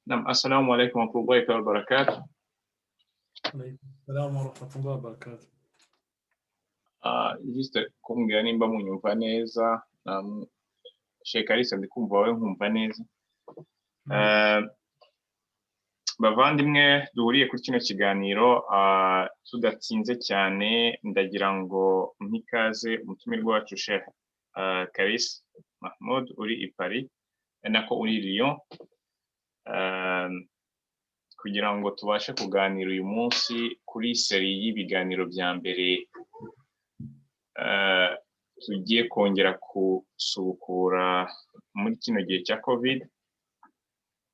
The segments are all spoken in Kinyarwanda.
نعم، السلام عليكم ورحمة الله وبركاته. عليكم السلام ورحمة الله وبركاته. Juste kumbwira nimba munyumva neza. Sheikh Kalisa, ndi kumva wowe, nkumva neza. Bavandimwe duhuriye kuri kino kiganiro, tudatinze cyane, ndagira ngo mpe ikaze umutumirwa wacu Sheikh Kalisa Mahmoud uri i Paris, nako uri Lyon, kugira ngo tubashe kuganira uyu munsi kuri série y'ibiganiro bya mbere tugiye kongera gusubukura muri kino gihe cya Covid.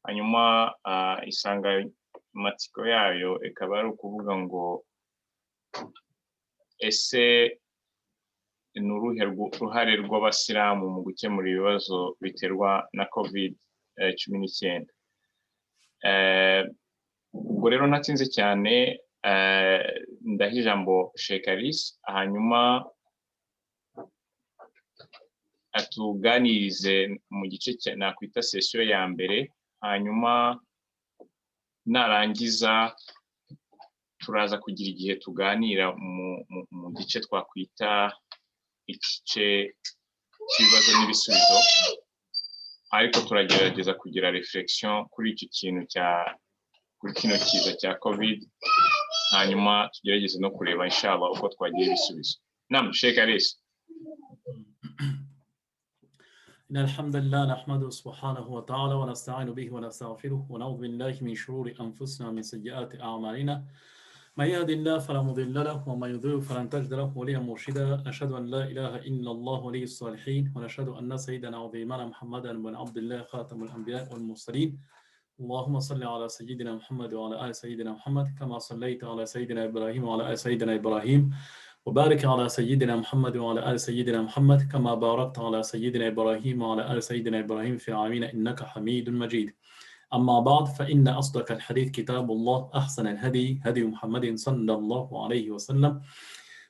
Hanyuma insanganyamatsiko yayo ikaba ari ukuvuga ngo: ese ni uruhe ruhare rw'Abasilamu mu gukemura ibibazo biterwa na Covid 19? Ubwo rero ntatinze cyane, ndaha ijambo Sheikh Kalisa, hanyuma atuganirize mu gice nakwita session ya mbere. Hanyuma narangiza turaza kugira igihe tuganira mu gice twakwita igice cy'ibibazo n'ibisubizo, ariko turagerageza kugira réflexion kuri icyo kintu cya kuri kino kiza cya Covid, hanyuma tugerageze no kureba inshallah uko twagira ibisubizo. Nam, Sheikh Kalisa. إن الحمد لله نحمده سبحانه وتعالى ونستعين به ونستغفره ونعوذ بالله من شرور أنفسنا ومن سيئات أعمالنا، من يهد الله فلا مضل له ومن يضلل فلن تجد له وليا مرشدا. نشهد أن لا إله إلا الله ولي الصالحين، ونشهد أن سيدنا وعظيمنا محمدا بن عبد الله خاتم الأنبياء والمرسلين. اللهم صل على سيدنا محمد وعلى آل سيدنا محمد كما صليت على سيدنا إبراهيم وعلى آل سيدنا إبراهيم، وبارك على سيدنا محمد وعلى آل سيدنا محمد كما باركت على سيدنا إبراهيم وعلى آل سيدنا إبراهيم في العالمين إنك حميد مجيد. أما بعد، فإن أصدق الحديث كتاب الله، أحسن الهدي هدي محمد صلى الله عليه وسلم،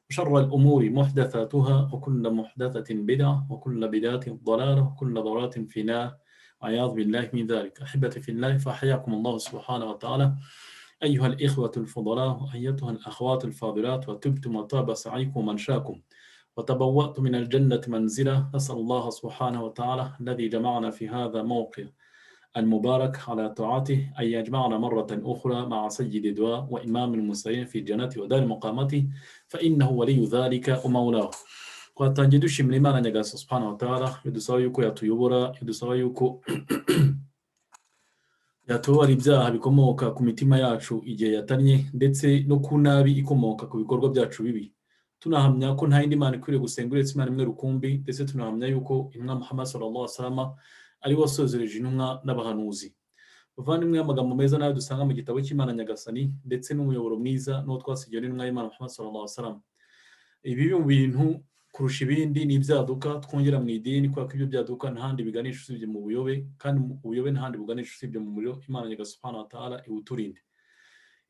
وشر الأمور محدثاتها، وكل محدثة بدعة، وكل بدعة ضلالة، وكل ضلالة في النار، والعياذ بالله من ذلك. أحبتي في الله، فحياكم الله سبحانه وتعالى أيها الإخوة الفضلاء وأيتها الأخوات الفاضلات، وطبتم وطاب سعيكم وممشاكم وتبوأتم من الجنة منزلا. نسأل الله سبحانه وتعالى الذي جمعنا في هذا الموقع المبارك على طاعته أن يجمعنا مرة أخرى مع سيد الدعاة وإمام المرسلين في الجنة ودار مقامته، فإنه ولي ذلك ومولاه. Twatangiye dushimira Imana Nyagasani سبحانه وتعالى, idusaba yuko yatuyobora, idusaba yuko yatubara ibyaha bikomoka ku mitima yacu igihe yatannye, ndetse no ku nabi ikomoka ku bikorwa byacu bibi. Tunahamya ko nta yindi mana ikwiriye gusenga uretse Imana imwe rukumbi, ndetse tunahamya yuko intumwa Muhammad صلى الله عليه وسلم ari we wasozereje intumwa n'abahanuzi. Bavandimwe, amagambo meza nayo dusanga mu gitabo cy'Imana Nyagasani, ndetse n'umuyoboro mwiza n'uwo twasigiwe n'intumwa y'Imana Muhammad صلى الله عليه وسلم. Ibi mu bintu kurusha ibindi ni ibyaduka twongera mu idini, kubera ko ibyo byaduka nta handi biganisha usibye mu buyobe, kandi ubuyobe nta handi buganisha usibye mu muriro. Imana Nyagasani سبحانه وتعالى iwuturinde.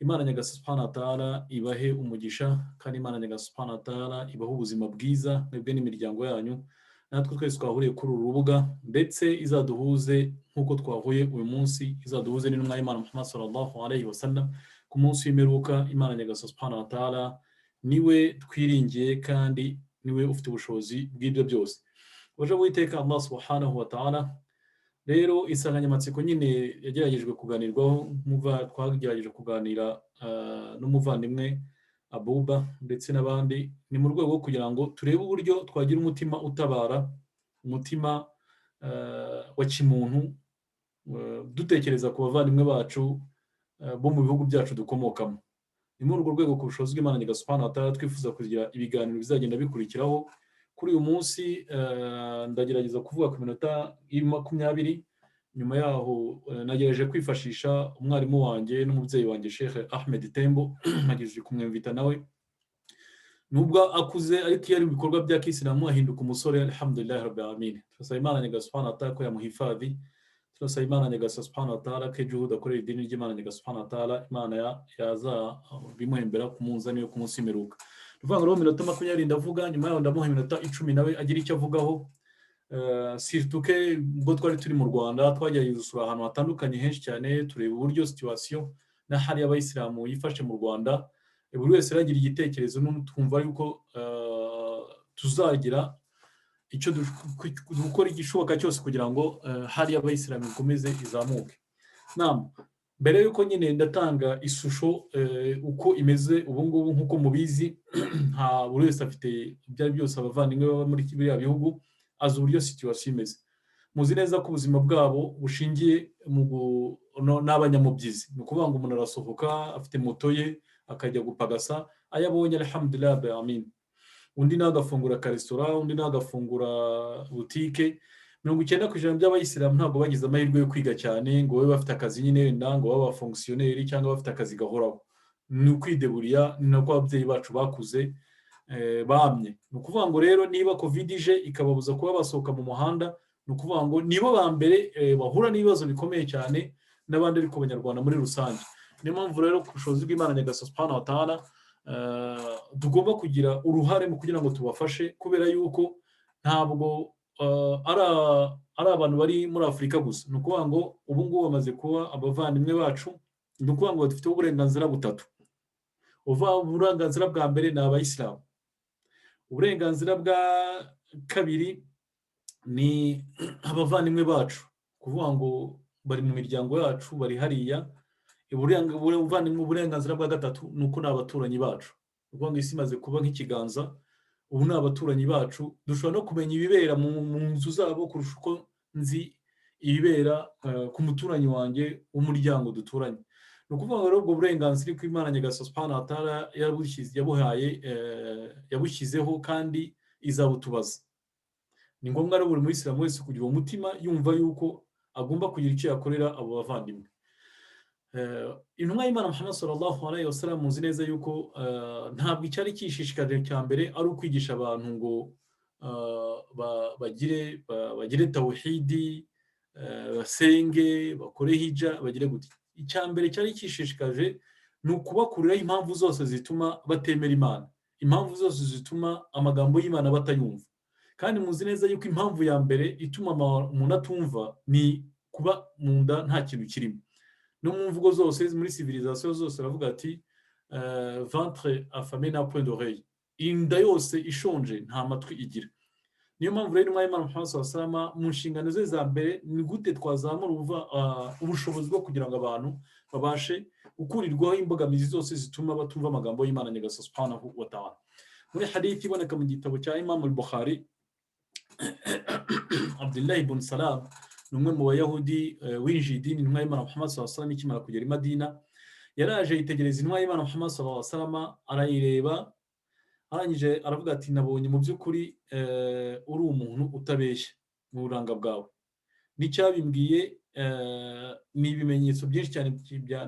Imana Nyagasani سبحانه وتعالى ibahe umugisha, kandi Imana Nyagasani سبحانه وتعالى ibahe ubuzima bwiza mwebwe n'imiryango yanyu, natwe twese twahuriye kuri uru rubuga, ndetse izaduhuze nk'uko twahuye uyu munsi, izaduhuze n'intumwa y'Imana Muhammad صلى الله عليه وسلم ku munsi w'imperuka. Imana Nyagasani سبحانه وتعالى niwe twiringiye, kandi niwe ufite ubushobozi bw'ibyo byose. Uje witeka Allah سبحانه وتعالى. Rero insanganyamatsiko nyine yageragejwe kuganirwaho, twagerageje kuganira n'umuvandimwe Abuba ndetse n'abandi, ni mu rwego rwo kugira ngo turebe uburyo twagira umutima utabara, umutima wa kimuntu, dutekereza ku bavandimwe bacu bo mu bihugu byacu dukomokamo. Ni muri urwo rwego, ku bushobozi bw'Imana Nyagasani سبحانه وتعالى, twifuza kugira ibiganiro bizagenda bikurikiraho. Kuri uyu munsi ndagerageza kuvuga ku minota 20. Nyuma yaho nagerageje kwifashisha umwarimu wanjye n'umubyeyi wanjye Sheikh Ahmed Tembo, nagerageje kumwumvita nawe, nubwo akuze ariko iyo ari mu bikorwa bya kisilamu ahinduka umusore. الحمد لله رب العالمين. Turasaba Imana Nyagasani سبحانه وتعالى ko yamuhifadhi. Turasaba Imana Nyagasani سبحانه وتعالى ko juhudi akorera idini ry'Imana Nyagasani سبحانه وتعالى, Imana yaza bimuhembera ku munzani yo ku munsi w'imperuka. Ni ukuvuga ngo rero minota 20 ndavuga, nyuma yaho ndamuha iminota 10 nawe agira icyo avugaho. Surtout que ubwo twari turi mu Rwanda, twagerageje gusura ahantu hatandukanye henshi cyane, tureba uburyo situation n'ahari abayisilamu yifashe mu Rwanda. Buri wese aragira igitekerezo, twumva yuko tuzagira icyo gukora, igishoboka cyose kugira ngo hari abayisilamu ikomeze izamuke. Mbere y'uko nyine ndatanga ishusho uko imeze ubu ngubu, nk'uko mubizi, nta buri wese afite ibyo ari byose, abavandimwe baba muri biriya bihugu azi uburyo situation imeze. Muzi neza ko ubuzima bwabo bushingiye n'abanyamubyizi. Ni ukuvuga ngo umuntu arasohoka afite moto ye, akajya gupagasa, ayo abonye alhamdulillah, amin. Undi nawe agafungura akaresitora, undi nawe agafungura butike. 90% by'abayisilamu ntabwo bagize amahirwe yo kwiga cyane ngo babe bafite akazi nyine, wenda ngo babe abafonctionnaire cyangwa bafite akazi gahoraho. Ni ukwideburiya, ni nako ababyeyi bacu bakuze bamye. Ni ukuvuga ngo rero niba COVID ije ikababuza kuba basohoka mu muhanda, ni ukuvuga ngo nibo ba mbere bahura n'ibibazo bikomeye cyane n'abandi, ariko abanyarwanda muri rusange. Niyo mpamvu rero ku bushobozi bw'Imana Nyagasani subhanahu wa ta'ala tugomba kugira uruhare mu kugira ngo tubafashe, kubera yuko ntabwo ari abantu bari muri Afurika gusa. Ni ukuvuga ngo ubu ngubu bamaze kuba abavandimwe bacu. Ni ukuvuga ngo badufiteho uburenganzira butatu. Uburenganzira bwa mbere ni abayisilamu, uburenganzira bwa kabiri ni abavandimwe bacu, kuvuga ngo bari mu miryango yacu, bari hariya. Uburenganzira bwa gatatu ni uko ni abaturanyi bacu. Ni ukuvuga ngo isi imaze kuba nk'ikiganza, ubu ni abaturanyi bacu. Dushobora no kumenya ibibera mu nzu zabo kurusha uko nzi ibibera ku muturanyi wanjye w'umuryango duturanye. Ni ukuvuga ngo rero ubwo burenganzira ko Imana Nyagasani subhanahu wa ta'ala yabuhaye, yabushyizeho, kandi izabutubaza. Ni ngombwa rero buri muyisilamu wese kugira uwo mutima, yumva yuko agomba kugira icyo yakorera abo bavandimwe. Intumwa y'Imana Muhammad sallallahu alayhi wa sallam, muzi neza yuko ntabwo icyari cyishishikaje cya mbere ari ukwigisha abantu ngo bagire tawhidi, basenge, bakore hija, bagire gute. Icya mbere cyari cyishishikaje ni ukubakuriraho impamvu zose zituma batemera Imana, impamvu zose zituma amagambo y'Imana batayumva. Kandi muzi neza yuko impamvu ya mbere ituma umuntu atumva ni kuba mu nda nta kintu kirimo. No mu mvugo zose, muri civilisation zose, aravuga ati: "Ventre affamé n'a point d'oreille." Inda yose ishonje nta matwi igira. Niyo mpamvu rero intumwa y'Imana Muhammad sallallahu mu nshingano ze za mbere ni gute twazamura ubushobozi bwo kugira ngo abantu babashe gukurirwaho imbogamizi zose zituma batumva amagambo y'Imana Nyagasani subhanahu wa ta'ala. Muri hadithi iboneka mu gitabo cya Imam al-Bukhari, Abdullah ibn Salam ni umwe mu bayahudi winjiye idini intumwa y'Imana Muhammad sallallahu alaihi wasallam ikimara kugera i Madina. Yaraje yitegereza intumwa y'Imana Muhammad sallallahu alaihi wasallam, arayireba, arangije aravuga ati: "Nabonye mu by'ukuri uri umuntu utabeshya mu buranga bwawe. N'icyabimbwiye ni ibimenyetso byinshi cyane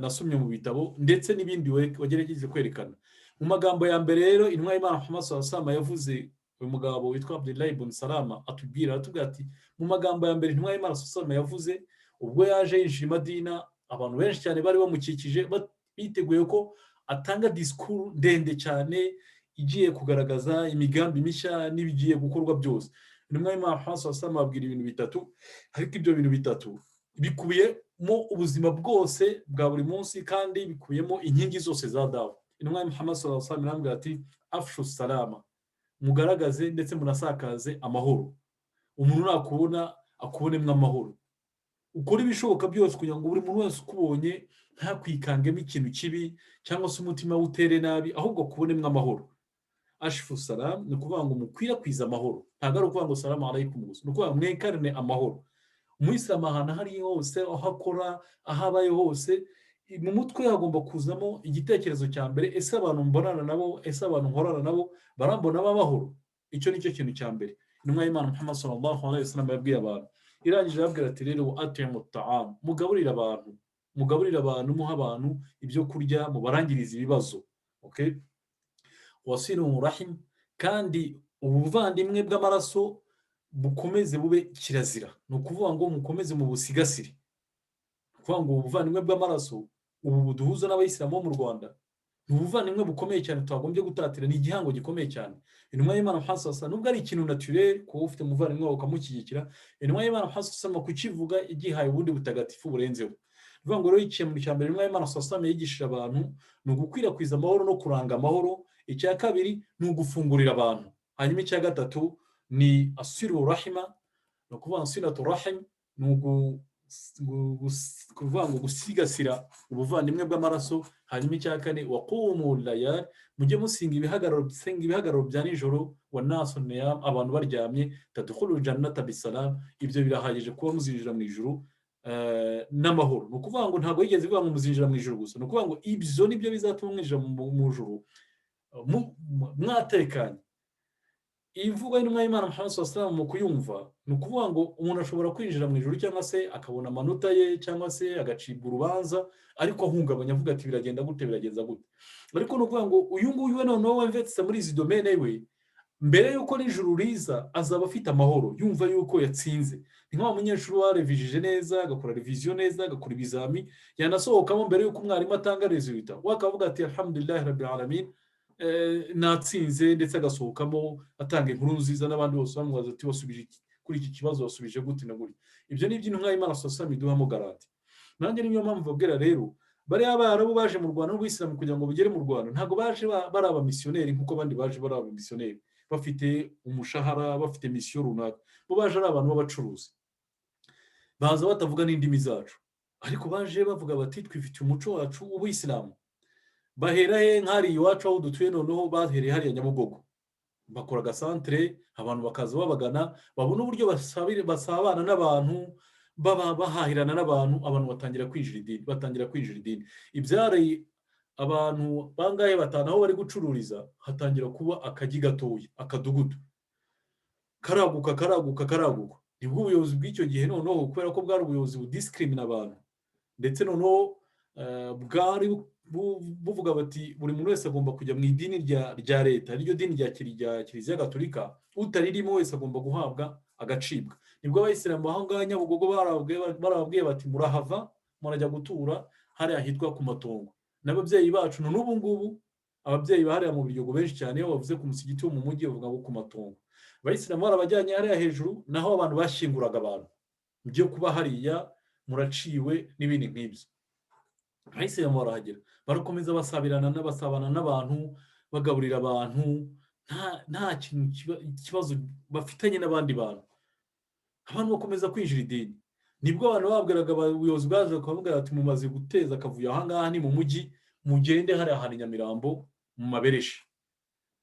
nasomye mu bitabo ndetse n'ibindi wagerageje kwerekana." Mu magambo ya mbere rero intumwa y'Imana Muhammad sallallahu alaihi wasallam yavuze, uyu mugabo witwa Abdullah ibn Salama atubwira, aratubwira ati: mu magambo ya mbere intumwa y'Imana sallallahu yavuze ubwo yaje yinjira i Madina, abantu benshi cyane bari bamukikije, biteguye ko atanga disikuru ndende cyane igiye kugaragaza imigambi mishya n'ibigiye gukorwa byose, intumwa y'Imana Muhammad sallallahu ababwira ibintu bitatu. Ariko ibyo bintu bitatu bikubiyemo ubuzima bwose bwa buri munsi, kandi bikubiyemo inkingi zose za dawa. Intumwa ya Muhammad sallallahu alaihi wasallam irambwira ati: "Afshu salama," mugaragaze ndetse munasakaze amahoro. Umuntu nakubona akubonemo amahoro. Ukore ibishoboka byose kugira ngo buri muntu wese ukubonye ntakwikangemo ikintu kibi cyangwa se umutima we utere nabi, ahubwo akubonemo amahoro. Afshu salam ni ukuvuga ngo mukwirakwize amahoro. Ntabwo ari ukuvuga ngo salamu alaykum gusa, ni ukuvuga ngo mwekarane amahoro. Umuyisilamu ahantu aho ari hose, aho akora, aho abaye hose, mu mutwe hagomba kuzamo igitekerezo cya mbere: ese abantu mbonana nabo, ese abantu nkorana nabo barambonamo amahoro? Icyo ni cyo kintu cya mbere intumwa y'Imana Muhammad sallallahu alaihi wasallam yabwiye abantu. Irangije arababwira ati rero: "Atimu ta'am," mugaburire abantu, mugaburire abantu, muha abantu ibyo kurya, mubarangirize ibibazo. Okay, wasilu rahim, kandi ubuvandimwe bw'amaraso bukomeze bube kirazira. Ni ukuvuga ngo mukomeze mubusigasire. Ni ukuvuga ngo ubuvandimwe bw'amaraso ubu buduhuza n'abayisilamu bo mu Rwanda Ni ubuvandimwe bukomeye cyane twagombye gutatira, ni igihango gikomeye cyane. Intumwa y'Imana Muhammad, nubwo ari ikintu naturel kuba ufite umuvandimwe wawe ukamushyigikira, intumwa y'Imana Muhammad kukivuga igihaye ubundi butagatifu burenzeho. Bivuga ngo rero ikintu cya mbere intumwa y'Imana sallallahu yigishije abantu ni ugukwirakwiza amahoro no kuranga amahoro. Icya kabiri ni ugufungurira abantu. Hanyuma icya gatatu ni asiru rahima, ni ukuvuga silatu rahim, ni ukuvuga ngo gusigasira ubuvandimwe bw'amaraso. Hanyuma icya kane, waqumu layal, mujye musinga ibihagararo, senga ibihagararo bya nijoro, wa nasu niyam, abantu baryamye, tadkhulu jannata bisalam, ibyo birahagije kuba muzinjira mu ijuru n'amahoro. Ni ukuvuga ngo ntabwo yigeze ivuga ngo muzinjira mu ijuru gusa, ni ukuvuga ngo ibyo nibyo bizatuma mwinjira mu ijuru mwatekanye. Imvugo y'intumwa y'Imana Muhammad sallallahu mu kuyumva, ni ukuvuga ngo umuntu ashobora kwinjira mu ijuru cyangwa se akabona amanota ye cyangwa se agacibwa urubanza, ariko ahungabanya avuga ati: "Biragenda gute? Biragenza gute?" Ariko ni ukuvuga ngo uyu nguyu we noneho wemvetse muri izi domaine, we mbere y'uko n'ijuru riza azaba afite amahoro, yumva yuko yatsinze. Ni nka wa munyeshuri warevijije neza, agakora révision neza, agakora ibizami, yanasohokamo mbere y'uko umwarimu atanga résultat, we akavuga ati: "Alhamdulillahi rabbil alamin, natsinze." Ndetse agasohokamo atanga inkuru nziza, n'abandi bose bamubaza ati: "Wasubije kuri iki kibazo, wasubije gute na gutya?" Ibyo ni iby'intumwa y'Imana sallallahu iduhamo garantie. Nanjye niyo mpamvu babwira rero, bariya Barabu baje mu Rwanda n'Ubuyisilamu kugira ngo bugere mu Rwanda, ntabwo baje bari abamisiyoneri nk'uko abandi baje bari abamisiyoneri bafite umushahara, bafite mission runaka. Bo baje ari abantu b'abacuruzi, baza batavuga n'indimi zacu, ariko baje bavuga bati: "Twifitiye umuco wacu w'Ubuyisilamu." Bahera he? Nk'ari iwacu aho dutuye. Noneho bahereye hariya Nyabugogo, bakora agasantere, abantu bakaza babagana, babona uburyo basabana n'abantu, bahahirana n'abantu, abantu batangira kwinjira idini, batangira kwinjira idini. Ibyari abantu bangahe, batanu, aho bari gucururiza, hatangira kuba akagi gatoya, akadugudu karaguka, karaguka, karaguka. Nibwo ubuyobozi bw'icyo gihe noneho, kubera ko bwari ubuyobozi budisikrimina abantu, ndetse noneho bwari buvuga bati: "Buri muntu wese agomba kujya mu idini rya leta, ariryo dini rya Kiliziya Gatolika, utaririmo wese agomba guhabwa agacibwa." Nibwo Abayisilamu aho ngaho Nyabugogo barababwiye bati: "Murahava, murajya gutura hariya hitwa ku Matongo." N'ababyeyi bacu n'ubu ngubu, ababyeyi bahariya mu Biryogo benshi cyane, iyo bavuze ku musigiti wo mu mujyi bavuga ngo ku Matongo. Abayisilamu barabajyanye hariya hejuru, naho abantu bashyinguraga abantu, mujye kuba hariya, muraciwe n'ibindi nk'ibyo. Abayisilamu barahagera, barakomeza basabirana, basabana n'abantu, bagaburira abantu, nta kintu ikibazo bafitanye n'abandi bantu. Abantu bakomeza kwinjira idini. Nibwo abantu babwiraga, ubuyobozi bwaje bakavuga ati: "Mumaze guteza akavuyo aha ngaha, ni mu mujyi, mugende hariya ahantu i Nyamirambo mu Mabereshi."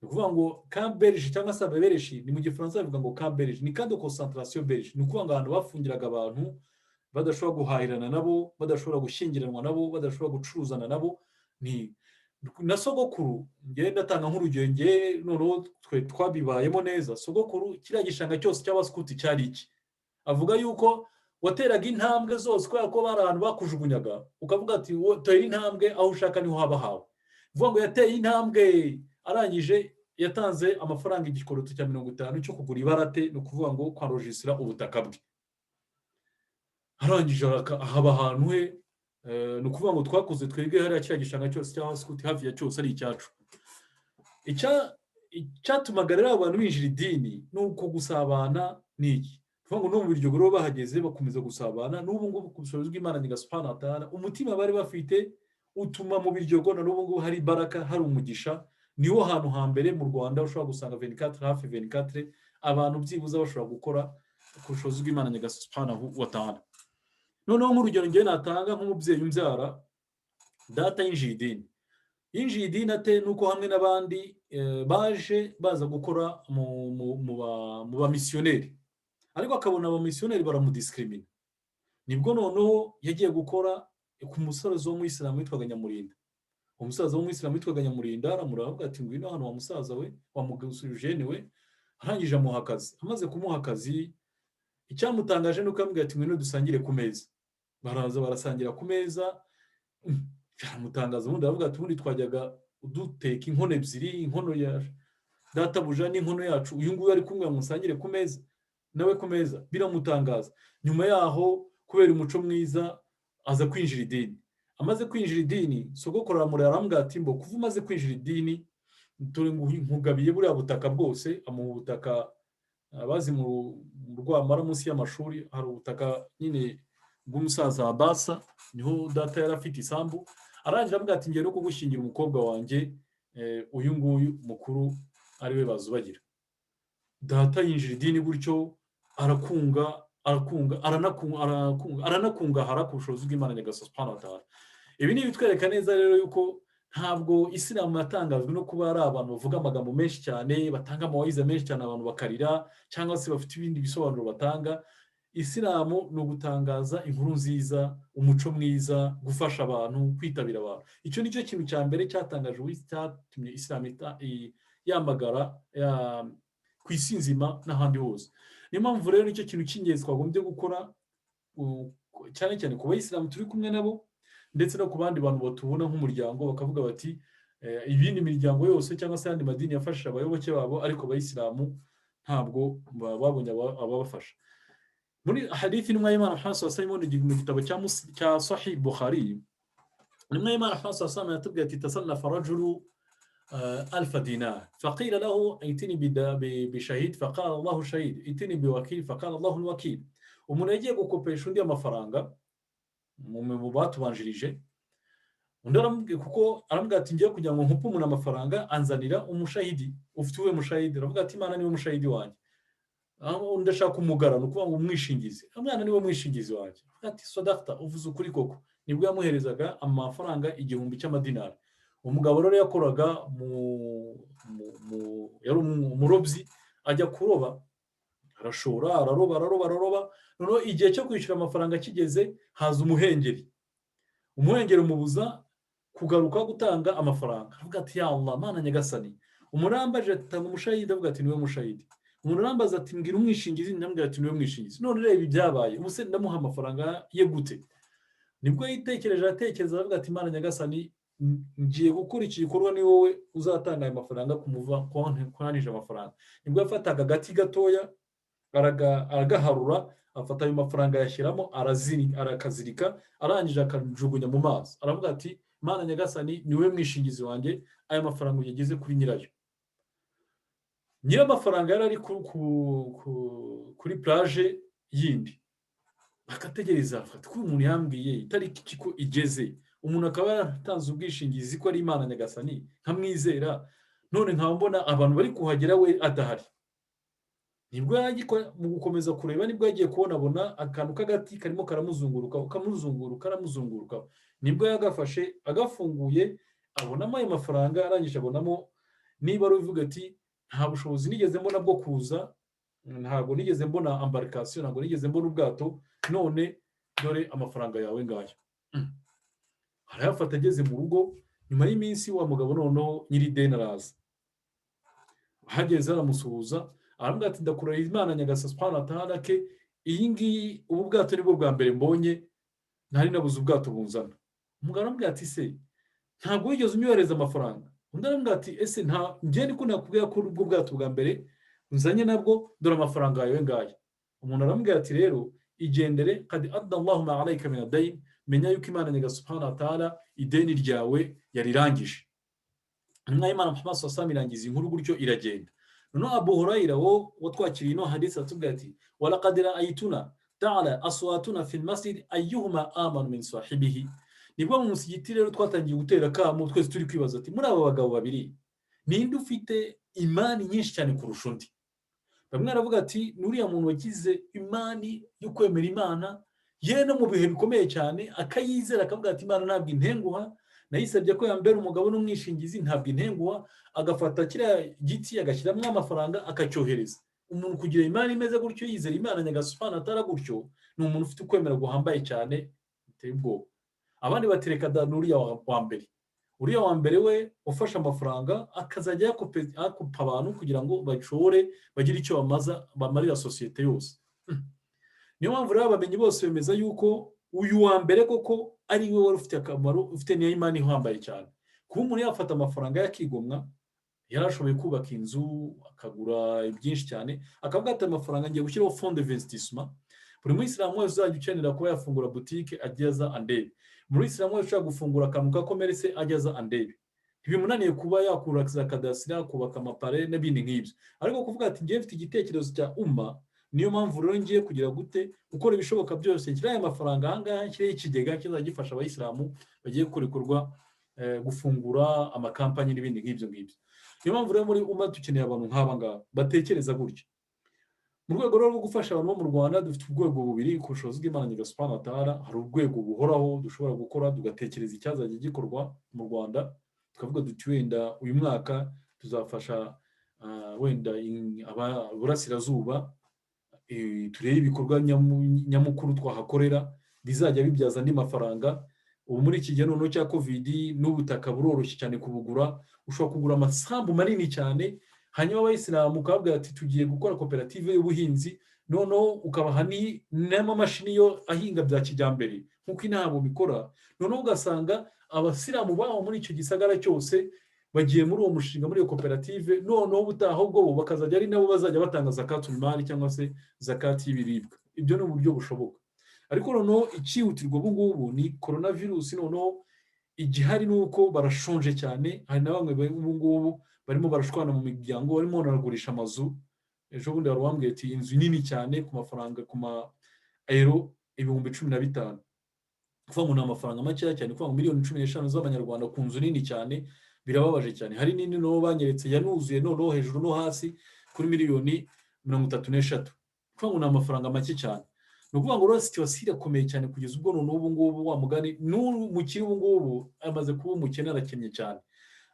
Ni ukuvuga ngo camp belge cyangwa se ababereshi, ni mu Gifaransa bavuga ngo camp belge, ni camp de concentration belge. Ni ukuvuga ngo ahantu bafungiraga abantu badashobora guhahirana nabo, badashobora gushyingiranwa nabo, badashobora gucuruzana nabo. Ni na sogokuru, ngenda atanga nk'urugero, nge noneho twe twabibayemo neza. Sogokuru, kiriya gishanga cyose cy'Abaskuti cyari iki? Avuga yuko wateraga intambwe zose, kubera ko bari ahantu bakujugunyaga, ukavuga ati: "Tera intambwe aho ushaka niho haba hawe." Uvuga ngo yateye intambwe, arangije yatanze amafaranga igikoroto cya 50 cyo kugura ibarate, ni ukuvuga ngo kwarojisira ubutaka bwe. Arangije haba ahantu he. Ni ukuvuga ngo twakoze twebwe hariya kiriya gishanga cyose cy'Abaskuti hafi ya cyose ari icyacu. Icyatumaga rero abantu binjira idini ni uko gusabana. Ni iki? Kuvuga ngo no mu Biryogo rero bahageze bakomeza gusabana. N'ubu ngubu, ku bushobozi bw'Imana subhanahu wa ta'ala, umutima bari bafite utuma mu Biryogo na n'ubu ngubu hari ibaraka, hari umugisha. Niho hantu hambere mu Rwanda ushobora gusanga 24, hafi 24, abantu byibuze bashobora gukora ku bushobozi bw'Imana subhanahu wa ta'ala. Noneho nk'urugero ngewe natanga nk'umubyeyi umbyara, data yinjiye idini. Yinjiye idini ate? Nuko hamwe n'abandi baje baza gukora mu bamisiyoneri, ariko akabona abamisiyoneri baramudisikrimina. Nibwo noneho yagiye gukora ku musozi w'Umuyisilamu witwaga Nyamurinda. Umusaza w'Umuyisilamu witwaga Nyamurinda aramureba ati: "Ngwino hano wa musaza we, wa Eugene we." Arangije amuha akazi. Amaze kumuha akazi, icyamutangaje ni uko yamubwiye ati: "Ngwino dusangire ku meza." Baraza barasangira ku meza, baramutangaza. Ubundi aravuga ati: "Ubundi twajyaga duteka inkono ebyiri, inkono ya databuja n'inkono yacu. Uyu nguyu ari kumwe ngo musangire ku meza nawe ku meza." Biramutangaza. Nyuma yaho, kubera umuco mwiza, aza kwinjira idini. Amaze kwinjira idini, sogokuru aramureba, aramubwira ati: "Mbo kuva umaze kwinjira idini, dore nkugabiye buriya butaka bwose." Amuha ubutaka bazi mu Rwamara, munsi y'amashuri hari ubutaka nyine bw'umusaza Basa, niho data yari afite isambu. Arangira avuga ati: "Ngiye no kugushyingira umukobwa wanjye uyu nguyu mukuru, ariwe Bazubagira." Data yinjira idini gutyo, arakunga, arakunga, aranakungahara ku bushobozi bw'Imana Nyagasani subhanahu wa ta'ala. Ibi ni ibitwereka neza rero yuko ntabwo Isilamu yatangajwe no kuba ari abantu bavuga amagambo menshi cyane, batanga amawayiza menshi cyane, abantu bakarira, cyangwa se bafite ibindi bisobanuro batanga. Isilamu ni ugutangaza inkuru nziza, umuco mwiza, gufasha abantu, kwitabira abantu. Icyo ni cyo kintu cya mbere cyatangaje, cyatumye Isilamu yamagara ku isi nzima n'ahandi hose. Niyo mpamvu rero nicyo kintu cy'ingenzi twagombye gukora, cyane cyane ku bayisilamu turi kumwe nabo, ndetse no ku bandi bantu batubona nk'umuryango, bakavuga bati: "Ibindi miryango yose cyangwa se ayandi madini yafashije abayoboke babo, ariko abayisilamu ntabwo babonye ababafasha." Muri hadithi intumwa y'Imana Muhammad sallallahu alaihi, mu gitabo cya Sahih Bukhari, intumwa y'Imana Muhammad sallallahu alaihi yatubwiye ati: "تسلف رجل 1000 دينار، فقيل له: ائتني بشهيد، فقال: الله شهيد، ائتني بوكيل، فقال الله الوكيل." Umuntu yagiye gukopesha undi amafaranga mu batubanjirije. Undi aramubwira, kuko aramubwira ati: "Ngiye kugira ngo nkupe umuntu amafaranga, anzanira umushahidi. Ufite uwe mushahidi?" Aravuga ati: "Imana niwe mushahidi wanjye." Undi ashaka umugara, ni ukuvuga ngo umwishingizi. "Umwana niwe mwishingizi wanjye." Ati: "صدقت, uvuze ukuri koko." Nibwo yamuherezaga amafaranga 1000 cy'amadinari. Umugabo rero yakoraga mu yari umurobyi, ajya kuroba, arashora, araroba, araroba, araroba. Noneho igihe cyo kwishyura amafaranga kigeze, haza umuhengeri. Umuhengeri umubuza kugaruka gutanga amafaranga. Avuga ati: "Ya Allah, Mana Nyagasani, umuntu arambaje ati: 'Tanga umushahidi,' avuga ati: 'Niwe mushahidi.' Umuntu arambaza ati: 'Mbwira umwishingizi,' ndamubwira ati: 'Niwe mwishingizi.' None reba ibyabaye, ubu se ndamuha amafaranga ye gute?" Nibwo yitekereje, atekereza, aravuga ati: "Mana Nyagasani, ngiye gukora iki gikorwa, ni wowe uzatanga aya mafaranga kumuva kuhanije amafaranga." Nibwo yafataga agati gatoya, aragaharura, afata ayo mafaranga ayashyiramo, arakazirika, arangije akajugunya mu mazi. Aravuga ati: "Mana Nyagasani, niwe mwishingizi wanjye, aya mafaranga uyageze kuri nyirayo." Nyir'amafaranga yari ari kuri plage yindi, bakategereza ko umuntu yambwiye itariki ko igeze, umuntu akaba yaratanze ubwishingizi ko ari Imana Nyagasani, nkamwizera, none nkaba mbona abantu bari kuhagera we adahari. Nibwo mu gukomeza kureba, nibwo yagiye kubonabona akantu k'agati karimo karamuzunguruka, kamuzunguruka, karamuzunguruka. Nibwo yagafashe, agafunguye, abonamo ayo mafaranga. Arangije abonamo niba ari uvuga ati: "Nta bushobozi nigeze mbona bwo kuza, ntabwo nigeze mbona embarcation, ntabwo nigeze mbona ubwato, none dore amafaranga yawe ngayo." Arayafata. Ageze mu rugo nyuma y'iminsi, wa mugabo noneho nyiri ideni araza. Ahageze aramusuhuza, aramubwira ati: "Ndakurahira Imana Nyagasani subhanahu wa ta'ala ke iyi ngiyi, ubu bwato nibwo bwa mbere mbonye, ntari nabuze ubwato bunzana." Umugabo aramubwira ati: "Se ntabwo wigeze unyohereza amafaranga?" Undi aramubwira ati: "Ese nta njye niko nakubwira ko ubwo bwato bwa mbere nzanye nabwo? Dore amafaranga yawe ngaya." Umuntu aramubwira ati: "Rero igendere, قد أدى الله ما عليك من الدين, menya yuko Imana Nyagasani subhanahu wa ta'ala ideni ryawe yarirangije." Intumwa y'Imana Muhammad sallallahu irangiza inkuru gutyo, iragenda. Noneho Abu Hurayra wo watwakiriye ino hadisi atubwira ati: "ولقد رأيتنا تعلا أصواتنا في المسجد أيهما آمن من صاحبه." Nibwo mu musigiti rero twatangiye gutera akamo, twese turi kwibaza ati: "Muri aba bagabo babiri ninde ufite imani nyinshi cyane kurusha undi?" Bamwe baravuga ati: "Nuriya muntu wagize imani yo kwemera Imana ye no mu bihe bikomeye cyane, akayizera, akavuga ati: 'Imana ntabwo intenguha, nayisabye ko yambera umugabo n'umwishingizi, ntabwo intenguha,' agafata kiriya giti agashyiramo amafaranga akacyohereza." Umuntu kugira imani imeze gutyo, yizera Imana Nyagasani atara gutyo, ni umuntu ufite ukwemera guhambaye cyane biteye ubwoba. Abandi batereka da, n'uriya wa mbere, uriya wa mbere we ufashe amafaranga akazajya yakupa abantu kugira ngo bashobore bagire icyo bamaza bamarira sosiyete yose. Niyo mpamvu rero abamenyi bose bemeza yuko uyu wa mbere koko ari we wari ufite akamaro, ufite niyo imani ihambaye cyane. Kuba umuntu yafata amafaranga yakigomwa, yari ashoboye kubaka inzu, akagura byinshi cyane, akavuga ati: "Amafaranga ngiye gushyiraho fonds d'investissement, buri muyisilamu wese uzajya ukenera kuba yafungura butike ageza andebe." Umuyisilamu wese ushaka gufungura akantu ka commerce ajya aza andebe. Ntibimunaniye kuba yakura za kadasiteri, kubaka amapare n'ibindi nk'ibyo. Ariko kuvuga ati: "Ngiye, mfite igitekerezo cya umma, niyo mpamvu rero ngiye kugira gute, gukora ibishoboka byose, nshyiraho aya mafaranga ahangaha, nshyireho ikigega kizajya gifasha abayisilamu bagiye gukora ibikorwa, gufungura amakampanyi n'ibindi nk'ibyo ngibyo." Niyo mpamvu rero muri umma dukeneye abantu nk'aba ngaba batekereza gutya. Mu rwego rwo gufasha abantu bo mu Rwanda, dufite urwego bubiri ku bushobozi bw'Imana Nyagasani Ta'ala. Hari urwego buhoraho dushobora gukora, tugatekereza icyazajya gikorwa mu Rwanda, tukavuga duti: "Wenda uyu mwaka tuzafasha wenda Burasirazuba, turebe ibikorwa nyamukuru twahakorera bizajya bibyaza andi mafaranga." Ubu muri iki gihe noneho cya COVID, n'ubutaka buroroshye cyane kubugura. Ushobora kugura amasambu manini cyane, hanyuma abayisilamu ukababwira ati: "Tugiye gukora koperative y'ubuhinzi." Noneho ukabaha n'amamashini yo ahinga bya kijyambere nk'uko inama bikora. Noneho ugasanga abasilamu baho muri icyo gisagara cyose bagiye muri uwo mushinga, muri iyo koperative. Noneho ubutaha ubwo bo bakazajya ari nabo bazajya batanga zakatul mali cyangwa se zakati y'ibiribwa. Ibyo ni uburyo bushoboka, ariko noneho icyihutirwa ubu ngubu ni korona virusi. Noneho igihari ni uko barashonje cyane. Hari na bamwe ubu ngubu barimo barashwana mu miryango, barimo baragurisha amazu. Ejo bundi wari wambwiye ati: "Inzu nini cyane ku mafaranga, ku ma ero 15,000." Kuvuga ngo ni amafaranga makeya cyane, kuvuga ngo miliyoni 15 z'abanyarwanda ku nzu nini cyane, birababaje cyane. Hari n'indi noneho banyeretse yanuzuye noneho hejuru no hasi kuri miliyoni 33. Kuvuga ngo ni amafaranga make cyane. Ni ukuvuga ngo rero situation irakomeye cyane, kugeza ubwo noneho ubu ngubu wa mugani n'umukire ubu ngubu amaze kuba umukene, arakennye cyane.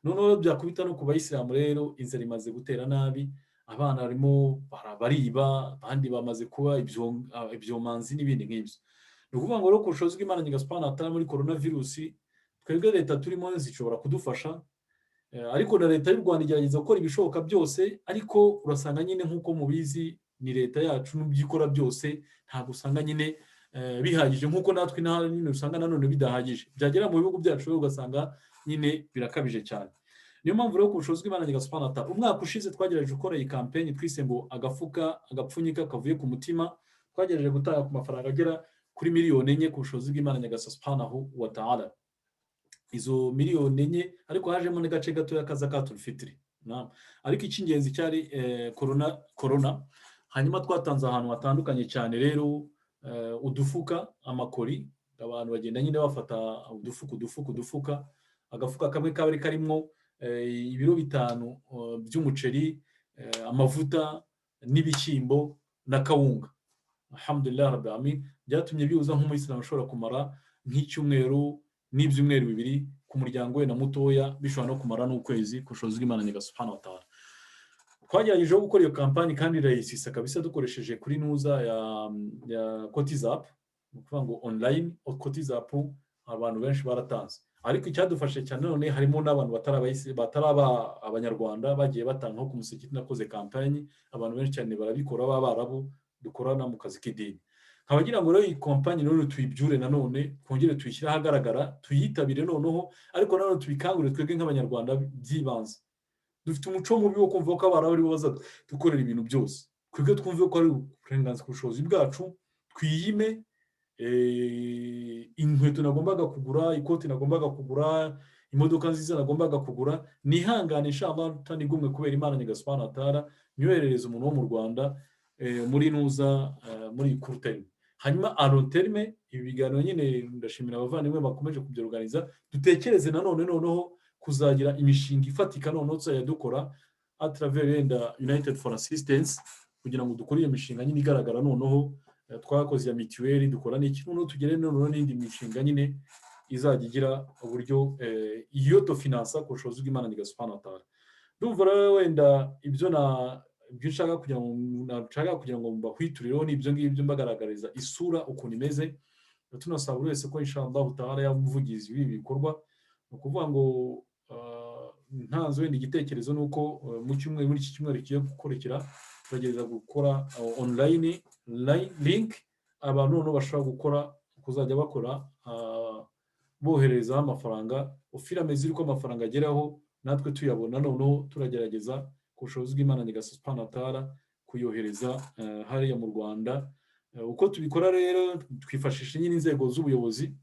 Noneho byakubita no ku bayisilamu rero, inzara imaze gutera nabi. Abana barimo bariba, abandi bamaze kuba ibyomanzi n'ibindi nk'ibyo. Ni ukuvuga ngo rero ku bushobozi bw'Imana Nyagasani atari muri korona virusi, twebwe leta turimo zishobora kudufasha, ariko na leta y'u Rwanda igerageza gukora ibishoboka byose. Ariko urasanga nyine nk'uko mubizi, ni leta yacu, n'ibyo ikora byose ntabwo usanga nyine bihagije, nk'uko natwe nyine usanga nanone bidahagije. Byagera mu bihugu byacu ugasanga nyine birakabije cyane. Niyo mpamvu rero ku bushobozi bw'Imana Nyagasani, umwaka ushize twagerageje gukora iyi campaign twise ngo "Agafuka agapfunyika kavuye ku mutima". Twagerageje gutanga ku mafaranga agera kuri miliyoni 4 ku bushobozi bw'Imana Nyagasani subhanahu wa ta'ala. Izo miliyoni 4, ariko hajemo n'agace gatoya ka zakatul fitiri, ariko icy'ingenzi cyari korona. Hanyuma twatanze ahantu hatandukanye cyane rero udufuka, amakori. Abantu bagenda nyine bafata udufuka, udufuka, udufuka. Agafuka kamwe kaba karimo ibiro 5 by'umuceri, amavuta n'ibishyimbo na kawunga. Alhamdulillah rabbil alamin, byatumye bibuza nk'umuyisilamu ashobora kumara nk'icyumweru n'ibyumweru 2 ku muryango we na mutoya, bishobora no kumara n'ukwezi ku bushobozi bw'Imana Nyagasani subhanahu wa ta'ala. Twagerageje gukora iyo campaign kandi irayisisa kabisa, dukoresheje kuri nuza ya Cotizapp, ni ukuvuga ngo online Cotizapp, abantu benshi baratanze. Ariko icyadufashe cyane none harimo n'abantu batari abanyarwanda bagiye batanga. Nko ku musigiti nakoze campaign, abantu benshi cyane barabikora, b'abarabu dukorana mu kazi k'idini. Nkaba ngira ngo rero iyi campaign none tuyibyure, nanone twongere tuyishyire ahagaragara, tuyitabire noneho. Ariko nanone tubikangurire twebwe nk'abanyarwanda by'ibanze. Dufite umuco mubi wo kumva ko abarabu aribo bazadukorera ibintu byose. Twebwe twumve ko ari uburenganzira ku bushobozi bwacu, twiyime inkweto nagombaga kugura, ikoti nagombaga kugura, imodoka nziza nagombaga kugura, nihangane inshallah utanigomwe kubera Imana Nyagasani ta'ala, nyoherereza umuntu wo mu Rwanda muri nuza muri court terme. Hanyuma à long terme, ibi biganiro nyine ndashimira abavandimwe bakomeje kubyorganiza. Dutekereze nanone noneho kuzagira imishinga ifatika, noneho tuzajya dukora à travers wenda United for Assistance, kugira ngo dukore iyo mishinga nyine igaragara. Noneho twakoze iya mituweli, dukora n'iki, noneho tugere noneho n'indi mishinga nyine izajya igira uburyo iyo tofinansa ku bushobozi bw'Imana Nyagasani ta'ala. Ndumva rero wenda ibyo na ibyo nshaka kugira ngo mbahwiturireho ni ibyo ngibyo, mbagaragariza isura ukuntu imeze. Tunasaba buri wese ko inshallah ta'ala yaba umuvugizi w'ibi bikorwa. Ni ukuvuga ngo ntanze wenda igitekerezo ni uko mu cyumweru, muri iki cyumweru kigiye gukurikira, turagerageza gukora online link, abantu noneho bashobora gukora, kuzajya bakora bohererezaho amafaranga ufirame ziri ko amafaranga ageraho natwe tuyabona. Noneho turagerageza ku bushobozi bw'Imana Nyagasani subhanahu wa ta'ala kuyohereza hariya mu Rwanda. Uko tubikora rero, twifashisha nyine inzego z'ubuyobozi.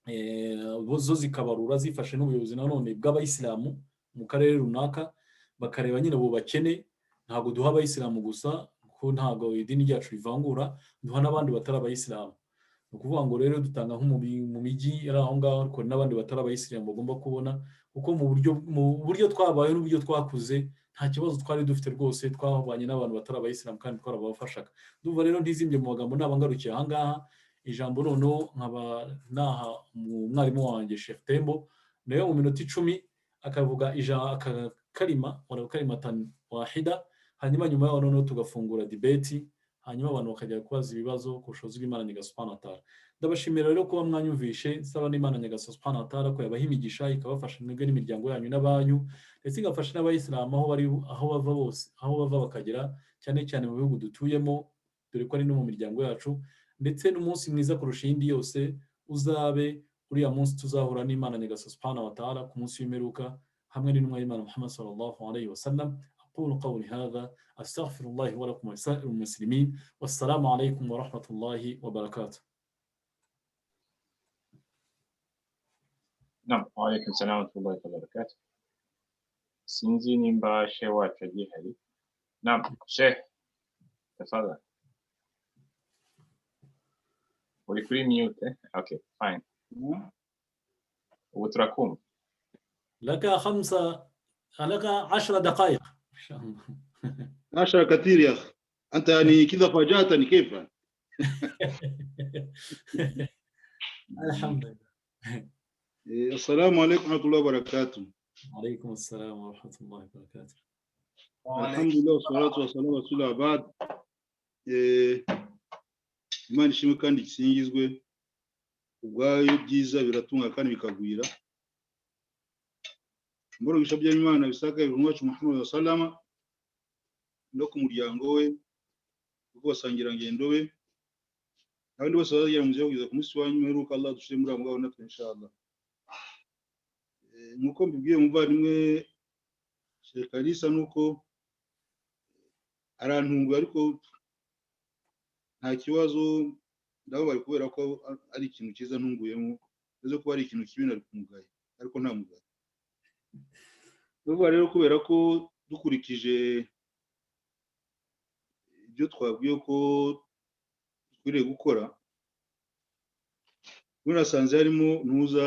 Zo zikabarura zifashe n'ubuyobozi nanone bw'abayisilamu mu karere runaka, bakareba nyine abo bakene. Ntabwo duha abayisilamu gusa, kuko ntabwo idini ryacu rivangura, duha n'abandi batari abayisilamu. Ni ukuvuga ngo rero dutanga nko mu mijyi iri aho ngaho, ariko n'abandi batari abayisilamu bagomba kubona, kuko mu buryo twabayeho n'uburyo twakuze, nta kibazo twari dufite rwose. Twabanye n'abantu batari abayisilamu kandi twarabafashaga. Ndumva rero ntizimbye mu magambo, naba ngarukiye aha ngaha. Ijambo noneho nkaba naha umwarimu wanjye Sheikh Tembo, nawe mu minota 10 akavuga akakalima wala kalimatan wahida, hanyuma nyuma yaho noneho tugafungura debate, hanyuma abantu bakajya kubaza ibibazo ku bushobozi bw'Imana Nyagasani subhanahu wa ta'ala. Ndabashimira rero kuba mwanyumvishe, nsaba n'Imana Nyagasani subhanahu wa ta'ala ko yabaha imigisha, ikabafasha mwebwe n'imiryango yanyu n'abanyu, ndetse igafasha n'abayisilamu aho bari, aho bava bose, aho bava bakagera, cyane cyane mu bihugu dutuyemo, dore ko ari no mu miryango yacu. Ndetse n'umunsi mwiza kurusha iyindi yose uzabe uriya munsi tuzahura n'Imana Nyagasani subhanahu wa ta'ala ku munsi w'imperuka, hamwe n'intumwa y'Imana Muhammad sallallahu alayhi wa sallam. أقول قولي هذا، أستغفر الله ولكم ولسائر المسلمين، والسلام عليكم ورحمة الله وبركاته. نعم، وعليكم السلام ورحمة الله وبركاته. Sinzi nimba shehe wacu agihari. نعم shehe، تفضل، uri kuri mute. Okay, fine, ubu turakumva. لك خمسة، لك 10 دقائق إن شاء الله. 10 كثير يا أخي، أنت يعني كذا فاجأتني، كيف؟ الحمد لله. السلام عليكم ورحمة الله وبركاته. عليكم السلام ورحمة الله وبركاته. الحمد لله والصلاة والسلام على رسول الله، بعد. Imana ishimwe kandi isingizwe ubwayo, byiza biratunga kandi bikagwira. Mborogisha by'Imana bisaka ibintu wacu Muhammad sallama no ku muryango we, kuko basangirangendo be abandi bose bazagera mu kugeza ku munsi wa nyuma w'imperuka. Allah dushire muri abo ngabo natwe inshallah. Nkuko mbibwiye umuvandimwe Sheikh Kalisa, nuko arantunguye, ariko nta kibazo, ndababaye kubera ko ari ikintu cyiza ntunguyemo. Uzi ko ari ikintu kibi nari kumugaye, ariko nta mugaye. Ndumva rero kubera ko dukurikije ibyo twabwiye ko dukwiriye gukora, nasanze harimo ntuza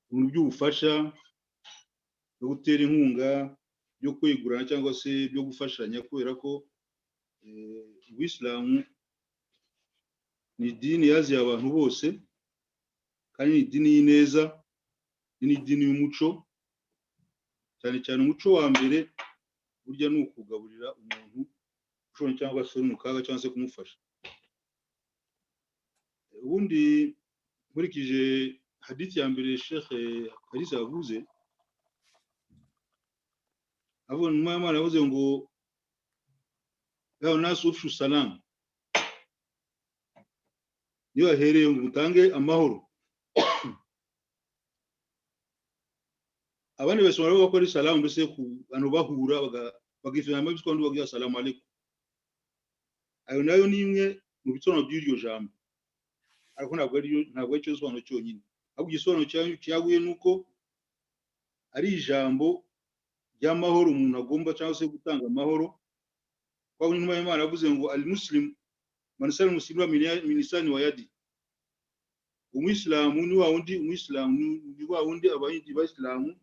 ibintu by'ubufasha byo gutera inkunga, byo kwigurana cyangwa se byo gufashanya, kubera ko ubuyisilamu ni idini yaziye abantu bose, kandi ni idini y'ineza, ni idini y'umuco. Cyane cyane umuco wa mbere burya ni ukugaburira umuntu ushonje cyangwa se uri mu kaga cyangwa se kumufasha. Ubundi nkurikije hadithi ya mbere Sheikh Kalisa yavuze, avuga intumwa y'Imana yavuze ngo ya nasu ufshu salam, niyo yahereye ngo mutange amahoro. Abandi bose baravuga ko ari salamu, mbese ku bantu bahura bagifana amabisi kandi bagira salamu alaikum. Ayo nayo ni imwe mu bisobanuro by'iryo jambo, ariko ntabwo ari cyo gisobanuro cyonyine, ahubwo igisobanuro cyaguye ni uko ari ijambo ry'amahoro umuntu agomba cyangwa se gutanga amahoro. Kwa intumwa y'Imana yavuze ngo al muslim man salima muslimu min lisani wa yadi, umuyisilamu ni wa wundi, umuyisilamu ni wa wundi abandi bayisilamu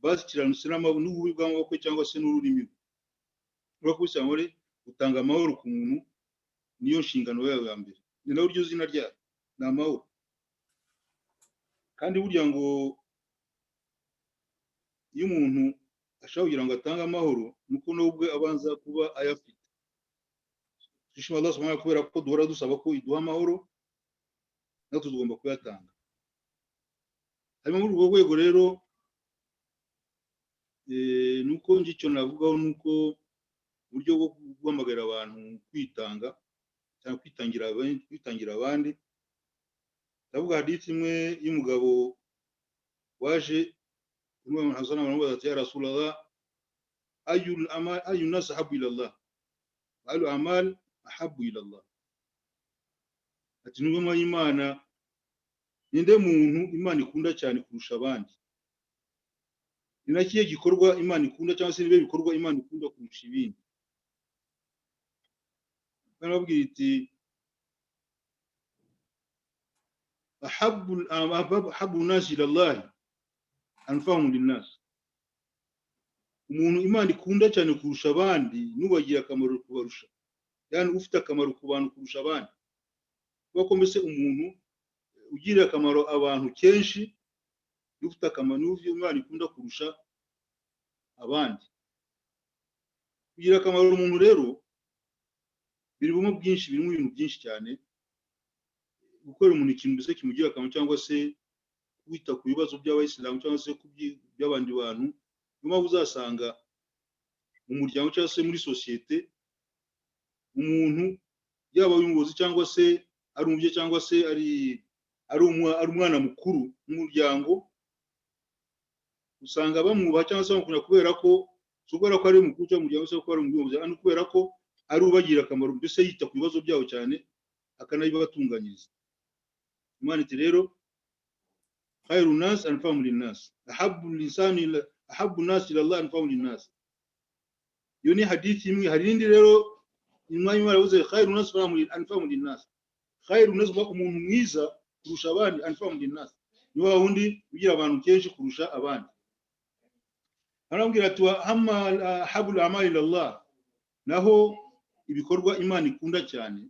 bakiranutse n'ububi bw'amaboko cyangwa se n'ururimi rwe. Kuko ubuyisilamu rero utanga amahoro ku muntu, niyo nshingano yayo ya mbere, ni nawe iryo zina ryayo ni amahoro. Kandi burya ngo iyo umuntu ashaka kugira ngo atange amahoro, nuko n'ubwe abanza kuba ayafite. Dushima Allah subhanahu kubera ko duhora dusaba ko iduha amahoro, natwe tugomba kuyatanga. Hanyuma muri urwo rwego rero, nuko njye icyo navugaho nuko uburyo bwo guhamagarira abantu kwitanga cyangwa kwitangira abandi, ndavuga hadithi imwe y'umugabo waje Hassan aramubaza ati ya Rasulallah, ayu nas ahabbu ila Allah, ayu amal ahabbu ila Allah, ati n'intumwa y'Imana, Ninde muntu Imana ikunda cyane kurusha abandi? Ni na kihe gikorwa Imana ikunda, cyangwa se nibe bikorwa Imana ikunda kurusha ibindi? Barababwira iti ahabbu nasi ila Allah anfa'uhum linnas. Umuntu Imana ikunda cyane kurusha abandi nubagira akamaro kubarusha, yani ufite akamaro ku bantu kurusha abandi. Kuko mbese umuntu ugira akamaro abantu kenshi ufite akamaro n'uvyo Imana ikunda kurusha abandi. Kugira akamaro umuntu rero birimo byinshi, birimo ibintu byinshi cyane. Gukora umuntu ikintu mbese kimugira akamaro, cyangwa se kwita ku bibazo by'abayisilamu, cyangwa se by'abandi bantu. Niyo mpamvu uzasanga mu muryango cyangwa se muri sosiyete umuntu yaba umuyobozi cyangwa se ari umubyeyi cyangwa se ari umwana mukuru mu muryango, usanga bamwubaha cyangwa se bamukunda kubera ko si kubera ko ari mukuru cyangwa umuryango, se ko ari umuyobozi, ari kubera ko ari ubagira akamaro, mbese yita ku bibazo byabo cyane akanabibatunganyiriza. Imana iti rero khairu nas anfa'uhum linnas, ahabbu linsani ahabbu nas ila Allah anfa'uhum linnas. Iyo ni hadithi imwe. Hari n'indi rero imwe Imana yavuze khairu nas anfa'uhum linnas. Khairu nas, umuntu mwiza kurusha abandi, anfa'uhum linnas ni wa wundi ugira abantu kenshi kurusha abandi. Arambwira ati wa amma ahabul a'mal ila Allah, naho ibikorwa Imana ikunda cyane.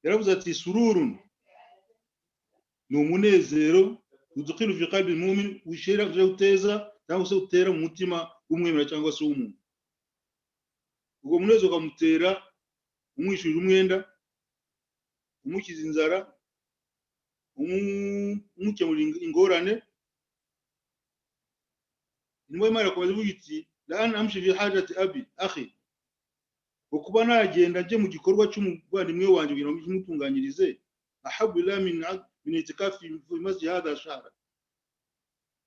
Yaravuze ati sururun, ni umunezero udukhilu fi qalbi mu'min, ushira uteza cyangwa se utera mu mutima w'umwemera cyangwa se w'umuntu. Ubwo munezero ukamutera umwishyurira umwenda, umukiza inzara, umukemurira ingorane. Intumwa y'Imana irakomeza ivuga iti la an amshi fi hajati abi akhi, kuba nagenda njye mu gikorwa cy'umuvandimwe wanjye kugira ngo kimutunganyirize, ahabbu ila min itikafi fi masjid hadha shahra,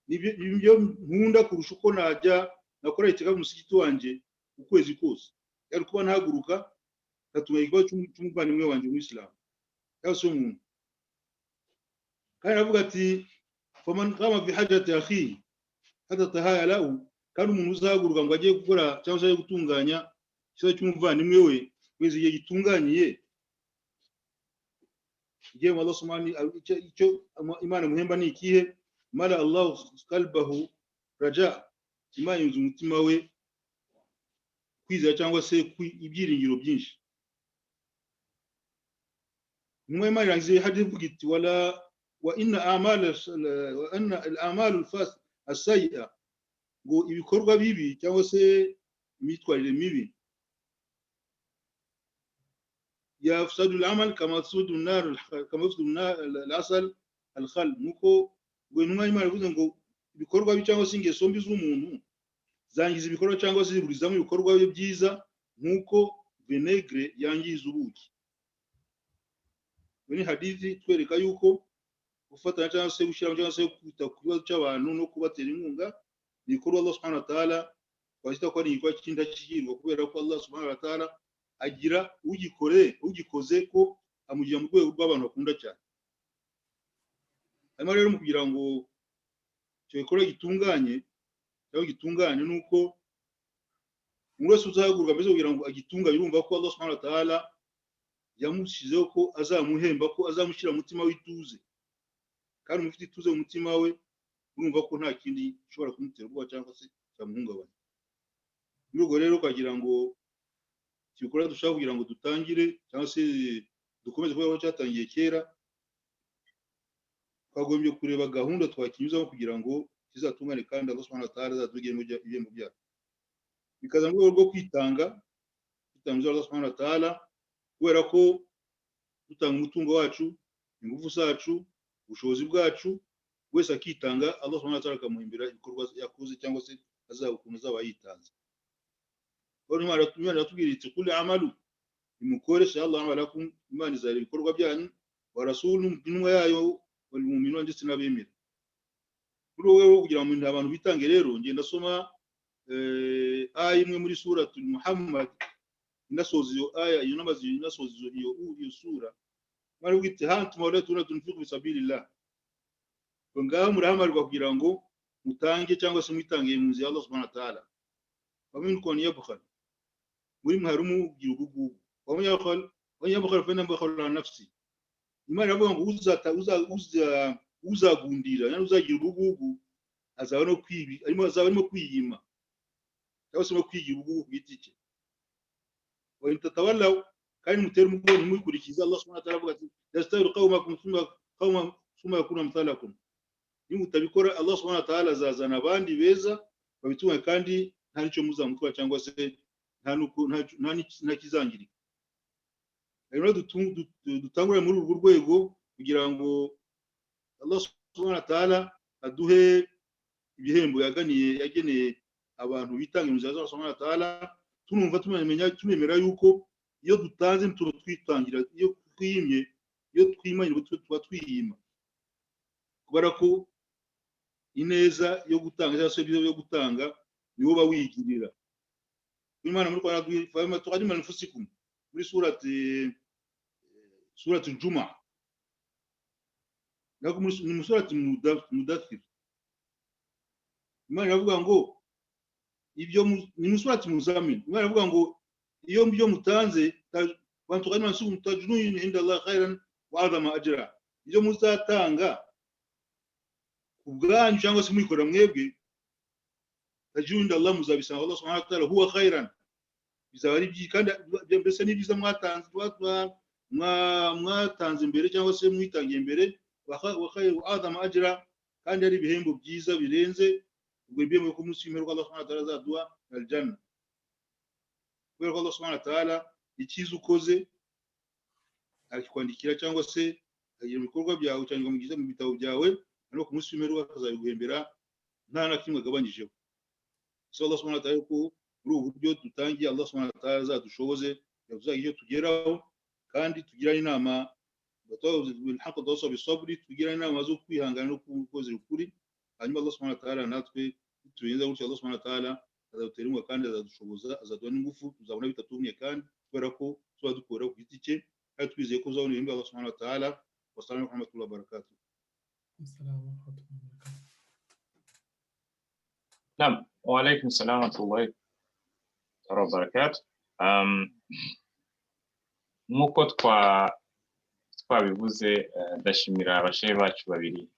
nibyo nkunda kurusha uko najya nakora itikafi mu musigiti wanjye ukwezi kose. Yari kuba ntahaguruka ngatunganya igikorwa cy'umuvandimwe wanjye w'umuyisilamu cyangwa se umuntu. Kandi aravuga ati faman qama fi hajati akhihi hatta tahaya lahu, kandi umuntu uzahaguruka ngo ajye gukora cyangwa se ajye gutunganya ikibazo cy'umuvandimwe we wese igihe gitunganiye, igihe Allah subhanahu icyo Imana imuhemba ni ikihe? Mala Allah qalbahu raja, Imana yunze umutima we kwizera cyangwa se ibyiringiro byinshi. Intumwa y'Imana irangiza hadithi ivuga iti wala wa inna a'mal wa anna al-a'mal al-fas as-sayyi'a, ngo ibikorwa bibi cyangwa se imyitwarire mibi yafsadu al-amal kama yafsadu an-nar kama yafsadu al-asal al-khal. Nuko ngo intumwa y'Imana ivuze ngo ibikorwa bibi cyangwa se ingeso mbi z'umuntu zangiza ibikorwa cyangwa se ziburizamo ibikorwa bye byiza nk'uko vinegre yangiza ubuki. Ni hadithi twereka yuko gufatanya cyangwa se gushyira cyangwa se kwita ku kibazo cy'abantu no kubatera inkunga ni igikorwa Allah subhanahu wa ta'ala twahita ko ari igikorwa cy'indashyikirwa, kubera ko Allah subhanahu wa ta'ala agira ugikoze ko amugira mu rwego rw'abantu bakunda cyane. Hanyuma rero mu kugira ngo icyo gikorwa gitunganye cyangwa gitungane, ni uko umuntu wese uzahaguruka mbese kugira ngo agitunganye, urumva ko Allah subhanahu wa ta'ala yamushyizeho ko azamuhemba, ko azamushyira mu mutima w'ituze, kandi umuntu ufite ituze mu mutima we urumva ko nta kindi gishobora kumutera ubwoba cyangwa se cyamuhungabanya. Muri ubwo rero ukagira ngo igikorwa dushaka kugira ngo dutangire cyangwa se dukomeze kubera ko cyatangiye kera, twagombye kureba gahunda twakinyuzamo kugira ngo kizatungane kandi Allah subhanahu wa ta'ala azaduhe ibihembo byacu. Bikaza mu rwego rwo kwitanga, kwitanga Allah subhanahu wa ta'ala, kubera ko dutanga umutungo wacu, ingufu zacu, ubushobozi bwacu, wese akitanga, Allah subhanahu wa ta'ala akamuhimbira ibikorwa yakoze cyangwa se azaba ukuntu azaba yitanze. Imana iratubwira iti kul amalu, nimukoreshe Allah amalakum, Imana izareba ibikorwa byanyu, wa rasulu, intumwa yayo, wal mu'minun, ndetse n'abemera. Muri wowe kugira ngo abantu bitange rero, ngenda soma aya imwe muri suratul Muhammad, inasoza iyo aya, iyo namaze inasoza iyo sura. Bari iti: "Ha antum haulai tunfiqu fi sabilillah", ngo ngaho murahamarirwa kugira ngo mutange cyangwa se mwitangiye mu nzu ya Allah subhanahu wa ta'ala. Wa minkum man yabkhal, muri mwe harimo ugira ubugugu. Wa man yabkhal, wa yabkhal fa inma yabkhalu ala nafsi. Imana iravuga ngo uzata uza uza uzagundira, yani uzagira ubugugu, azaba no kwibi arimo, azaba arimo kwiyima cyangwa se no kwigira ubugugu ku giti cye. Wa in tatawallaw, kandi mutera umugongo ntimwikurikize, Allah subhanahu wa ta'ala avuga ati: "Yastabdil qawmakum thumma qawman thumma yakunu amthalakum." Nimutabikora, Allah subhanahu wa ta'ala azazana abandi beza babitunga, kandi nta n'icyo muzamukora cyangwa se nta nuko nta kizangirika. Rero dutangure muri urwo rwego kugira ngo Allah subhanahu wa ta'ala aduhe ibihembo yaganiye, yageneye abantu bitanga mu nzira za Allah subhanahu wa ta'ala. Tunumva, tumenya, tunemera yuko iyo dutanze tuba twitangira, iyo twimye, iyo twimanye tuba twiyima, kubera ko ineza yo gutanga cyangwa se ibyiza byo gutanga niwo uba wigirira. Imana muri Qur'an: "Tuqaddimu anfusikum", muri surati Juma, nako ni mu surati Mudathir. Imana iravuga ngo ibyo ni mu surati Muzamil. Imana iravuga ngo iyo byo mutanze, "Tuqaddimu anfusikum tajidun inda Allah khairan wa a'zama ajra", ibyo muzatanga ku bwanyu cyangwa se mwikorera mwebwe, tajidun inda Allah, muzabisanga Allah subhanahu wa ta'ala, huwa khairan, bizaba ari byiza, kandi mbese ni byiza mwatanze, mwatanze imbere cyangwa se mwitangiye imbere, wa khairu a'zama ajra, kandi ari ibihembo byiza birenze. Ubwo ibihembo ku munsi w'imperuka Allah subhanahu wa ta'ala azaduha aljanna, kubera ko Allah subhanahu wa ta'ala icyiza ukoze arakikwandikira cyangwa se akagira ibikorwa byawe cyangwa mu mu bitabo byawe, ariko ku munsi w'imperuka akazabiguhembera nta na kimwe agabanyijeho. So Allah subhanahu wa ta'ala ko muri ubu buryo dutangiye, Allah subhanahu wa ta'ala azadushoboze tuzagira icyo tugeraho, kandi tugirane inama, tugirane inama zo kwihangana no kukozera ukuri. Hanyuma Allah subhanahu wa ta'ala natwe tubigenza gutyo, Allah subhanahu wa ta'ala azadutera inkunga kandi azadushoboza, azaduha n'ingufu, tuzabona bitatumye, kandi kubera ko tuba dukora ku giti cye kandi twizeye ko uzabona ibihembo Allah subhanahu wa ta'ala. Wassalamu alaikum warahmatullahi wabarakatuh. السلام ورحمة الله وبركاته. نعم، وعليكم السلام ورحمة الله وبركاته. Nk'uko twabivuze, ndashimira abashehe bacu babiri,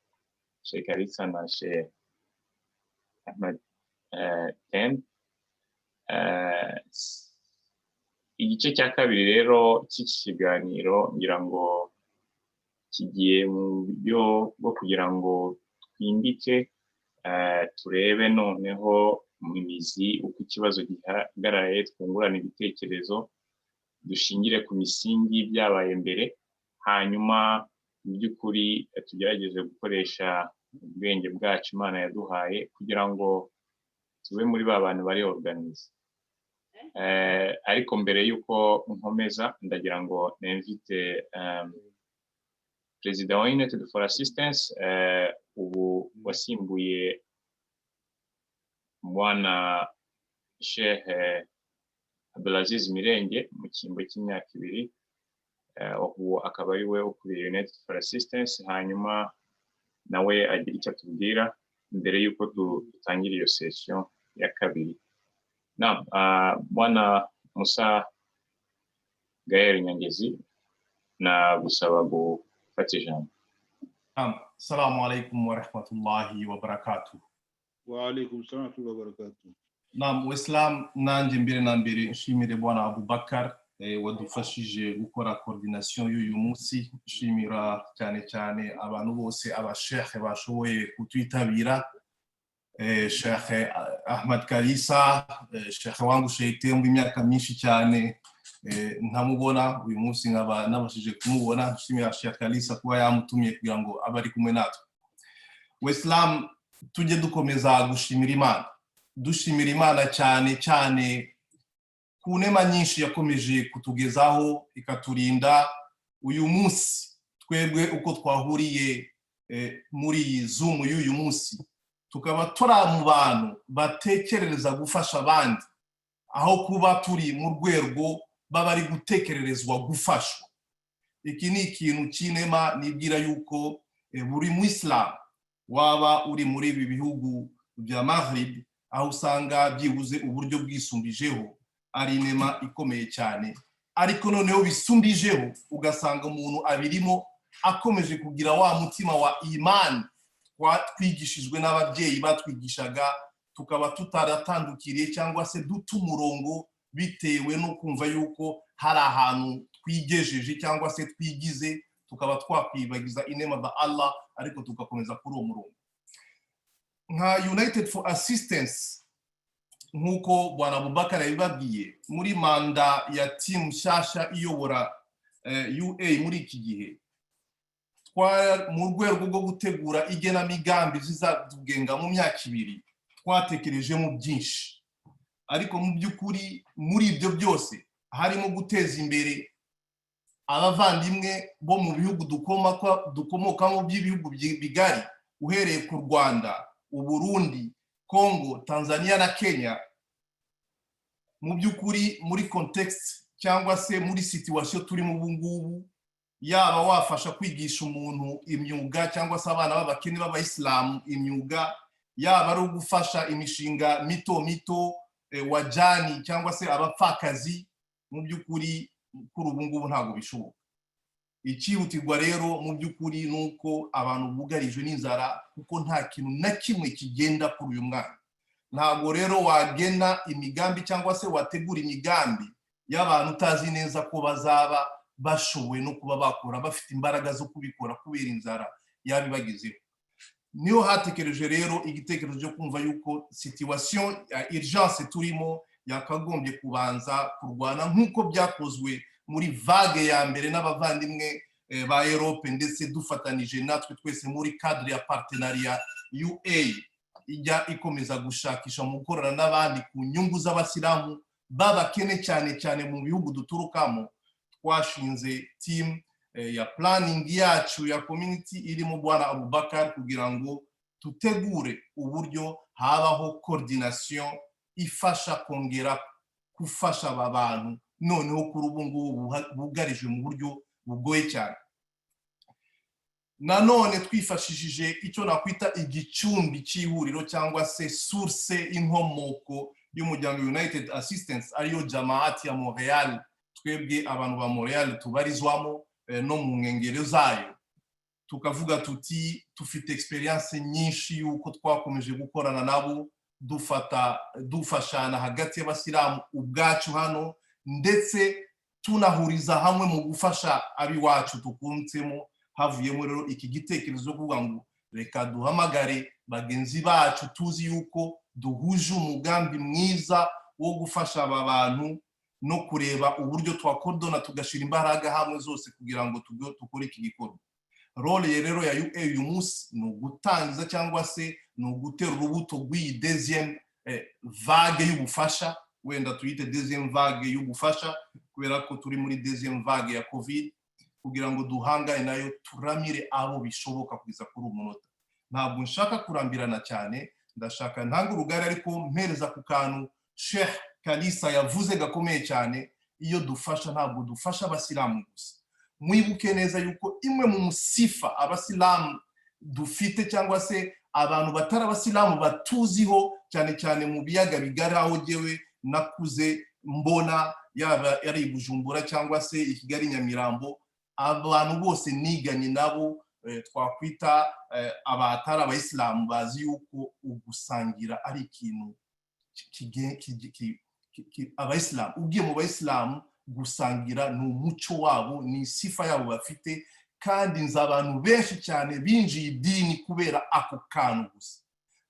Sheikh Kalisa na Sheikh Ahmed Ten. Igice cya kabiri rero cy'iki kiganiro ngira ngo kigiye mu buryo bwo kugira ngo twimbike, turebe noneho mu mizi uko ikibazo gihagararaye, twungurane ibitekerezo, dushingire ku misingi y'ibyabaye mbere, hanyuma mu by'ukuri tugerageze gukoresha ubwenge bwacu Imana yaduhaye kugira ngo tube muri ba bantu bari organisé. Ariko mbere y'uko nkomeza, ndagira ngo nemvite perezida wa United for Assistance, ubu wasimbuye Bwana Sheikh Abdulaziz Mirenge mu cyimbo cy'imyaka 2, ubu akaba ari we ukuriye United for Assistance, hanyuma nawe agira icyo atubwira mbere y'uko dutangira iyo session ya kabiri. Naam, Bwana Musa Gael Nyangezi, na gusaba gufata ijambo. Naam, assalamu alaikum wa rahmatullahi wa barakatuh. Wa alaikum salam wa rahmatullahi wa barakatuh. Naam, Waislamu, nanjye mbere na mbere nshimire Bwana Abubakar wadufashije gukora coordination y'uyu munsi. Nshimira cyane cyane abantu bose, abashekhe bashoboye kutwitabira, Sheikh Ahmad Kalisa, Sheikh wangu Sheikh Tembo, imyaka myinshi cyane ntamubona, uyu munsi nkaba nabashije kumubona. Nshimira Sheikh Kalisa kuba yamutumye kugira ngo abe ari kumwe natwe. Waislamu, tujye dukomeza gushimira Imana, dushimira Imana cyane cyane ku nema nyinshi yakomeje kutugezaho, ikaturinda. Uyu munsi twebwe uko twahuriye muri iyi Zoom y'uyu munsi, tukaba turi mu bantu batekerereza gufasha abandi, aho kuba turi mu rwego baba ari gutekererezwa gufashwa. Iki ni ikintu cy'inema nibwira yuko buri muyisilamu waba uri muri ibi bihugu bya Maghrib, aho usanga byibuze uburyo bwisumbijeho, ari inema ikomeye cyane. Ariko noneho bisumbijeho ugasanga umuntu abirimo akomeje kugira wa mutima wa imani twigishijwe n'ababyeyi batwigishaga, tukaba tutaratandukiriye cyangwa se duta umurongo bitewe no kumva yuko hari ahantu twigejeje cyangwa se twigize, tukaba twakwibagiza inema za Allah, ariko tugakomeza kuri uwo murongo. Nka United for Assistance, nk'uko Bwana Abubakar yabibabwiye, muri manda ya team nshyashya iyobora UA muri iki gihe, mu rwego rwo gutegura igenamigambi zizatugenga mu myaka 2, twatekerejemo byinshi. Ariko mu by'ukuri muri ibyo byose harimo guteza imbere abavandimwe bo mu bihugu dukomokamo by'ibihugu bigari, uhereye ku Rwanda, Uburundi, Congo, Tanzania na Kenya. Mu by'ukuri muri context cyangwa se muri situation turimo ubu ngubu, yaba wafasha kwigisha umuntu imyuga cyangwa se abana b'abakene b'abayisilamu imyuga, yaba ari ugufasha imishinga mito mito wajani cyangwa se abapfakazi, mu by'ukuri kuri ubu ngubu ntabwo bishoboka. Icyihutirwa rero mu by'ukuri ni uko abantu bugarijwe n'inzara, kuko nta kintu na kimwe kigenda kuri uyu mwana. Ntabwo rero wagena imigambi cyangwa se wategura imigambi y'abantu utazi neza ko bazaba bashoboye no kuba bakora, bafite imbaraga zo kubikora, kubera inzara yabibagezeho. Niyo hatekereje rero igitekerezo cyo kumva yuko situation ya urgence turimo yakagombye kubanza kurwana, nk'uko byakozwe muri vague ya mbere n'abavandimwe ba Europe, ndetse dufatanije natwe twese muri cadre ya partenariat UA ijya ikomeza gushakisha mu gukorana n'abandi ku nyungu z'abasilamu b'abakene, cyane cyane mu bihugu duturukamo. Twashinze team ya planning yacu ya community irimo Bwana Abubakar, kugira ngo tutegure uburyo habaho coordination ifasha kongera gufasha aba bantu noneho kuri ubu ngubu bugarijwe mu buryo bugoye cyane. Nanone twifashishije icyo nakwita igicumbi cy'ihuriro cyangwa se source, inkomoko y'umuryango United Assistance, ariyo jamaati ya Montreal, twebwe abantu ba Montreal tubarizwamo no mu nkengero zayo, tukavuga tuti tufite experience nyinshi y'uko twakomeje gukorana nabo, dufata dufashana hagati y'abasilamu ubwacu hano, ndetse tunahuriza hamwe mu gufasha ab'iwacu tukunzemo. Havuyemo rero iki gitekerezo cyo kuvuga ngo reka duhamagare bagenzi bacu tuzi yuko duhuje umugambi mwiza wo gufasha aba bantu, no kureba uburyo twakodona tugashyira imbaraga hamwe zose kugira ngo dukore iki gikorwa. Rôle rero ya UA uyu munsi ni ugutangiza cyangwa se ni ugutera urubuto rw'iyi deuxième vague y'ubufasha, wenda tuyite deuxième vague y'ubufasha, kubera ko turi muri deuxième vague ya Covid, kugira ngo duhangane nayo, turamire abo bishoboka kugeza kuri uyu munota. Ntabwo nshaka kurambirana cyane, ndashaka ntanga urugari, ariko mpereza ku kantu Sheikh Kalisa yavuze gakomeye cyane. Iyo dufasha, ntabwo dufasha abasilamu gusa. Mwibuke neza yuko imwe mu musifa abasilamu dufite, cyangwa se abantu batari abasilamu batuziho, cyane cyane mu biyaga bigari aho jyewe nakuze mbona, yaba ari i Bujumbura cyangwa se i Kigali, Nyamirambo, abantu bose niganye nabo twakwita abatari abayisilamu bazi yuko ugusangira ari ikintu abayisilamu, ugiye mu bayisilamu, gusangira ni umuco wabo, ni isifa yabo bafite. Kandi nzi abantu benshi cyane binjiye idini kubera ako kantu gusa.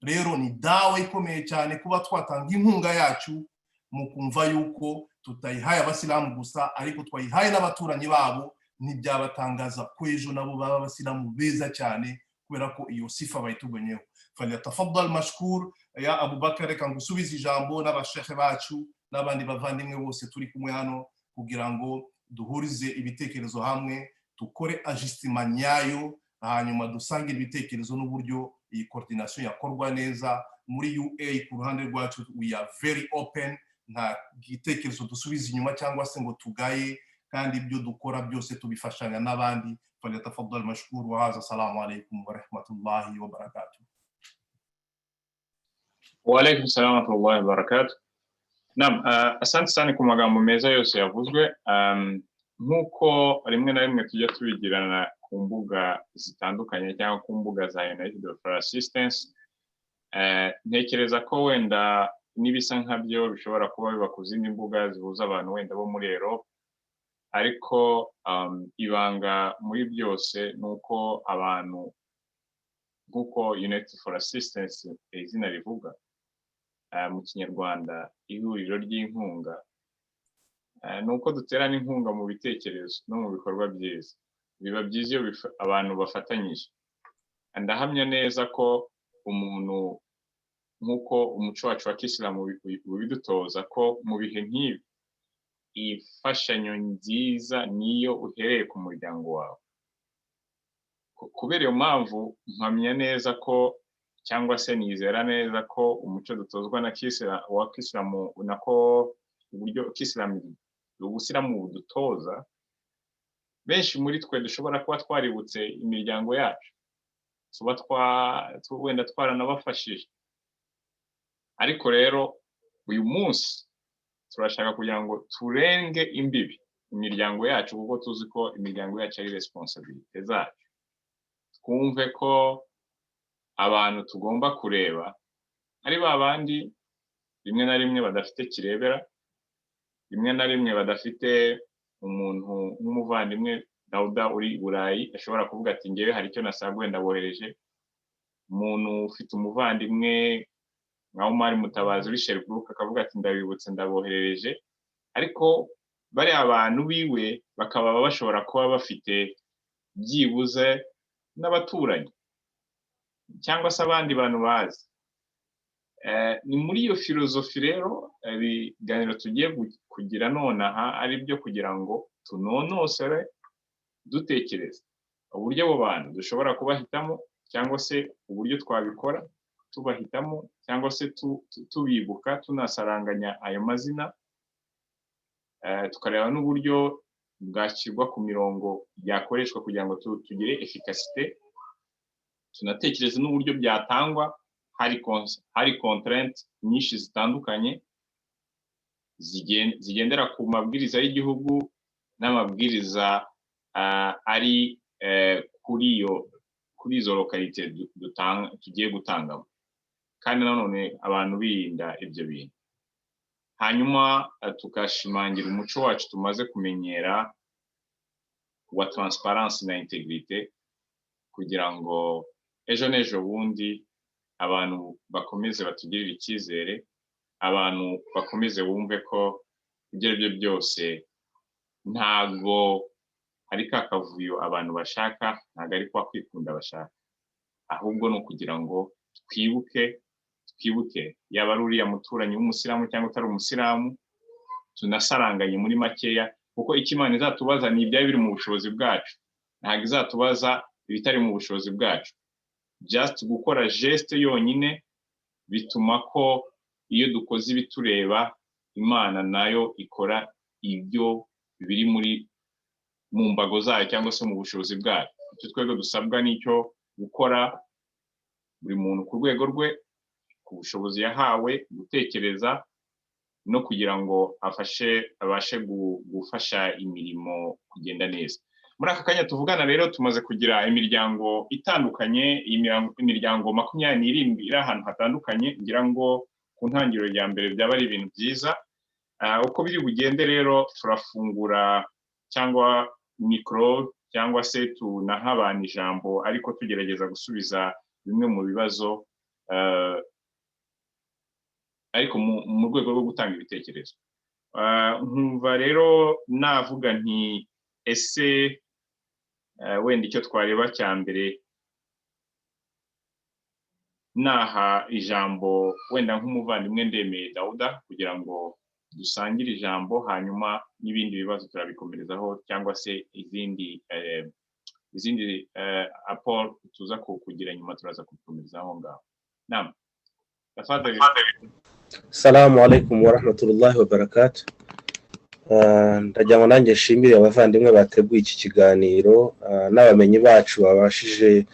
Rero ni dawa ikomeye cyane kuba twatanga inkunga yacu mu kumva yuko tutayihaye abasilamu gusa, ariko twayihaye n'abaturanyi babo. Ntibyabatangaza ko ejo nabo baba abasilamu beza cyane, kubera ko iyo sifa bayitugonyeho. Falyatafaddal mashkur ya Abubakar. Reka ngusubize ijambo n'abashehe bacu n'abandi bavandimwe bose turi kumwe hano, kugira ngo duhurize ibitekerezo hamwe, dukore ajustement nyayo, hanyuma dusangire ibitekerezo n'uburyo iyi coordination yakorwa neza. Muri UA ku ruhande rwacu we are very open, nta gitekerezo dusubiza inyuma cyangwa se ngo tugaye. Kandi ibyo dukora byose tubifashanya n'abandi. فليتفضل مشكور وهذا. السلام عليكم ورحمة الله وبركاته. وعليكم السلام ورحمة الله وبركاته. Naam, asante sana ku magambo meza yose yavuzwe. Nk'uko rimwe na rimwe tujya tubigirana ku mbuga zitandukanye cyangwa ku mbuga za United for Assistance, ntekereza ko wenda n'ibisa nkabyo bishobora kuba biba ku zindi mbuga zihuza abantu wenda bo muri Europe, ariko ibanga muri byose ni uko abantu, nk'uko United for Assistance izina rivuga mu Kinyarwanda, ihuriro ry'inkunga, ni uko duterana inkunga mu bitekerezo no mu bikorwa byiza. Biba byiza iyo abantu bafatanyije. Ndahamya neza ko umuntu, nk'uko umuco wacu wa kisilamu ubidutoza, ko mu bihe nk'ibi imfashanyo nziza niyo uhereye ku muryango wawe. Kubera iyo mpamvu, mpamya neza ko, cyangwa se nizera neza ko umuco dutozwa na wa kisilamu, nako uburyo kisilamu, ubusilamu budutoza, benshi muri twe dushobora kuba twaributse imiryango yacu, tuba wenda twaranabafashije. Ariko rero uyu munsi turashaka kugira ngo turenge imbibi imiryango yacu, kuko tuzi ko imiryango yacu ari responsabilité zacu. Twumve ko abantu tugomba kureba ari ba bandi rimwe na rimwe badafite kirebera, rimwe na rimwe badafite umuntu nk'umuvandimwe Dawuda uri i Burayi ashobora kuvuga ati: "Ngewe hari icyo nasaguye, ndabohereje." Umuntu ufite umuvandimwe nka Umari Mutabazi uri Sherbrooke akavuga ati: "Ndabibutse, ndaboherereje." Ariko bariya abantu biwe bakaba bashobora kuba bafite byibuze n'abaturanyi cyangwa se abandi bantu bazi. Ni muri iyo filozofi rero ibiganiro tugiye kugira nonaha ari byo kugira ngo tunonosore, dutekereza uburyo abo bantu dushobora kubahitamo, cyangwa se uburyo twabikora tubahitamo, cyangwa se tubibuka, tunasaranganya ayo mazina, tukareba n'uburyo bwashyirwa ku mirongo byakoreshwa kugira ngo tugire efficacité, tunatekereza n'uburyo byatangwa hari contraintes nyinshi zitandukanye zigendera ku mabwiriza y'igihugu n'amabwiriza ari kuri izo localité tugiye gutangamo, kandi nanone abantu birinda ibyo bintu. Hanyuma tugashimangira umuco wacu tumaze kumenyera wa transparence na intégrité, kugira ngo ejo n'ejo bundi abantu bakomeze batugirire icyizere, abantu bakomeze bumve ko ibyo ari byo byose ntabwo ari ka kavuyo abantu bashaka, ntabwo ari kwa kwikunda bashaka, ahubwo ni ukugira ngo twibuke, twibuke yaba ari uriya muturanyi w'umusilamu cyangwa utari umusilamu, tunasaranganye muri makeya, kuko icyo Imana izatubaza ni ibyari biri mu bushobozi bwacu, ntabwo izatubaza ibitari mu bushobozi bwacu. Just gukora geste yonyine bituma ko iyo dukoze ibitureba, Imana nayo ikora ibyo biri muri mu mbago zayo cyangwa se mu bushobozi bwayo. Icyo twebwe dusabwa nicyo gukora, buri muntu ku rwego rwe, ku bushobozi yahawe, gutekereza no kugira ngo afashe, abashe gufasha imirimo kugenda neza. Muri aka kanya tuvugana rero, tumaze kugira imiryango itandukanye, imiryango 27 iri ahantu hatandukanye. Ngira ngo ku ntangiriro ya mbere byaba ari ibintu byiza. Uko biri bugende rero, turafungura cyangwa mikoro, cyangwa se tunaha abantu ijambo, ariko tugerageza gusubiza bimwe mu bibazo, ariko mu rwego rwo gutanga ibitekerezo. Nkumva rero navuga nti: ese wenda icyo twareba cya mbere, naha ijambo wenda nk'umuvandimwe Ndemeye Dawuda kugira ngo dusangire ijambo, hanyuma n'ibindi bibazo turabikomerezaho, cyangwa se izindi apport tuza kugira nyuma turaza kubikomereza aho ngaho. Naam. السلام عليكم ورحمة الله وبركاته. Ndagira ngo nanjye nshimire abavandimwe bateguye iki kiganiro n'abamenyi bacu babashije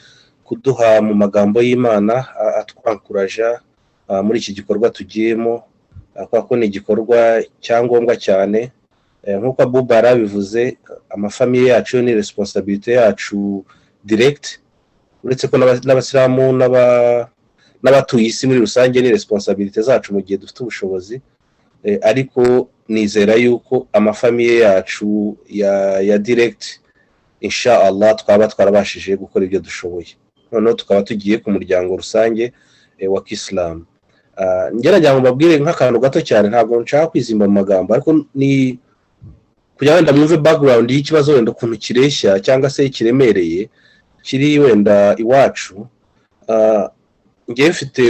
kuduha mu magambo y'Imana atwankuraja muri iki gikorwa tugiyemo, kubera ko ni igikorwa cya ngombwa cyane. Nk'uko Abuba yarabivuze, amafamille yacu ni responsabilité yacu direct, uretse ko n'abasilamu n'abatuye isi muri rusange ni responsabilité zacu mu gihe dufite ubushobozi. Ariko nizera yuko amafamille yacu ya direct, insha Allah, twaba twarabashije gukora ibyo dushoboye, noneho tukaba tugiye ku muryango rusange wa kisilamu. Ngerageza ngo mbabwire nk'akantu gato cyane, ntabwo nshaka kwizimba mu magambo, ariko ni kugira wenda mwumve background y'ikibazo, wenda ukuntu kireshya cyangwa se kiremereye kiri wenda iwacu. Ngewe mfite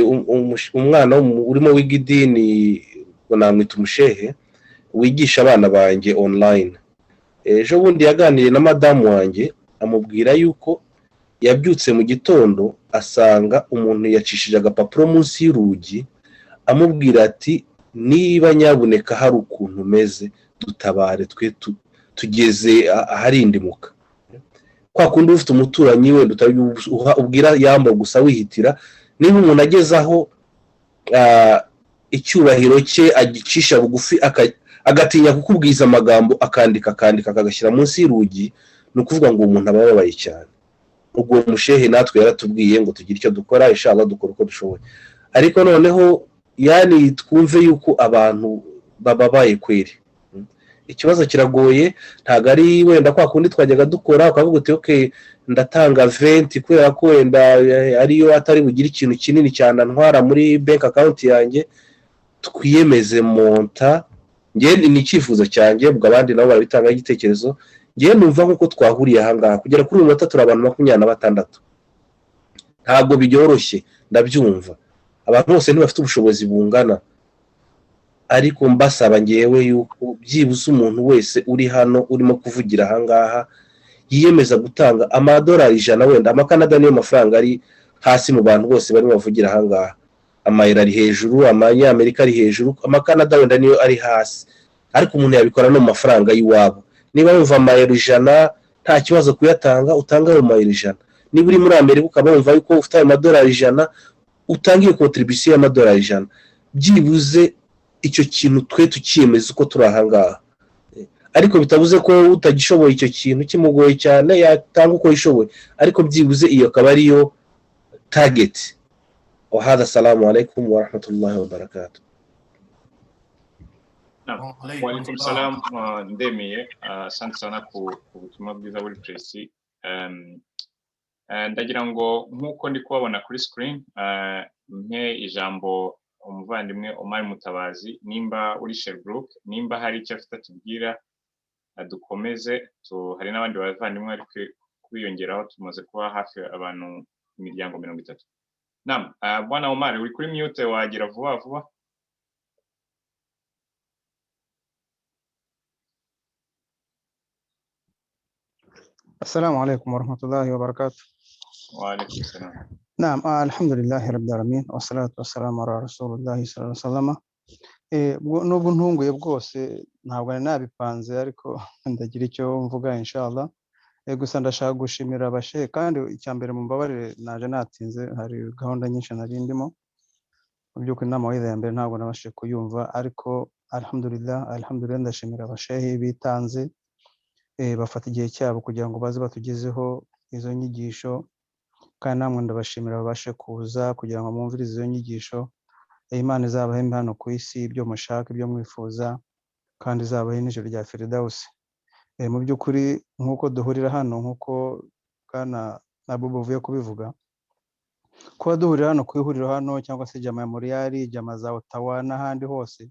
umwana urimo wiga idini, ngo namwita umushehe wigisha abana banjye online. Ejo bundi yaganiriye na madamu wanjye, amubwira yuko yabyutse mu gitondo asanga umuntu yacishije agapapuro munsi y'urugi, amubwira ati: "Niba nyabuneka hari ukuntu umeze, dutabare, twe tugeze aharindimuka." Kwa kundi ufite umuturanyi wenda ubwira yambo gusa wihitira, niba umuntu ageze aho icyubahiro cye agicisha bugufi, agatinya kukubwiza amagambo, akandika akandika akagashyira munsi y'urugi, ni ukuvuga ngo uwo muntu aba ababaye cyane. Ubwo uwo mushehe natwe yaratubwiye ngo tugire icyo dukora, inshallah dukora uko dushoboye. Ariko noneho yani twumve yuko abantu bababaye kweri, ikibazo kiragoye. Ntabwo ari wenda kwa kundi twajyaga dukora ukavuga uti: "Okay, ndatanga 20 kubera ko wenda ariyo atari bugire ikintu kinini cyane antwara muri bank account yanjye." Twiyemeze montant. Njye ni icyifuzo cyanjye, ubwo abandi nabo barabitangaho igitekerezo. Njyewe numva nk'uko twahuriye ahangaha kugera kuri uyu munota turi abantu 26, ntabwo byoroshye, ndabyumva, abantu bose ntibafite ubushobozi bungana, ariko mbasaba ngewe yuko byibuze umuntu wese uri hano urimo kuvugira ahangaha yiyemeza gutanga amadolari 100, wenda amakanada niyo mafaranga ari hasi mu bantu bose barimo bavugira ahangaha. Amayero ari hejuru, amanyamerika ari hejuru, amakanada wenda niyo ari hasi, ariko umuntu yabikora no mu mafaranga y'iwabo. Niba wumva amayero 100 nta kibazo kuyatanga, utanga ayo mayero 100. Niba uri muri Amerika ukaba wumva yuko ufite ayo madolari 100, utanga iyo contribution y'amadolari 100. Byibuze icyo kintu twe tukiyemeza uko turi ahangaha, ariko bitabuze ko utagishoboye, icyo kintu kimugoye cyane, yatanga uko yishoboye, ariko byibuze iyo akaba ariyo target. Wahada, assalamu alaikum warahmatullahi wabarakatuh. Waalaikum salam. Ndemeye, asante sana ku butumwa bwiza buri précis. Ndagira ngo nk'uko ndi kubabona kuri screen, mpe ijambo umuvandimwe Omar Mutabazi, nimba uri Sherbrooke, nimba hari icyo afite atubwira, dukomeze. Hari n'abandi bavandimwe bari kwiyongeraho, tumaze kuba hafi abantu imiryango 30. Naam, bwana Omar, uri kuri mute, wagira vuba vuba. السلام عليكم ورحمة الله وبركاته. وعليكم السلام. نعم، الحمد لله رب العالمين والصلاة والسلام على رسول الله صلى الله عليه وسلم. Nubwo ntunguye bwose, ntabwo nari nabipanze, ariko ndagira icyo mvuga inshallah. Gusa ndashaka gushimira abashehe, kandi icya mbere mumbabarire naje natinze, hari gahunda nyinshi nari ndimo. Mu by'ukuri n'amawaidha ya mbere ntabwo nabashije kuyumva, ariko alhamdulillah, alhamdulillah, ndashimira abashehe bitanze, bafata igihe cyabo kugira ngo baze batugezeho izo nyigisho, kandi namwe ndabashimira babashe kuza kugira ngo mwumvirize izo nyigisho. Imana izabahembe hano ku isi ibyo mushaka, ibyo mwifuza, kandi izabahe n'ijuru rya Firidawusi. Mu by'ukuri nk'uko duhurira hano, nk'uko bwana Abuba uvuye kubivuga, kuba duhurira hano ku ihuriro hano cyangwa se jama ya Montreal, jama za Ottawa n'ahandi hose,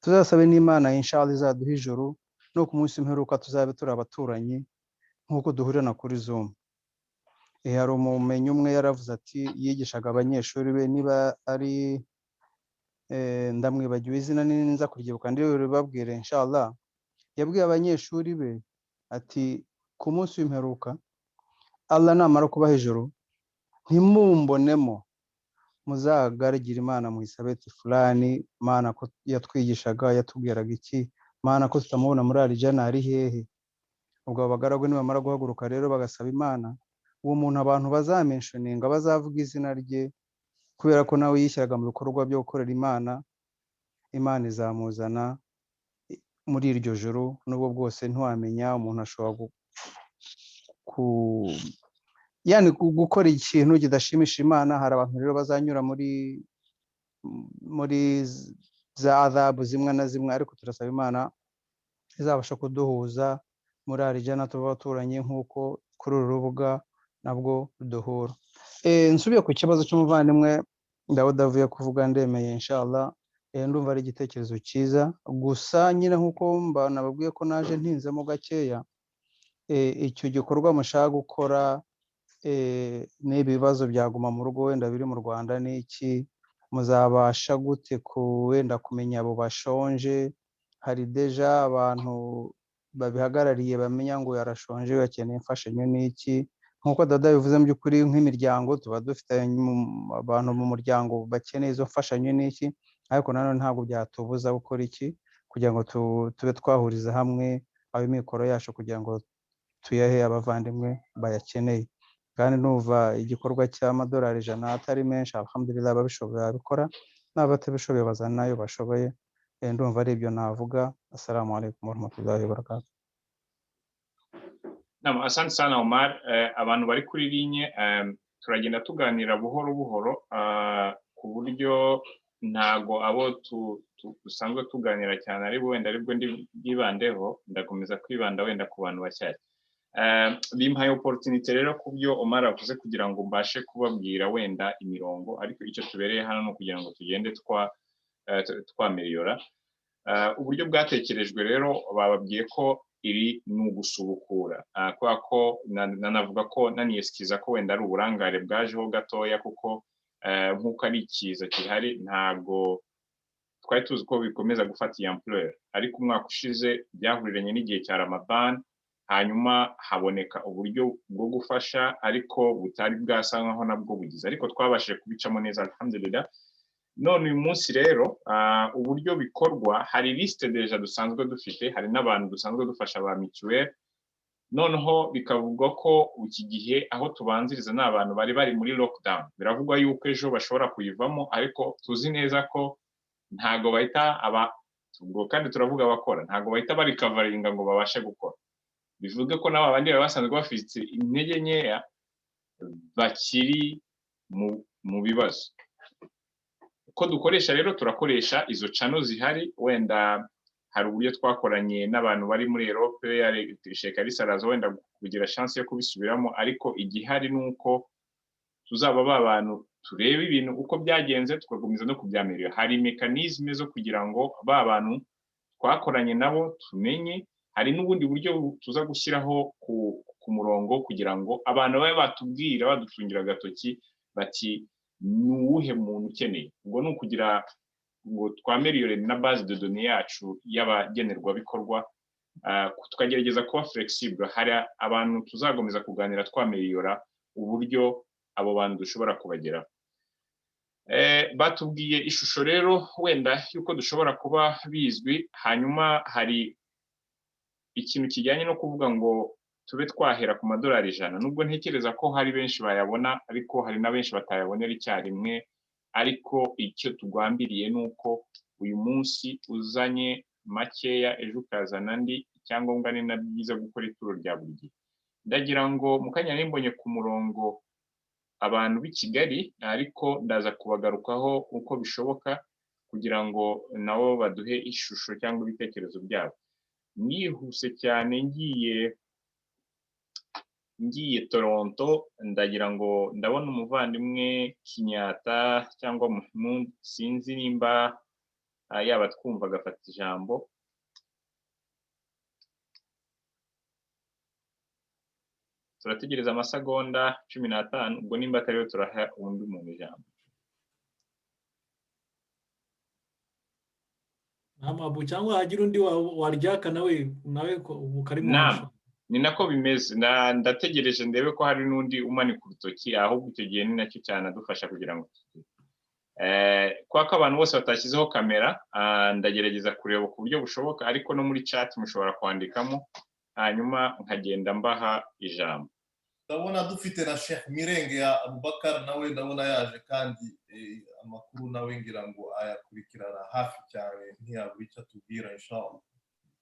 tuzasabe n'Imana inshallah izaduha ijuru, no ku munsi w'imperuka tuzabe turi abaturanyi nk'uko duhurirana kuri Zoom. Hari umumenyi umwe yaravuze ati, yigishaga abanyeshuri be, niba ari ndamwibagiwe izina, nini nza kuryibuka ndibabwire inshallah. Yabwiye abanyeshuri be ati: "Ku munsi w'imperuka Allah namara kubaha ijuru ntimumbonemo, muzagaragire Imana muyisabe ati fulani, Imana ko yatwigishaga yatubwiraga iki, Mana, ko tutamubona muri arijana, ari hehe? Ubwo abo bagaragu nibamara guhaguruka rero bagasaba Imana, uwo muntu abantu bazamentioninga, bazavuga izina rye, kubera ko nawe yishyiraga mu bikorwa byo gukorera Imana, Imana izamuzana muri iryo joro. Nubwo bwose ntiwamenya, umuntu ashobora ku yani gukora ikintu kidashimisha Imana. Hari abantu rero bazanyura muri za adhabu zimwe na zimwe, ariko turasaba Imana izabasha kuduhuza muri arijana, tuba abaturanyi nk'uko kuri uru rubuga nabwo duhura. Nsubiye ku kibazo cy'umuvandimwe Dawudi avuye kuvuga, ndemeye inshallah. Ndumva ari igitekerezo cyiza. Gusa nyine nk'uko nababwiye ko naje ntinzemo gakeya, icyo gikorwa mushaka gukora n'ibibazo byaguma mu rugo wenda biri mu Rwanda n'iki, muzabasha gute ku wenda kumenya abo bashonje? Hari déjà abantu babihagarariye bamenya ngo yarashonje, bakeneye imfashanyo n'iki? Nk'uko dada bivuze, mu by'ukuri nk'imiryango tuba dufite abantu mu muryango bakeneye izo mfashanyo n'iki, ariko nanone ntabwo byatubuza gukora iki, kugira ngo tube twahuriza hamwe ayo mikoro yacu kugira ngo tuyahe abavandimwe bayakeneye. Kandi numva igikorwa cy'amadolari 100 atari menshi. Alhamdulillah, ababishoboye babikora, n'abatabishoboye bazana nayo bashoboye. Ndumva ari ibyo navuga. Assalamu alaikum warahmatullahi wabarakatuh. Naam, asante sana Omar. Abantu bari kuri ligne, turagenda tuganira buhoro buhoro, ku buryo ntago abo dusanzwe tuganira cyane ari wenda aribwo byibandeho. Ndakomeza kwibanda wenda ku bantu bashyashya. Bimpaye opportunity rero ku byo Omar avuze kugira ngo mbashe kubabwira wenda imirongo, ariko icyo tubereye hano ni ukugira ngo tugende twameliyora uburyo bwatekerejwe. Rero bababwiye ko iri ni ugusubukura, kubera ko nanavuga ko naniyesikiza ko wenda ari uburangare bwajeho gatoya, kuko nk'uko ari ikiza gihari, ntabwo twari tuzi ko bikomeza gufata iyi ampleur. Ariko umwaka ushize byahuriranye n'igihe cya Ramadan, hanyuma haboneka uburyo bwo gufasha, ariko butari bwasa nkaho nabwo bugize, ariko twabashije kubicamo neza, alhamdulillah. None uyu munsi rero uburyo bikorwa, hari liste déjà dusanzwe dufite, hari n'abantu dusanzwe dufasha ba mituweli. Noneho bikavugwa ko iki gihe aho tubanziriza ni abantu bari bari muri lockdown. Biravugwa yuko ejo bashobora kuyivamo, ariko tuzi neza ko ntago bahita aba, ubwo kandi turavuga abakora, ntago bahita barecoveringa ngo babashe gukora. Bivuge ko n'aba bandi bari basanzwe bafite intege nkeya bakiri mu bibazo. Uko dukoresha rero, turakoresha izo canaux zihari. Wenda hari uburyo twakoranye n'abantu bari muri Europe, Sheikh Araza wenda kugira chance yo kubisubiramo. Ariko igihari ni uko tuzaba ba bantu tureba ibintu uko byagenze, tugakomeza no kubyamerera. Hari mécanismes zo kugira ngo ba bantu twakoranye nabo tumenye. Hari n'ubundi buryo tuza gushyiraho ku murongo kugira ngo abantu babe batubwira, badutungira agatoki bati: "Ni uwuhe muntu ukeneye?" Ubwo ni ukugira ngo twameliyore na base de données yacu y'abagenerwabikorwa, tukagerageza kuba flexible. Hari abantu tuzakomeza kuganira, twameliyora uburyo abo bantu dushobora kubageraho. Batubwiye ishusho rero wenda y'uko dushobora kuba bizwi. Hanyuma hari ikintu kijyanye no kuvuga ngo tube twahera ku madolari 100, nubwo ntekereza ko hari benshi bayabona, ariko hari na benshi batayabonera icyarimwe. Ariko icyo tugambiriye ni uko uyu munsi uzanye makeya, ejo ukazana andi. Icyangombwa ni na byiza gukora ituro rya buri gihe. Ndagira ngo mu kanya mbonye ku murongo abantu b'i Kigali, ariko ndaza kubagarukaho uko bishoboka kugira ngo nabo baduhe ishusho cyangwa ibitekerezo byabo. Nihuse cyane, ngiye Toronto, ndagira ngo ndabona umuvandimwe Kinyata cyangwa Muhmud, sinzi nimba yaba twumva agafata ijambo. Turategereza amasegonda 15, ubwo nimba atariyo turaha undi muntu ijambo. Nta cyangwa hagira undi waryaka nawe ukarimo. Nama ni nako bimeze. Ndategereje ndebe ko hari n'undi umanika urutoki, ahubwo icyo gihe ni nacyo cyanadufasha kugira ngo tugere. Kubera ko abantu bose batashyizeho kamera, ndagerageza kureba ku buryo bushoboka, ariko no muri chat mushobora kwandikamo, hanyuma nkagenda mbaha ijambo. Ndabona dufite na Sheikh Mirenge ya Abubakar, nawe ndabona yaje, kandi amakuru nawe ngira ngo ayakurikirana hafi cyane, ntiyabura icyo atubwira, inshallah.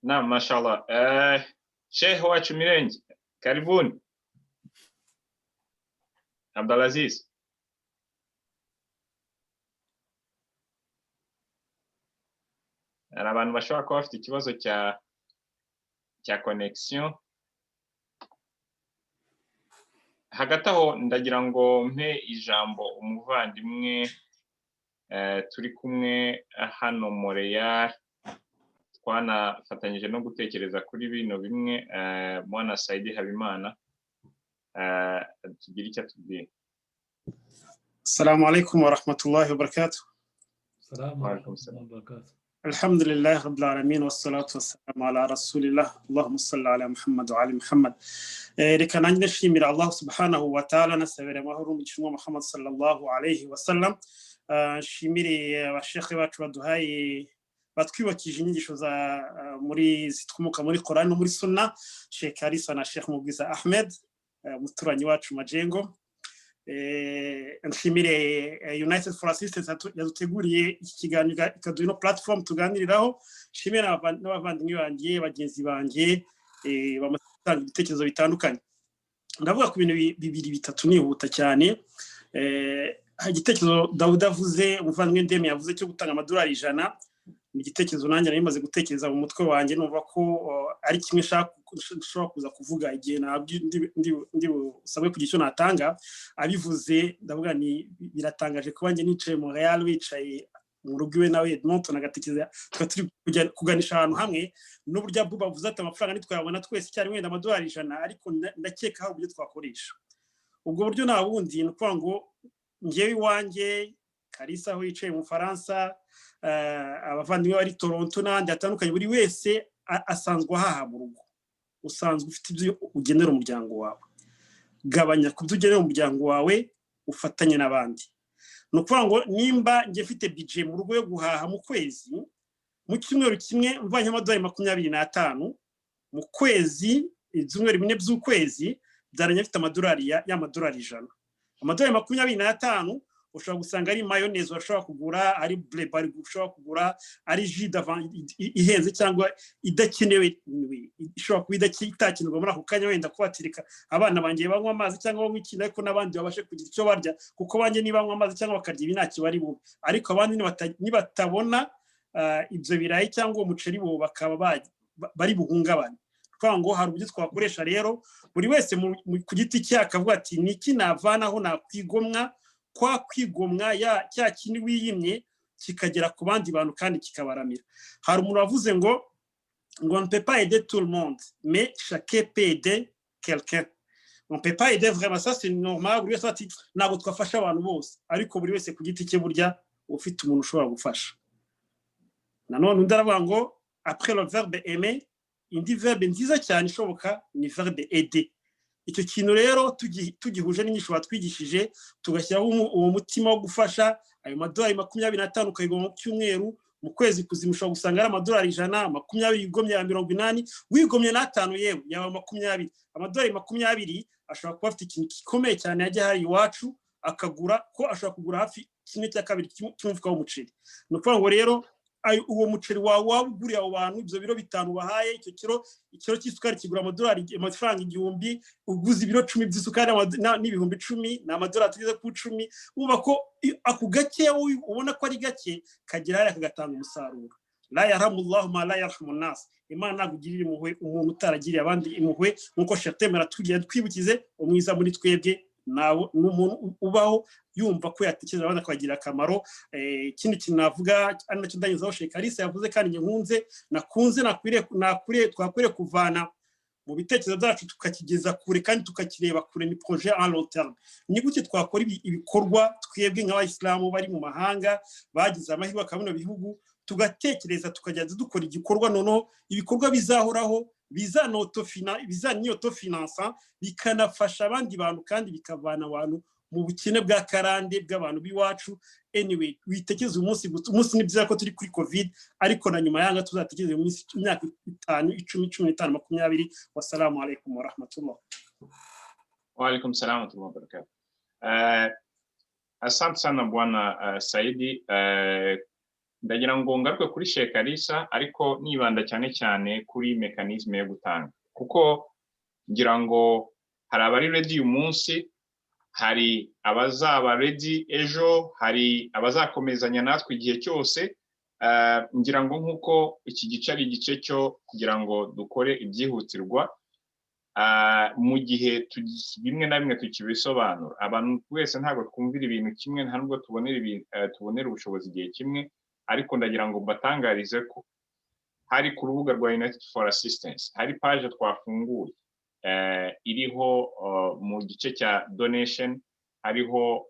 Naam, mashallah. Sheikh wacu Mirenge, karibuni. Abdulaziz. Hari abantu bashobora kuba bafite ikibazo cya connection. Hagati aho ndagira ngo mpe ijambo umuvandimwe turi kumwe hano Montreal, twanafatanyije no gutekereza kuri bino bimwe, Mwana Saidi Habimana, tugire icyo atubwira. السلام عليكم ورحمة الله وبركاته. السلام ورحمة الله وبركاته. الحمد لله رب العالمين، والصلاة والسلام على رسول الله، اللهم صل على محمد وعلى محمد. Reka nanjye nshimira Allah subhanahu wa ta'ala, nasabira amahoro umugisha Muhammad sallallahu alayhi wa sallam. Nshimire abashekhe bacu baduhaye, batwibukije inyigisho za muri zitumoka muri Quran no muri Sunna, Sheikh Alisa na Sheikh Mugwiza Ahmed, umuturanyi wacu Majengo. Nshimire United for Assistance yaduteguriye iki kiganiro, ikaduha ino platform tuganiriraho. Nshimire n'abavandimwe banjye, bagenzi banjye bamaze gutanga ibitekerezo bitandukanye. Ndavuga ku bintu bibiri bitatu nihuta cyane. Igitekerezo Dawudi avuze, umuvandimwe Ndeme yavuze cyo gutanga amadolari 100, ni igitekerezo nanjye nari maze gutekereza mu mutwe wanjye, numva ko ari kimwe nshobora kuza kuvuga igihe ndi busabwe kugira icyo natanga. Abivuze ndavuga ni biratangaje kuba njye nicaye Montreal, wicaye mu rugo iwe nawe Edmonton, agatekereza tukaba turi kuganisha ahantu hamwe. N'uburyo Abuba avuze ati amafaranga ntitwayabona twese icyarimwe, wenda amadolari 100, ariko ndakeka hari uburyo twakoresha. Ubwo buryo nta bundi, ni ukuvuga ngo ngewe iwanjye, Kalisa aho yicaye mu Faransa, abavandimwe bari Toronto n'ahandi hatandukanye, buri wese asanzwe ahaha mu rugo, usanzwe ufite ibyo ugenera umuryango wawe. Gabanya ku byo ugenera umuryango wawe, ufatanye n'abandi. Ni ukuvuga ngo nimba njye mfite budget mu rugo yo guhaha mu kwezi, mu cyumweru kimwe mvanye amadolari 25 mu kwezi, ibyumweru 4 by'ukwezi byaranye mfite amadolari y'amadolari 100. Amadolari 25 ushobora gusanga ari mayonnaise washobora kugura, ari Bleu-Band ushobora kugura, ari jus ihenze cyangwa idakenewe, ishobora kuba itakenerwa muri ako kanya, wenda kubatirika abana banjye banywa amazi cyangwa banywa ikintu, ariko n'abandi babashe kugira icyo barya, kuko banjye nibanywa amazi cyangwa bakarya ibi ntacyo bari bube, ariko abandi nibatabona ibyo birayi cyangwa uwo muceri bo bakaba bari buhungabane. Kuvuga ngo hari uburyo twakoresha rero, buri wese ku giti cye akavuga ati niki navanaho nakwigomwa, kwa kwigomwa ya cya kindi wiyimye kikagera ku bandi bantu kandi kikabaramira. Hari umuntu wavuze ngo on ne peut pas aider tout le monde, mais chacun peut aider quelqu'un. On peut pas aider vraiment, ça c'est normal, buri wese ati ntabwo twafasha abantu bose, ariko buri wese ku giti cye burya ufite umuntu ushobora gufasha. Nanone undi aravuga ngo après le verbe aimer, indi verbe nziza cyane ishoboka ni verbe aider. Icyo kintu rero tugihuje n'inyigisho batwigishije, tugashyiraho uwo mutima wo gufasha, ayo madolari 25 ukayigoma mu cyumweru, mu kwezi kuzima ushobora gusanga ari amadolari 100, 20 wigomye ya 80, wigomye n'atanu yewe yaba 20. Amadolari 20 ashobora kuba afite ikintu gikomeye cyane yajya hari iwacu akagura, ko ashobora kugura hafi 1/2 cy'umufuka w'umuceri. Ni ukuvuga ngo rero uwo muceri wawe waba uguriye abo bantu, ibyo biro 5 bahaye, icyo kiro, ikiro cy'isukari kigura amadolari, amafaranga 1000, uguze ibiro 10 by'isukari n'ibihumbi 10, ni amadolari tugeze ku 10. Wumva ko ako gake ubona ko ari gake kagera hariya kagatanga umusaruro. La yarhamullahu ma la yarhamu nas, Imana ntabwo igirira impuhwe umuntu utaragiriye abandi impuhwe, nk'uko Shetema aratubwira twibukize umwiza muri twebwe nawe ni umuntu ubaho yumva ko yatekereza abandi akabagirira akamaro. Ikindi kintu navuga ari nacyo ndangizaho, Sheikh Kalisa yavuze kandi njye nkunze, nakunze, nakwiriye twakwiriye kuvana mu bitekerezo byacu tukakigeza kure kandi tukakireba kure, ni projet en long terme. Ni gute twakora ibikorwa twebwe nk'abayisilamu bari mu mahanga bagize amahirwe bakaba bino bihugu, tugatekereza tukajya dukora igikorwa, noneho ibikorwa bizahoraho, bizaniyotofinansa, bikanafasha abandi bantu kandi bikavana abantu Mu bukene bwa karande bw'abantu b'iwacu. Anyway, witekereza uyu munsi gusa. Umunsi ni byiza ko turi kuri COVID, ariko na nyuma yanga tuzatekereza mu minsi, imyaka 5, 10, 15, 20. Wasalamu alaikum warahmatullah. Waalaikum salam warahmatullahi wabarakatuh. Asante sana bwana Saidi. Ndagira ngo ngaruke kuri Sheikh Kalisa, ariko nibanda cyane cyane kuri mécanisme yo gutanga, kuko ngira ngo hari abari ready uyu munsi, hari abazaba ready ejo, hari abazakomezanya natwe igihe cyose. Ngira ngo nk'uko iki gice ari igice cyo kugira ngo dukore ibyihutirwa mu gihe bimwe na bimwe tukibisobanura, abantu wese ntabwo twumvira ibintu kimwe, nta nubwo tubonera ubushobozi igihe kimwe. Ariko ndagira ngo mbatangarize ko hari ku rubuga rwa United for Assistance hari page twafunguye iriho mu gice cya donation, hariho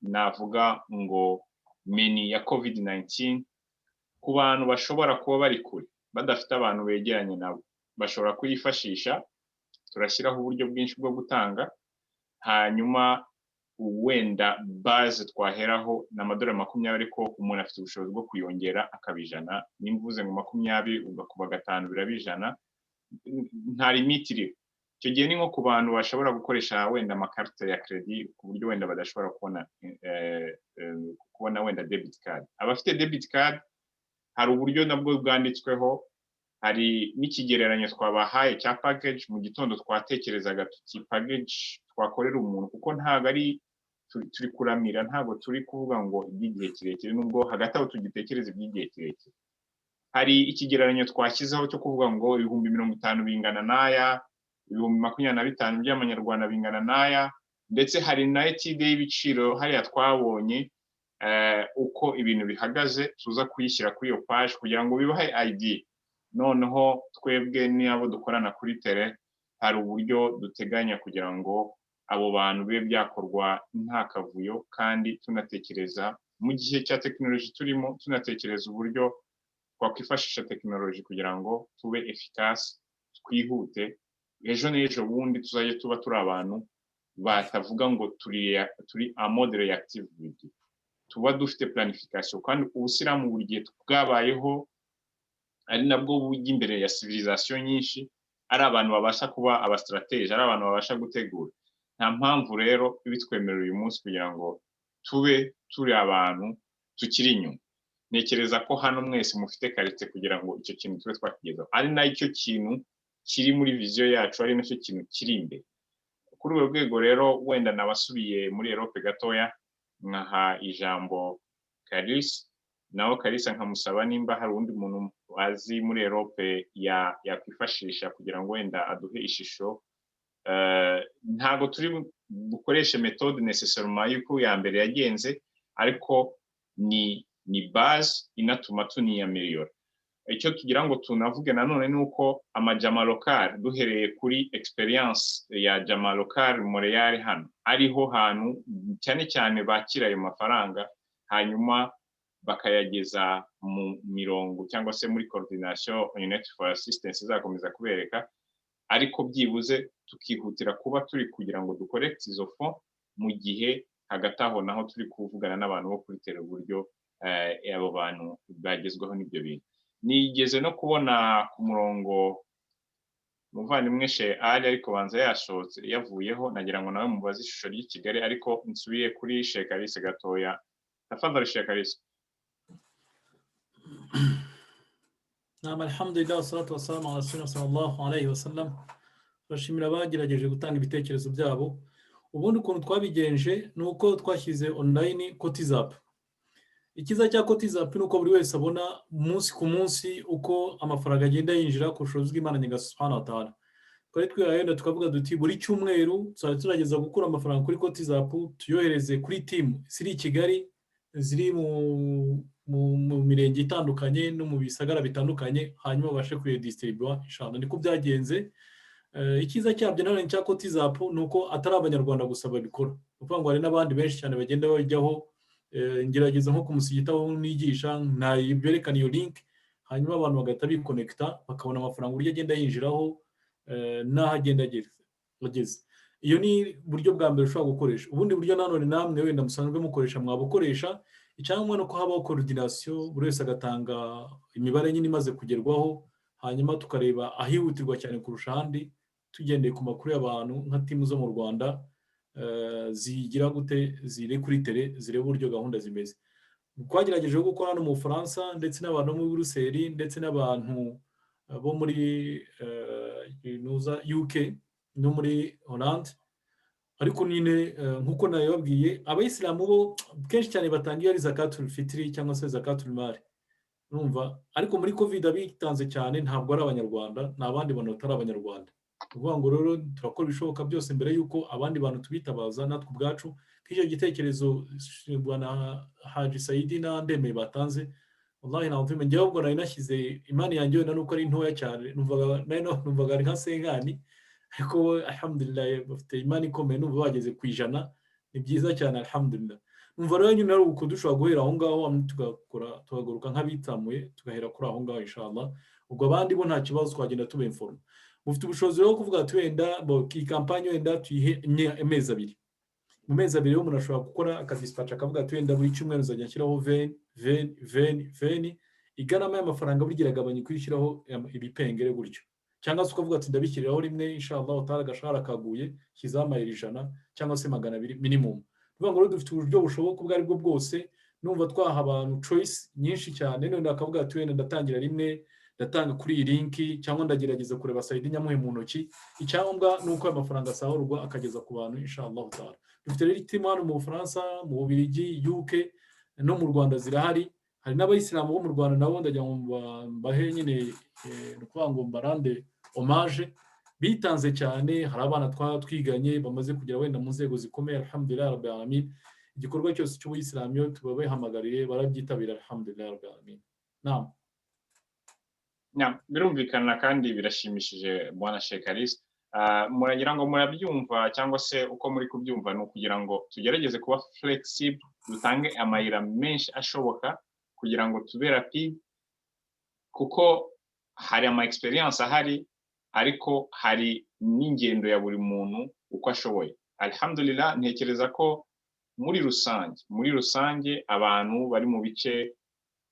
navuga ngo menu ya COVID 19 ku bantu bashobora kuba bari kure, badafite abantu begeranye nabo, bashobora kuyifashisha. Turashyiraho uburyo bwinshi bwo gutanga. Hanyuma wenda base twaheraho ni amadolari 20, ariko umuntu afite ubushobozi bwo kuyongera akaba 100. Nimba uvuze ngo 20 ugakuba gatanu biraba 100, nta limite iriho. Icyo gihe ni nko ku bantu bashobora gukoresha wenda amakarita ya crédit, ku buryo wenda badashobora kubona wenda debit card. Abafite debit card hari uburyo nabwo bwanditsweho, hari n'ikigereranyo twabahaye cya package. Mu gitondo twatekerezaga tuti package twakorera umuntu, kuko ntabwo ari turi kuramira, ntabwo turi kuvuga ngo iby'igihe kirekire, nubwo hagati aho tugitekereza iby'igihe kirekire. Hari ikigereranyo twashyizeho cyo kuvuga ngo 50,000 bingana n'aya, 25,000 by'amanyarwanda bingana n'aya. Ndetse hari na étude y'ibiciro hariya twabonye uko ibintu bihagaze, tuza kuyishyira kuri iyo page kugira ngo bibahe idea. Noneho twebwe n'abo dukorana kuri terrain hari uburyo duteganya kugira ngo abo bantu bibe byakorwa nta kavuyo, kandi tunatekereza mu gihe cya tekinoloji turimo, tunatekereza uburyo twakwifashisha tekinoloji kugira ngo tube efficace, twihute. Ejo n'ejo bundi tuzajya tuba turi abantu batavuga ngo turi en mode réactive buri gihe, tuba dufite planification. Kandi ubusilamu buri gihe bwabayeho, ari nabwo bujya imbere ya civilisation nyinshi, ari abantu babasha kuba aba stratèges, ari abantu babasha gutegura. Nta mpamvu rero ibitwemerera uyu munsi kugira ngo tube turi abantu tukiri inyuma. Ntekereza ko hano mwese mufite qualité kugira ngo icyo kintu tube twakigezaho, ari nacyo kintu kiri muri vision yacu, ari nacyo kintu kiri imbere. Kuri urwo rwego rero, wenda nabasubiye muri Europe gatoya, nkaha ijambo Kalisa. Nawe Kalisa nkamusaba nimba hari undi muntu azi muri Europe yakwifashisha kugira ngo wenda aduhe ishusho. Ntabwo turi bukoreshe méthode nécessairement y'uko ya mbere yagenze, ariko ni base inatuma tuniyameliyora. Icyo tugira ngo tunavuge nanone ni uko amajama local, duhereye kuri expérience ya jama local Montreal hano, ariho hantu cyane cyane bakira ayo mafaranga, hanyuma bakayageza mu mirongo cyangwa se muri coordination United for Assistance izakomeza kubereka. Ariko byibuze tukihutira kuba turi kugira ngo dukorekite izo fonds, mu gihe hagati aho naho turi kuvugana n'abantu bo kuri terrain uburyo abo bantu bagezweho n'ibyo bintu. Nigeze no kubona ku murongo umuvandimwe She Ali, ariko banza yasohotse yavuyeho. Nagira ngo nawe mubaze ishusho ry'i Kigali, ariko nsubiye kuri Sheikh Kalisa gatoya. Tafadhali, Sheikh Kalisa. Nama, alhamdulillah, wassalatu wassalamu ala rasulillah sallallahu alayhi wasallam. Turashimira abagerageje gutanga ibitekerezo byabo. Ubundi ukuntu twabigenje ni uko twashyize online Cotizup. Icyiza cya Cotizup ni uko buri wese abona umunsi ku munsi uko amafaranga agenda yinjira ku bushobozi bw'Imana Nyagasani subhanahu wa ta'ala. Twari twihayenda tukavuga duti buri cyumweru tuzajya tugerageza gukura amafaranga kuri Cotizup, tuyohereze kuri team ziri i Kigali, ziri mu mirenge itandukanye no mu bisagara bitandukanye, hanyuma babashe kuyadistribuwa inshallah. Niko byagenze. Icyiza cyabyo nanone cya Cotizup ni uko atari Abanyarwanda gusa babikora, ni ukuvuga ngo hari n'abandi benshi cyane bagenda bajyaho. Ngerageza nko ku musigiti aho nigisha, berekana iyo link, hanyuma abantu bagahita bikonekita, bakabona amafaranga uburyo agenda yinjiraho n'aho agenda ageze. Iyo ni uburyo bwa mbere ushobora gukoresha. Ubundi buryo nanone namwe wenda musanzwe mukoresha mwabukoresha. Icyangombwa ni uko habaho coordination, buri wese agatanga imibare nyine imaze kugerwaho, hanyuma tukareba ahihutirwa cyane kurusha ahandi, tugendeye ku makuru y'abantu nka team zo mu Rwanda zigira gute, ziri kuri terrain, zireba uburyo gahunda zimeze. Twagerageje gukora hano mu Bufaransa, ndetse n'abantu bo muri Buruseli, ndetse n'abantu bo muri UK no muri Hollande. Ariko nyine nk'uko nabibabwiye, abayisilamu bo kenshi cyane batanga iyo ari zakatul fitiri cyangwa se zakatul mari, numva. Ariko muri COVID abitanze cyane ntabwo ari Abanyarwanda, ni abandi bantu batari Abanyarwanda. Ni ukuvuga ngo rero turakora ibishoboka byose mbere y'uko abandi bantu tubitabaza natwe ubwacu. Nk'icyo gitekerezo Bwana Haji Sayidi na Ndemeye batanze, wallahi ntabwo njyewe ubwo nari nashyize imani yanjye, wenda nuko ari ntoya cyane, numvaga ari nka 50, ariko alhamdulillah bafite imani ikomeye, numva bageze ku 100. Ni byiza cyane, alhamdulillah. Numva rero nyine ari uko dushobora guhera aho ngaho, tugakora, tugahaguruka nk'abitamuye, tugahera kuri aho ngaho, inshallah. Ubwo abandi bo nta kibazo, twagenda tuba informa. Mufite ubushobozi rero kuvuga ati wenda iyi campagne wenda tuyihe amezi 2. Mu mezi 2 umuntu ashobora gukora akadisipaca, akavuga ati wenda buri cyumweru nzajya nshyiraho 20, 20, 20, 20. Igarama y'amafaranga burya iragabanya uko ushyiraho ibipengere gutyo. Cyangwa se ukavuga ati ndabishyiriraho rimwe, inshallah, utari agashahara kaguye, shyizeho amayero 100 cyangwa se 200 minimum. Ni ngo rero dufite uburyo bushoboka ubwo ari bwo bwose. Numva twaha abantu choice nyinshi cyane. None akavuga ati wenda ndatangira rimwe, ndatanga kuri iyi link, cyangwa ndagerageza kureba Sayidi nyamuhe mu ntoki. Icyangombwa ni uko ayo mafaranga asahurwa akageza ku bantu, inshallah taala. Dufite rero team hano mu Bufaransa, mu Bubiligi, UK no mu Rwanda zirahari. Hari n'abayisilamu bo mu Rwanda nabo ndagira ngo mbahe nyine, ni ukuvuga ngo mbarande hommage, bitanze cyane. Hari abana twiganye bamaze kugera wenda mu nzego zikomeye, alhamdulillah rabbil alamin. Igikorwa cyose cy'ubuyisilamu iyo tubabihamagariye barabyitabira, alhamdulillah rabbil alamin. Naam. Birumvikana kandi birashimishije, bwana Shekarisi. Muragira ngo murabyumva, cyangwa se uko muri kubyumva, ni ukugira ngo tugerageze kuba flexible, dutange amayira menshi ashoboka kugira ngo tube rapide, kuko hari ama experience ahari, ariko hari n'ingendo ya buri muntu uko ashoboye. Alhamdulillah, ntekereza ko muri rusange abantu bari mu bice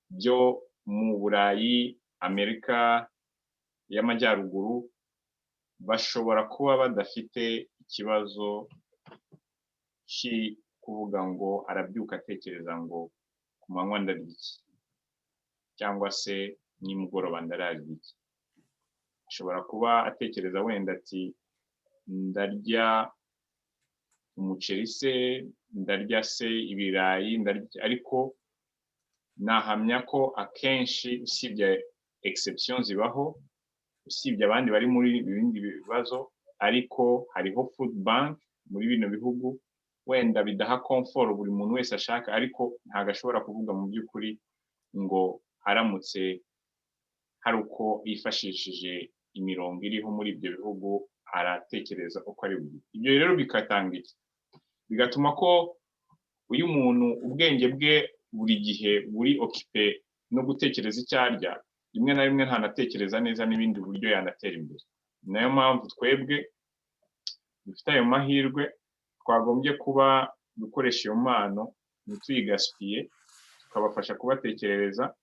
byo mu Burayi, Amerika y'Amajyaruguru bashobora kuba badafite ikibazo kuvuga ngo arabyuka atekereza ngo ku manywa ndarya iki, cyangwa se nimugoroba ndararya iki. Ashobora kuba atekereza wenda ati ndarya umuceri se, ndarya se ibirayi, ndarya, ariko nahamya ko akenshi, usibye exception zibaho, usibye abandi bari muri ibindi bibazo, ariko hariho food bank muri bino bihugu. Wenda bidaha comfort buri muntu wese ashaka, ariko ntabwo ashobora kuvuga mu by'ukuri ngo aramutse hari uko yifashishije imirongo iriho muri ibyo bihugu, aratekereza uko ari bugire. Ibyo rero bigatanga iki? Bigatuma ko uyu muntu ubwenge bwe buri gihe buri occupé no gutekereza icyo arya, rimwe na rimwe ntanatekereza neza n'ibindi buryo yanatera imbere. Ni nayo mpamvu twebwe dufite ayo mahirwe twagombye kuba gukoresha iyo mpano ntituyigaspille, tukabafasha kubatekerereza.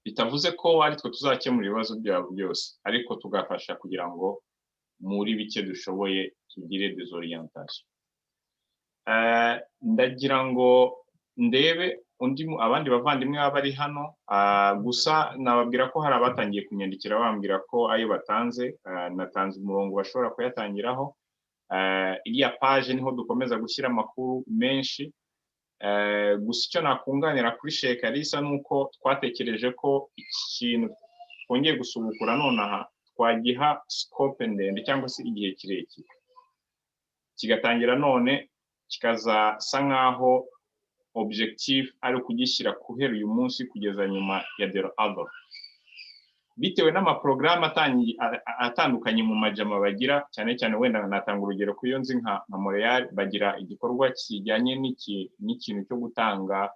Bitavuze ko ari twe tuzakemura ibibazo byabo byose, ariko tugafasha kugira ngo muri bike dushoboye tugire des orientations. Ndagira ngo ndebe undi abandi bavandimwe baba bari hano. Gusa nababwira ko hari abatangiye kunyandikira bambwira ko ayo batanze, natanze umurongo bashobora kuyatangiraho. Iriya page niho dukomeza gushyira amakuru menshi. Gusa icyo nakunganira kuri Sheikh Kalisa ni uko twatekereje ko ikintu twongeye gusubukura nonaha twagiha scope ndende, cyangwa se igihe kirekire, kigatangira none, kikazasa nk'aho objectif ari ukugishyira guhera uyu munsi kugeza nyuma ya dero adha, bitewe n'amaporogaramu atandukanye mu majama bagira. Cyane cyane wenda natanga urugero ku iyo nzi nka Montreal, bagira igikorwa kijyanye n'ikintu cyo gutanga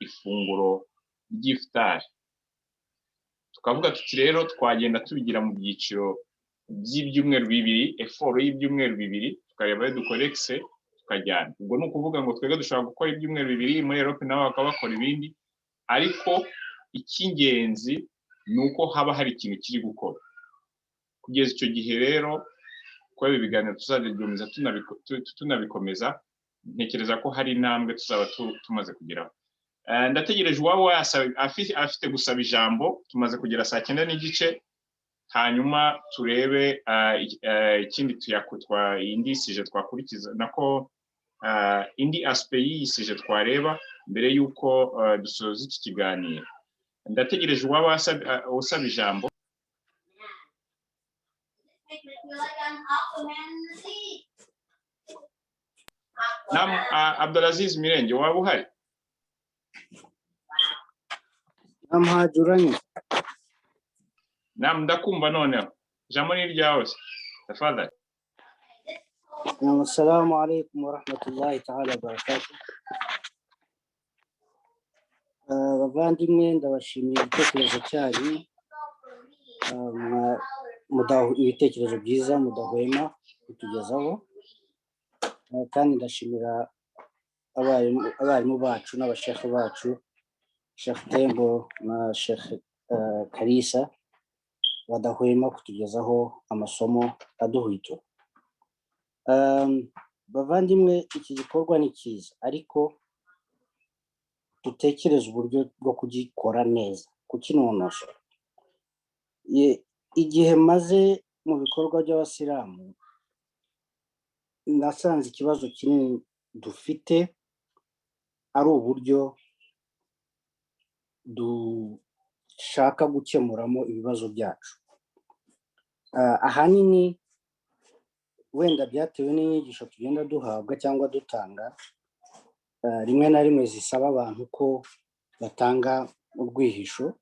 ifunguro ry'ifutari. Tukavuga tuti rero twagenda tubigira mu byiciro by'ibyumweru 2, effort y'ibyumweru 2, tukareba ayo dukorekise, tukajyana. Ubwo ni ukuvuga ngo twebwe dushobora gukora ibyumweru 2, muri Europe nabo bakaba bakora ibindi, ariko icy'ingenzi ni uko haba hari ikintu kiri gukora. Kugeza icyo gihe rero, kuba ibi biganiro tuzabikomeza, tunabikomeza, ntekereza ko hari intambwe tuzaba tumaze kugeraho. Ndategereje uwaba afite gusaba ijambo. Tumaze kugera saa 9:30, hanyuma turebe ikindi indi sujet twakurikiza, nako indi aspect y'iyi sujet twareba mbere y'uko dusoza iki kiganiro. Ndategereje uwaba usaba ijambo. Abdulaziz Mirenge, waba uhari? Namuhajuranye. Nam, ndakumva noneho. Ijambo ni iryawe, tafadhali. Assalamu alaikum warahmatullahi ta'ala wabarakatuh. Bavandimwe, ndabashimiye igitekerezo cyanyu, ibitekerezo byiza mudahwema kutugezaho, kandi ndashimira abarimu bacu n'abashekhe bacu, Sheikh Tembo na Sheikh Kalisa, badahwema kutugezaho amasomo aduhwitura. Bavandimwe, iki gikorwa ni cyiza, ariko dutekereze uburyo bwo kugikora neza, kukinonosora. Igihe maze mu bikorwa by'abasilamu, nasanze ikibazo kinini dufite ari uburyo dushaka gukemuramo ibibazo byacu. Ahanini wenda byatewe n'inyigisho tugenda duhabwa cyangwa dutanga, rimwe na rimwe zisaba abantu ko batanga urwihisho,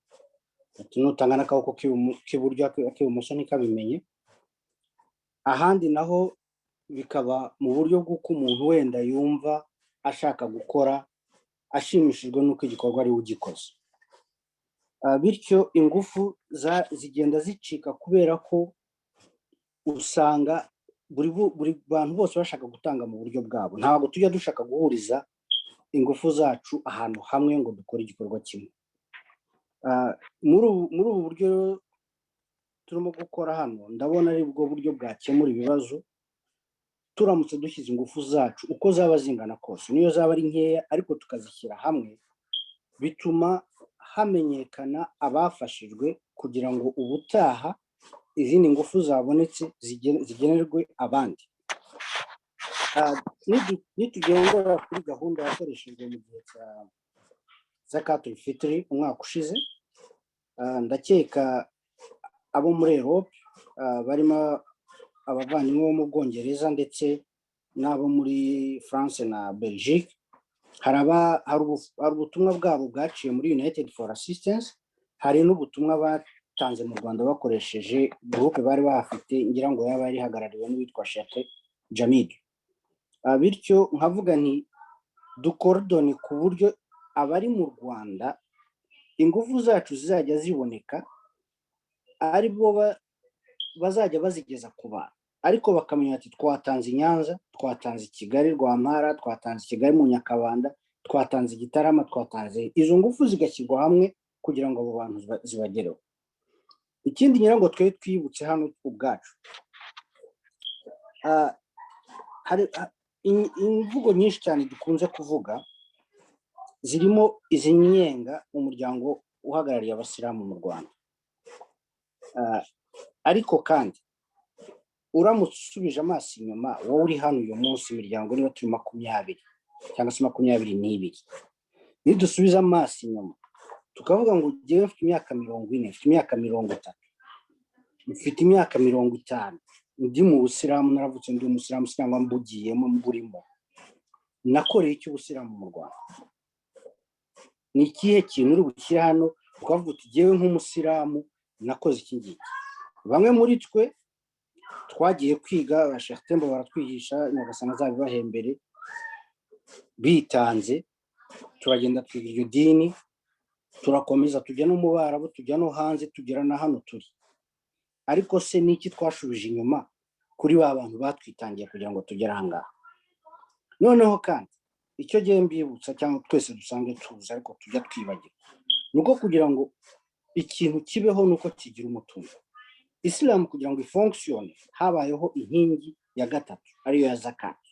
ati nutanga n'akaboko k'iburyo, ak'ibumoso ntikabimenye. Ahandi naho bikaba mu buryo bw'uko umuntu wenda yumva ashaka gukora ashimishijwe n'uko igikorwa ari we ugikoze. Bityo ingufu zigenda zicika, kubera ko usanga buri bantu bose bashaka gutanga mu buryo bwabo. Ntabwo tujya dushaka guhuriza ingufu zacu ahantu hamwe ngo dukore igikorwa kimwe. Muri ubu buryo turimo gukora hano, ndabona ari bwo buryo bwakemura ibibazo, turamutse dushyize ingufu zacu, uko zaba zingana kose, niyo zaba ari nkeya, ariko tukazishyira hamwe, bituma hamenyekana abafashijwe, kugira ngo ubutaha izindi ngufu zabonetse zigenerwe abandi. Nitugendera kuri gahunda yakoreshejwe mu gihe cya zakatul fitri umwaka ushize, ndakeka abo muri Europe, barimo abavandimwe bo mu Bwongereza ndetse n'abo muri France na Belgique, hari ubutumwa bwabo bwaciye muri United for Assistance, hari n'ubutumwa batanze mu Rwanda bakoresheje groupe bari bahafite, ngira ngo yaba yari ihagarariwe n'uwitwa Sheikh Jamil. Bityo nkavuga nti dukorodone ku buryo abari mu Rwanda ingufu zacu zizajya ziboneka, ari bo bazajya bazigeza ku bantu, ariko bakamenya ati twatanze i Nyanza, twatanze i Kigali Rwampara, twatanze i Kigali mu Nyakabanda, twatanze i Gitarama, twatanze. Izo ngufu zigashyirwa hamwe kugira ngo abo bantu zibagereho. Ikindi ngira ngo twe twibutse hano ubwacu, hari imvugo nyinshi cyane dukunze kuvuga, zirimo izinyenga umuryango uhagarariye abasilamu mu Rwanda. Ariko kandi uramutse usubije amaso inyuma, wowe uri hano uyu munsi, imiryango niba turi 20 cyangwa se 22, nidusubiza amaso inyuma tukavuga ngo ngewe mfite imyaka 40, mfite imyaka 30, mfite imyaka 50 ndi mu busilamu, naravutse ndi umusilamu cyangwa mbugiyemo, mburimo, nakoreye iki ubusilamu mu Rwanda? Ni ikihe kintu uri bushyire hano ukavuga uti ngewe nk'umusilamu nakoze iki ngiki? Bamwe muri twe twagiye kwiga, ba Tembo baratwigisha, Nyagasani azabibahembere, bitanze, turagenda twiga iryo dini, turakomeza tujya no mu Barabu, tujya no hanze, tugera na hano turi. Ariko se n'iki twashubije inyuma kuri ba bantu batwitangiye kugira ngo tugere aha ngaha? Noneho kandi icyo gihe mbibutsa, cyangwa twese dusanzwe tuzi ariko tujya twibagirwa, ni uko kugira ngo ikintu kibeho ni uko kigira umutungo. Isilamu kugira ngo ifonctionne habayeho inkingi ya gatatu, ariyo ya zakati.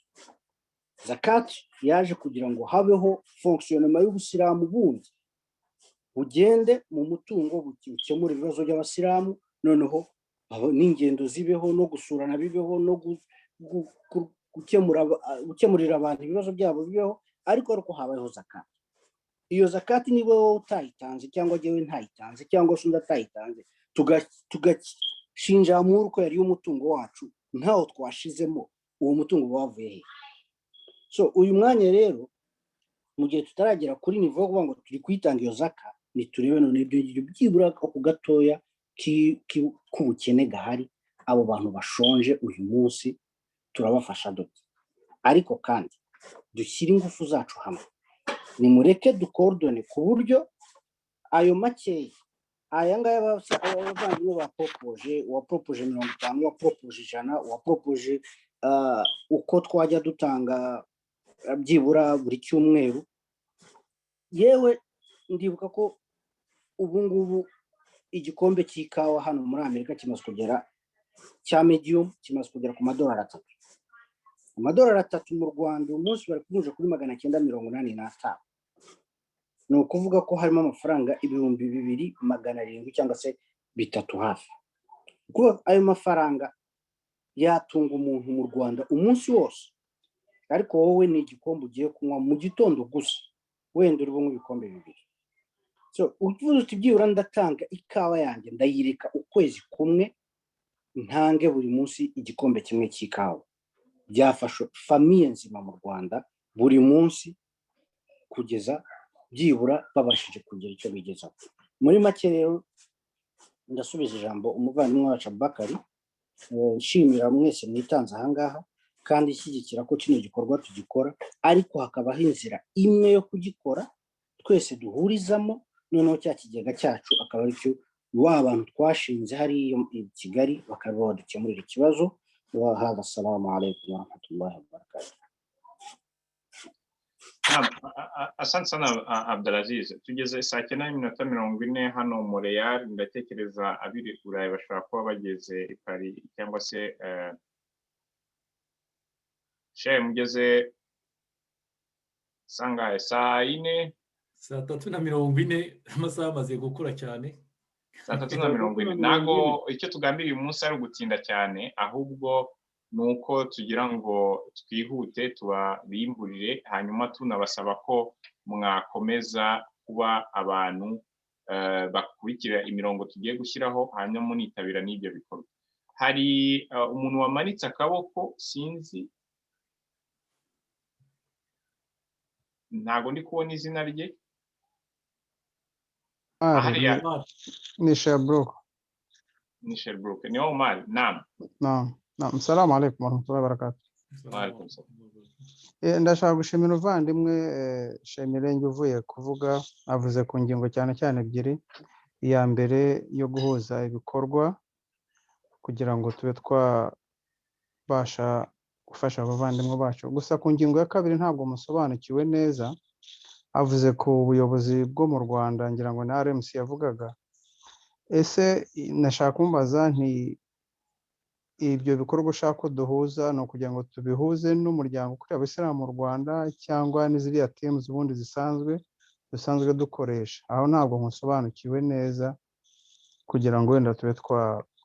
Zakati yaje kugira ngo habeho fonctionnement y'ubusilamu bundi bugende mu mutungo, bukemura ibibazo by'abasilamu, noneho n'ingendo zibeho, no gusurana bibeho, no gukemurira abantu ibibazo byabo bibeho, ariko habayeho zakati. Iyo zakati niba wowe utayitanze, cyangwa njyewe ntayitanze, cyangwa se undi atayitanze, tugashinja ko yari umutungo wacu ntawo twashizemo, uwo mutungo uba wavuye he? So uyu mwanya rero, mu gihe tutaragera kuri niveau yo kuvuga ngo turi kuyitanga iyo zaka, niturebe none ibyo ngibyo byibura ako gatoya k'ubukene gahari, abo bantu bashonje uyu munsi turabafasha dute? Ariko kandi dushyire ingufu zacu hamwe, nimureke ducoordonne ku buryo ayo makeya aya ngaya abavandimwe bapropoje, uwapropoje 50, uwapropoje 100, uwapropoje uko twajya dutanga byibura buri cyumweru. Yewe, ndibuka ko ubu ngubu igikombe cy'ikawa hano muri Amerika kimaze kugera, cya medium, kimaze kugera ku madolari 3. Amadolari 3 mu Rwanda uyu munsi bari kuvunja kuri 985. Ni ukuvuga ko harimo amafaranga 2700 cyangwa se 3 hafi. Kuko ayo mafaranga yatunga umuntu mu Rwanda umunsi wose, ariko wowe ni igikombe ugiye kunywa mu gitondo gusa, wenda uri bunywe ibikombe bibiri. So uvuze uti byibura ndatanga ikawa yanjye, ndayireka ukwezi kumwe, ntange buri munsi igikombe kimwe cy'ikawa, byafasha famille nzima mu Rwanda buri munsi kugeza byibura babashije kugira icyo bigezaho. Muri make rero, ndasubiza ijambo umuvandimwe wacu Abubakari, nshimira mwese mwitanze ahangaha kandi ishyigikira ko kino gikorwa tugikora, ariko hakabaho inzira imwe yo kugikora twese duhurizamo, noneho cya kigega cyacu akaba aricyo wa bantu twashinze hariya i Kigali bakaba badukemurira ikibazo. Wa hadha, assalamu alaikum warahmatullahi wabarakatuh. Asante sana, Abdelaziz. Tugeze saa 9:40 hano Montreal. Ndatekereza abiri Burayi bashobora kuba bageze i Paris, cyangwa se shehe mugeze sangahe? Saa 4? Saa 3:40, amasaha amaze gukura cyane. Saa 3:40. Ntabwo icyo tugambiriye uyu munsi ari ugutinda cyane, ahubwo ni uko tugira ngo twihute tubabimburire, hanyuma tunabasaba ko mwakomeza kuba abantu bakurikira imirongo tugiye gushyiraho, hanyuma munitabira n'ibyo bikorwa. Hari umuntu wamanitse akaboko, sinzi, ntabwo ndi kubona izina rye. Ni Sherbrooke. Ni Sherbrooke, ni Omar. Naam. Naam. Naam. Assalamu alaikum warahmatullahi wabarakatuh. Wa Ndashaka gushimira umuvandimwe Shemirenge uvuye kuvuga, avuze ku ngingo cyane cyane ebyiri. Iya mbere yo guhuza ibikorwa kugira ngo tube twabasha gufasha abavandimwe bacu. Gusa ku ngingo ya kabiri ntabwo musobanukiwe neza. Avuze ku buyobozi bwo mu Rwanda, ngira ngo na RMC yavugaga. Ese nashaka kumubaza nti ibyo bikorwa ushaka ko duhuza ni ukugira ngo tubihuze n'umuryango ukorera abisilamu mu Rwanda, cyangwa n'iziriya teams ubundi zisanzwe dusanzwe dukoresha? Aho ntabwo nkusobanukiwe neza, kugira ngo wenda tube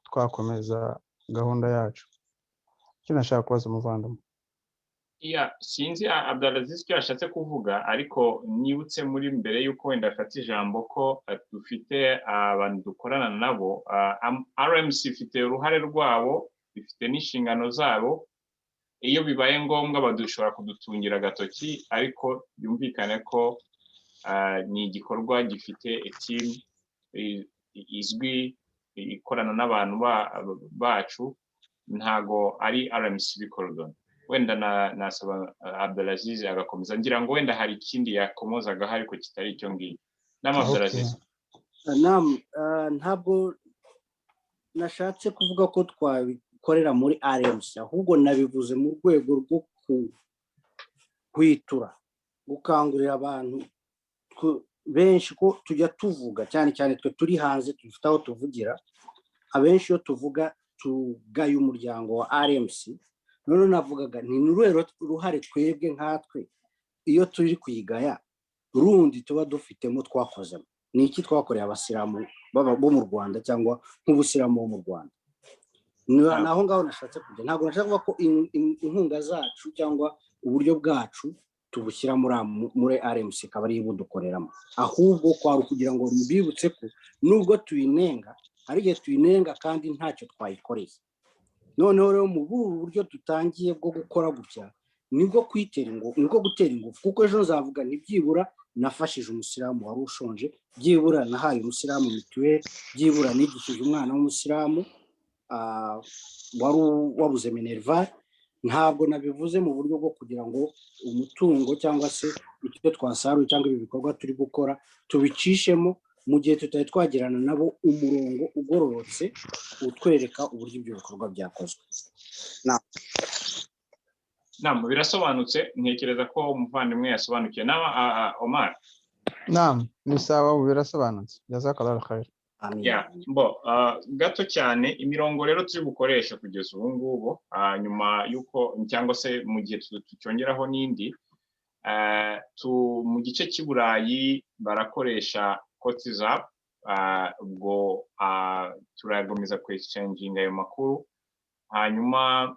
twakomeza gahunda yacu. Icyo nashaka kubaza umuvandimwe. Ya, sinzi Abdelaziz icyo yashatse kuvuga, ariko nibutse muri mbere y'uko wenda afata ijambo ko dufite abantu dukorana nabo. RMC ifite uruhare rwabo, ifite n'inshingano zabo. Iyo bibaye ngombwa badushobora kudutungira agatoki, ariko byumvikane ko ni igikorwa gifite team izwi ikorana n'abantu bacu, ntago ari RMC bicoordonna. Wenda nasaba Abdelaziz agakomeza, ngira ngo wenda hari ikindi yakomozagaho ariko kitari icyo ngicyo. Nama, Abdelaziz. Naam, ntabwo Nashatse kuvuga ko twabikorera muri RMC, ahubwo nabivuze mu rwego rwo kwitura, gukangurira abantu benshi ko tujya tuvuga cyane cyane twe turi hanze, dufite aho tuvugira. Abenshi iyo tuvuga tugaye umuryango wa RMC. Noneho navugaga ni uruhe ruhare twebwe nkatwe iyo turi kuyigaya rundi tuba dufitemo, twakozemo? Ni iki twakoreye Abasilamu bo mu Rwanda cyangwa nk'Ubusilamu bo mu Rwanda? Ni aho ngaho nashatse kujya. Ntabwo nashaka kuvuga ko inkunga zacu cyangwa uburyo bwacu tubushyira muri RMC ikaba ariyo ibudukoreramo, ahubwo kwari ukugira ngo mbibutse ko nubwo tuyinenga, hari igihe tuyinenga kandi ntacyo twayikoreye. Noneho rero mu bubu buryo dutangiye bwo gukora gutya, nibwo kwitera ingufu, nibwo gutera ingufu, kuko ejo nzavuga ntibyibura nafashije Umusilamu wari ushonje, byibura nahaye Umusilamu mituweli, byibura nigishije umwana w'Umusilamu wari wabuze minerval. Ntabwo nabivuze mu buryo bwo kugira ngo umutungo cyangwa se icyo twasaruye cyangwa ibi bikorwa turi gukora tubicishemo mu gihe tutari twagirana nabo umurongo ugororotse utwereka uburyo ibyo bikorwa byakozwe. Nama, birasobanutse. Ntekereza ko umuvandimwe yasobanukiwe. Nama, Omar. Naam, ni sawa, ubu birasobanutse. Jazakallahu khair. Ya, bo gato cyane, imirongo rero turi bukoresha kugeza ubu ngubu, nyuma y'uko cyangwa se mu gihe tucyongeraho n'indi, mu gice cy'i Burayi barakoresha Cotizup. Ubwo turakomeza kwexchanginga ayo makuru. Hanyuma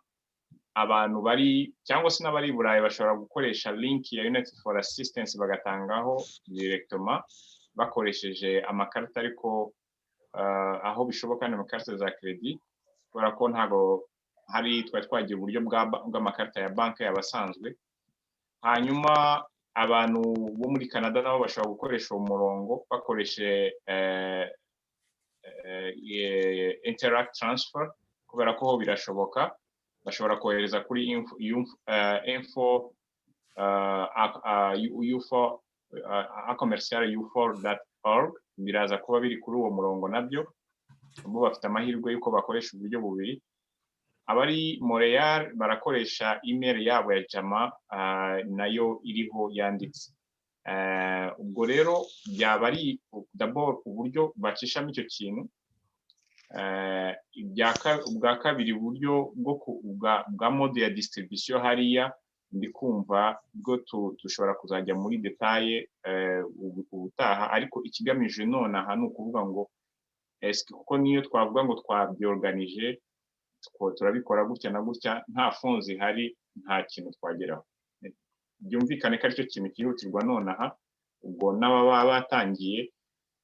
abantu bari cyangwa se n'abari i Burayi bashobora gukoresha link ya United for Assistance, bagatangaho directement bakoresheje amakarita, ariko aho bishoboka ni amakarita za crédit, kubera ko ntabwo hari twari twagira uburyo bw'amakarita ya banki abasanzwe. Hanyuma abantu bo muri Canada nabo bashobora gukoresha uwo murongo bakoresheje Interac transfer, kubera ko ho birashoboka. Bashobora kohereza kuri info ufo @ufor.org. Biraza kuba biri kuri uwo murongo nabyo. Bo bafite amahirwe y'uko bakoresha uburyo bubiri. Abari Montreal barakoresha email yabo ya jama, nayo iriho yanditse. Ubwo rero byaba ari d'abord uburyo bacishamo icyo kintu. Ubwa kabiri, uburyo bwa mode ya distribution hariya, ndi kumva bwo dushobora kuzajya muri détails ubutaha, ariko ikigamijwe nonaha ni ukuvuga ngo eske, kuko niyo twavuga ngo twabyorganije, turabikora gutya na gutya, nta fonds ihari nta kintu twageraho. Byumvikane ko aricyo kintu cyihutirwa nonaha. Ubwo n'ababa batangiye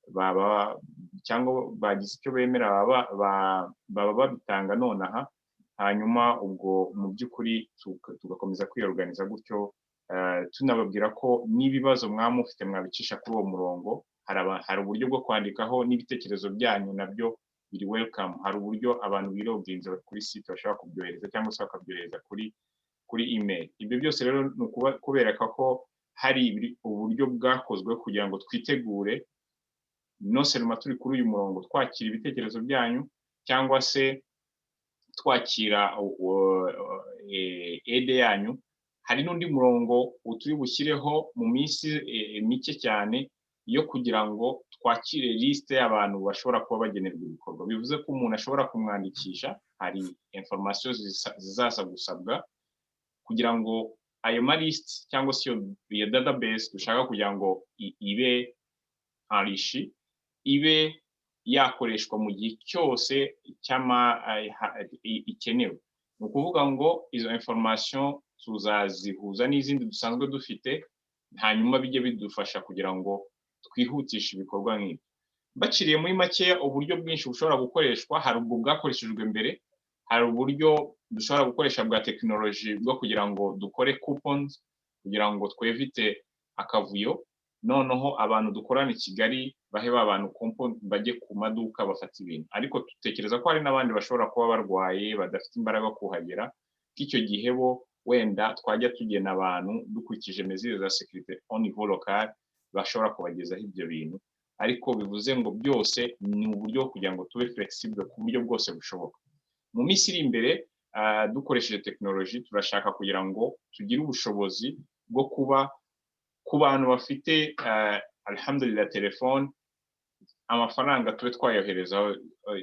baba cyangwa bagize icyo bemera baba babitanga nonaha. Hanyuma ubwo mu by'ukuri tugakomeza kwiyorganiza gutyo, tunababwira ko n'ibibazo mwaba mufite mwabicisha kuri uwo murongo. Hari uburyo bwo kwandikaho n'ibitekerezo byanyu, nabyo biri welcome. Hari uburyo abantu biloginze kuri site bashobora kubyohereza cyangwa se bakabyohereza kuri email. Ibyo byose rero ni kubereka ko hari uburyo bwakozwe kugira ngo twitegure, non seulement turi kuri uyu murongo twakira ibitekerezo byanyu cyangwa se twakira aide yanyu. Hari n'undi murongo turi bushyireho mu minsi mike cyane yo kugira ngo twakire liste y'abantu bashobora kuba bagenerwa ibikorwa. Bivuze ko umuntu ashobora kumwandikisha, hari information zizaza gusabwa kugira ngo ayo malisite cyangwa se iyo database dushaka kugira ngo ibe enrichi, ibe yakoreshwa mu gihe cyose ikenewe. Ni ukuvuga ngo izo information tuzazihuza n'izindi dusanzwe dufite, hanyuma bijye bidufasha kugira ngo twihutishe ibikorwa nk'ibi. Baciriye muri makeya uburyo bwinshi bushobora gukoreshwa: hari ubwo bwakoreshejwe mbere, hari uburyo dushobora gukoresha bwa tekinoloji bwo kugira ngo dukore coupons, kugira ngo twevite akavuyo, noneho abantu dukorana i Kigali bahe ba bantu coupon, bajye ku maduka bafata ibintu. Ariko dutekereza ko hari n'abandi bashobora kuba barwaye, badafite imbaraga kuhagera, k'icyo gihe bo wenda twajya tugena abantu dukurikije mesures za sécurité au niveau local bashobora kubagezaho ibyo bintu. Ariko Ariko bivuze ngo byose ni uburyo kugira ngo tube flexible ku buryo bwose bushoboka. Mu minsi iri imbere, dukoresheje tekinoloji, turashaka kugira ngo tugire ubushobozi bwo kuba ku bantu bafite, alhamdulillah, telefone, amafaranga tube twayoherezaho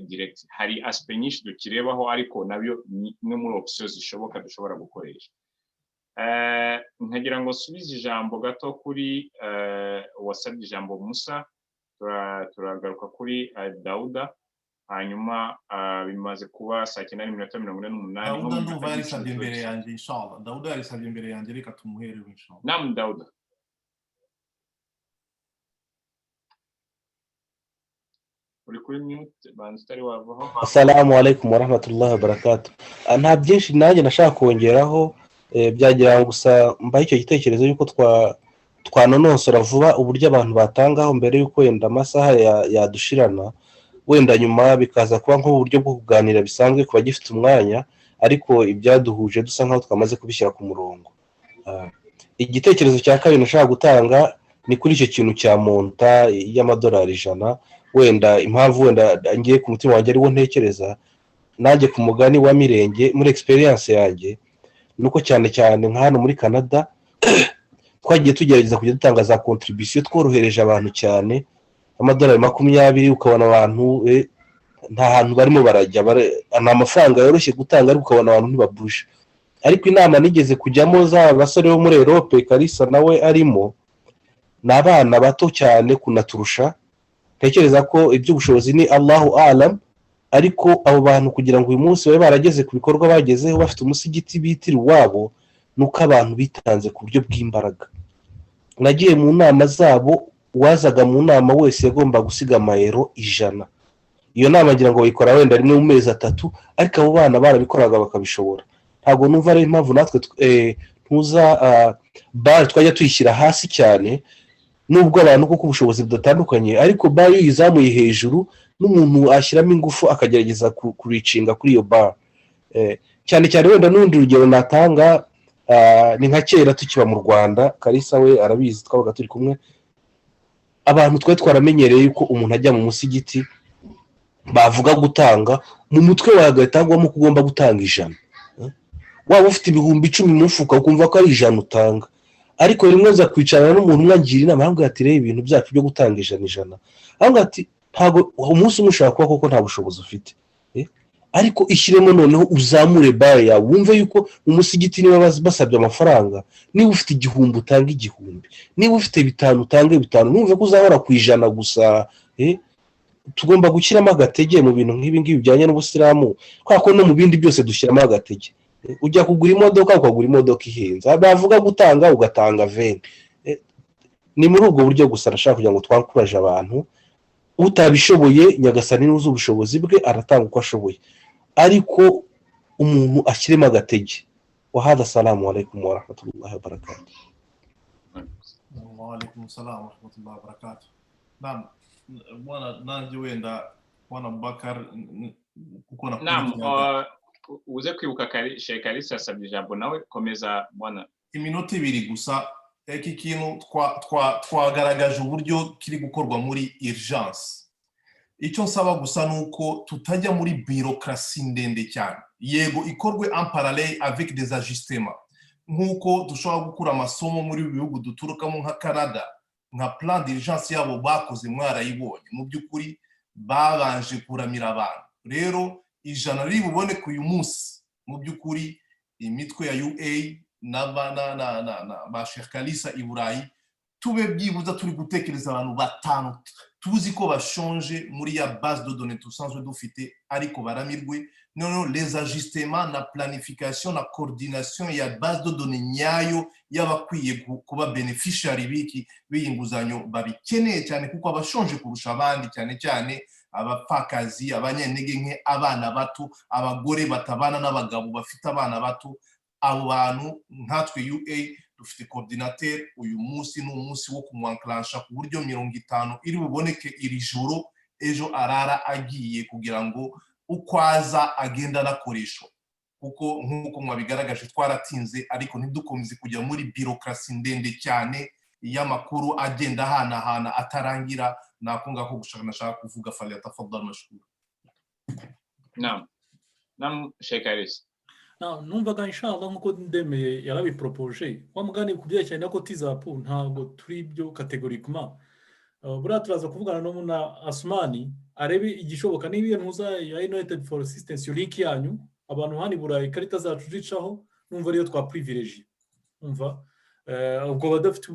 direct. Hari aspects nyinshi tukirebaho, ariko nabyo ni imwe muri option zishoboka dushobora gukoresha. Nkagira ngo nsubize ijambo gato kuri uwasabye ijambo, Musa. Turagaruka kuri Dawuda hanyuma. Bimaze kuba saa 9:48. Dawuda ndumva yarisabye imbere yanjye, inshallah. Dawuda yarisabye imbere yanjye, reka tumuherewe, inshallah. Naam, Dawuda, uri kuri mute, banza utari wavaho. Assalamu alaikum warahmatullahi wabarakatuh. Nta byinshi nanjye nashaka kongeraho, byagira ngo gusa mbahe icyo gitekerezo y'uko twanonosora vuba uburyo abantu batangaho mbere y'uko wenda amasaha yadushirana, wenda nyuma bikaza kuba nk'uburyo bwo kuganira bisanzwe ku bagifite umwanya, ariko ibyaduhuje dusa nkaho twamaze kubishyira ku murongo. Igitekerezo cya kabiri nashaka gutanga ni kuri icyo kintu cya montant y'amadolari 100. Wenda impamvu wenda ngiye ku mutima wanjye ariwo ntekereza nanjye ku mugani wa Mirenge, muri experience yanjye, ni uko cyane cyane nka hano muri Canada twagiye tugerageza kujya dutanga za contribution, tworohereje abantu cyane, amadolari 20, ukabona abantu nta hantu barimo barajya, ni amafaranga yoroshye gutanga, ariko ukabona abantu ntibabuje. Ariko inama nigeze kujyamo z'aba basore bo muri Europe, Kalisa nawe arimo, ni abana bato cyane kunaturusha. Ntekereza ko iby'ubushobozi ni Allahu alam, ariko abo bantu kugira ngo uyu munsi babe barageze ku bikorwa bagezeho, bafite umusigiti bitira iwabo, ni uko abantu bitanze ku buryo bw'imbaraga. Nagiye mu nama zabo, uwazaga mu nama wese yagomba gusiga amayero 100. Iyo nama ngira ngo bayikora wenda rimwe mu mezi 3, ariko abo bana barabikoraga bakabishobora. Ntabwo numva ari impamvu natwe ntuza bare twajya tuyishyira hasi cyane, nubwo abantu kuko ubushobozi budatandukanye, ariko bar iyo uyizamuye hejuru n'umuntu ashyiramo ingufu akagerageza kuricinga kuri iyo bar. Cyane cyane wenda n'urundi rugero natanga ni nka kera tukiba mu Rwanda, Kalisa we arabizi, twabaga turi kumwe. Abantu twari twaramenyereye yuko umuntu ajya mu musigiti, bavuga gutanga, mu mutwe wawe hagahita hagwamo ko ugomba gutanga 100. Waba ufite 10,000 mu mufuka, ukumva ko ari 100 utanga. Ariko rimwe nza kwicarana n'umuntu umwe, angira inama, arambwira ati: "Reba, ibintu byacu byo gutanga 100 100," arambwira ati: "Ntabwo umunsi umwe ushobora kuba koko nta bushobozi ufite, ariko ishyiremo noneho uzamure bare yawe, wumve yuko mu musigiti niba basabye amafaranga, niba ufite 1000 utange 1000, niba ufite 5 utange 5, ntumve ko uzahora ku 100 gusa." Tugomba gushyiramo agatege mu bintu nk'ibi ngibi bijyanye n'ubusilamu, kubera ko no mu bindi byose dushyiramo agatege. Ujya kugura imodoka, ukagura imodoka ihenze, bavuga gutanga ugatanga 20. Ni muri ubwo buryo gusa nashaka kugira ngo twankuraje abantu. Utabishoboye, Nyagasani n'uzi ubushobozi bwe, aratanga uko ashoboye, ariko umuntu ashyiremo agatege. Wahada, salamu alaikum warahmatullahi wabarakatuh. Waalaikum salam warahmatullahi wabarakatuh. Naam, bwana, nanjye wenda, bwana Bakar, kuko Naam, uze kwibuka Sheikh Kalisa yasabye ijambo nawe. Komeza, bwana. Iminota 2 gusa. Iki kintu twagaragaje uburyo kiri gukorwa muri urgence. Icyo nsaba gusa ni uko tutajya muri bureaucratie ndende cyane. Yego, ikorwe en parallèle avec des ajustements, nk'uko dushobora gukura amasomo muri ibi bihugu duturukamo nka Canada, nka plan d'urgence yabo bakoze mwarayibonye. Mu by'ukuri babanje kuramira abantu. Rero 100 riri buboneke uyu munsi, mu by'ukuri imitwe ya UA na ba Sheikh Kalisa i Burayi, tube byibuza turi gutekereza abantu batanu tuzi ko bashonje muri ya base de données dusanzwe dufite, ariko baramirwe. Noneho les ajustements na planification na coordination ya base de données nyayo y'abakwiye kuba beneficiary biki b'iyi nguzanyo babikeneye cyane, kuko abashonje kurusha abandi cyane cyane abapfakazi, abanyantege nke, abana bato, abagore batabana n'abagabo bafite abana bato. Abo bantu nkatwe UA dufite coordinateur. Uyu munsi ni umunsi wo kumwanklansha ku buryo 50 iri buboneke iri joro, ejo arara agiye, kugira ngo uko aza agenda anakoreshwa, kuko nk'uko mwabigaragaje twaratinze, ariko ntidukomeze kujya muri bureaucratie ndende cyane. y'amakuru agenda ahanahana atarangira. Nako ngako gushaka nashaka kuvuga. Falyatafaddal mashkura. Naam, naam, Sheikh Haris. Numvaga inshallah, nkuko ndemeye yarabiporopoje wa mugani ku byerekeranye na Cotizup, ntabwo turi byo catégoriquement. Buriya turaza kuvugana no na Asumani arebe igishoboka, niba iyo ntuza ya United for Assistance, iyo link yanyu, abantu hano i Burayi ikarita zacu zicaho, numva ariyo twa privilégié. Umva, ubwo badafite,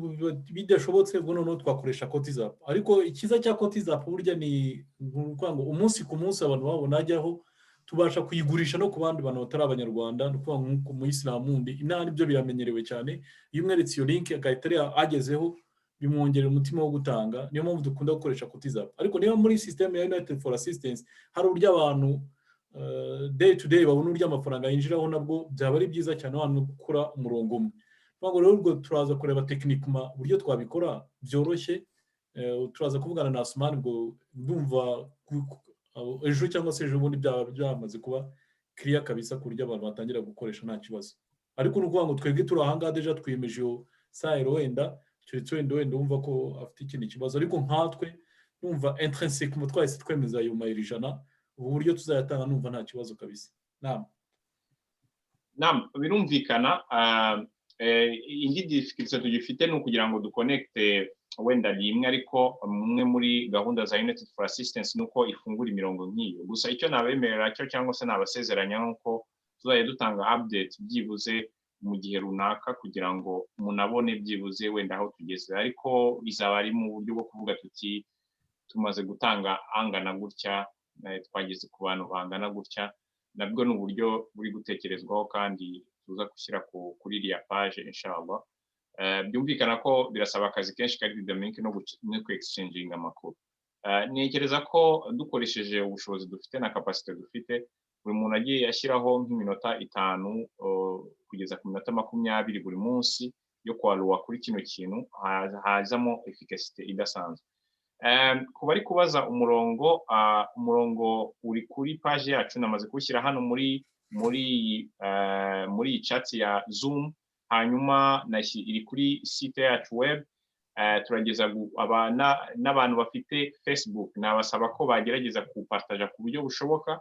bidashobotse, ubwo noneho twakoresha Cotizup. Ariko icyiza cya Cotizup burya ni ukuvuga ngo umunsi ku munsi abantu babona ajyaho, tubasha kuyigurisha no ku bandi bantu batari Abanyarwanda. Ni ukuvuga ngo muyisilamu wundi inaha nibyo biramenyerewe cyane, iyo umweretse iyo link agahita agezeho, bimwongerera umutima wo gutanga. Niyo mpamvu dukunda gukoresha Cotizup. Ariko niba muri système ya United for Assistance hari uburyo abantu day to day babona uburyo amafaranga yinjiraho, nabwo byaba ari byiza cyane, abantu gukora umurongo umwe. Ntabwo rero ubwo turaza kureba techniquement uburyo twabikora byoroshye. Turaza kuvugana na Asumani, ubwo ndumva ejo cyangwa se ejo bundi byaba byamaze kuba kiriya kabisa, ku buryo abantu batangira gukoresha nta kibazo. Ariko ni ukuvuga ngo twebwe turi ahangaha déjà twiyemeje iyo sayiro, wenda keretse wenda wumva ko afite ikindi kibazo, ariko nkatwe numva intrinsèquement twahise twemeza ayo mayero 100. Ubu buryo tuzayatanga numva nta kibazo kabisa. Nama. Nam, birumvikana. Indi difficulté tugifite ni ukugira ngo duconnecte wenda rimwe, ariko umwe muri gahunda za United for Assistance ni uko ifungura imirongo nk'iyo. Gusa icyo nabemerera cyo cyangwa se nabasezeranya ni uko tuzajya dutanga update byibuze mu gihe runaka, kugira ngo munabone byibuze wenda aho tugeze. Ariko bizaba ari mu buryo bwo kuvuga tuti tumaze gutanga angana gutya, twageze ku bantu bangana gutya. Nabwo ni uburyo buri gutekerezwaho kandi tuza gushyira kuri iriya page inshallah. Byumvikana ko birasaba akazi kenshi kari dynamique no ku exchanginga amakuru. Ntekereza ko dukoresheje ubushobozi dufite na capacité dufite, buri muntu agiye ashyiraho nk'iminota 5 kugeza ku minota 20 buri munsi yo kwaruwa kuri kino kintu, hazamo efficacité idasanzwe. Ku bari kubaza umurongo, umurongo uri kuri page yacu, namaze kuwushyira hano muri iyi chat ya Zoom, hanyuma iri kuri site yacu web. Turageza n'abantu bafite Facebook, nabasaba ko bagerageza kuwupartaja ku buryo bushoboka.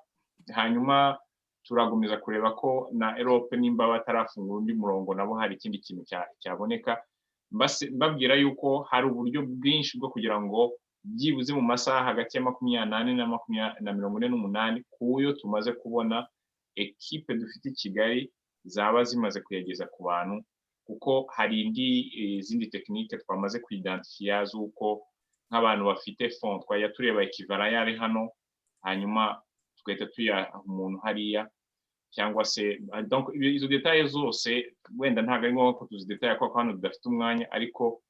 Hanyuma turakomeza kureba ko na Europe nimba batarafungura undi murongo, nabo hari ikindi kintu cyaboneka. Mbabwira yuko hari uburyo bwinshi bwo kugira ngo byibuze mu masaha hagati ya 24 na 48 kuyo tumaze kubona ekipe dufite i Kigali zaba zimaze kuyageza ku bantu, kuko hari indi izindi techniques twamaze kuidentifiya z'uko nk'abantu bafite fonds twajya tureba équivalent yari hano, hanyuma tugahita tuyaha umuntu hariya cyangwa se. Donc izo détails zose wenda ntabwo ari ngombwa ko tuzidetaya kuko hano tudafite umwanya, ariko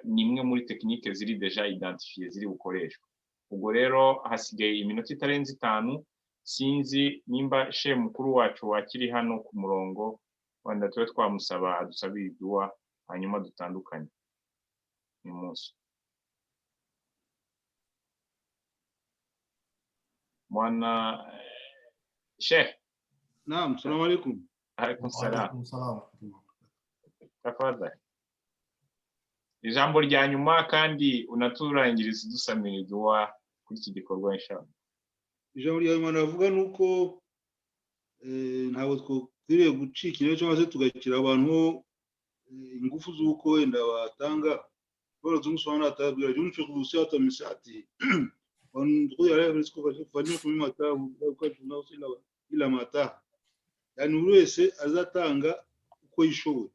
ni imwe muri techniques ziri déjà identifiées ziri bukoreshwe. Ubwo rero hasigaye iminota itarenze 5. Sinzi nimba shehe mukuru wacu wakiri hano ku murongo, wenda tube twamusaba adusabire iduwa, hanyuma dutandukanye uyu munsi. Mwana shehe. Naam, salamu alaikum. Alaikum salam. Salam. Tafadhali, ijambo rya nyuma kandi unaturangiriza dusamira iduwa kuri iki gikorwa inshallah. Ijambo rya nyuma navuga ni uko ntabwo twakwiriye gucika intege cyangwa se tugakira abantu ingufu z'uko wenda batanga. Kubera z'umusobanuro atabwira yunfiqu sa'atan min sa'atihi wa man qudira alayhi rizquhu falyunfiq mimma ataahu la yukallifu nafsan illa ma ataaha. Yani buri wese azatanga uko yishoboye.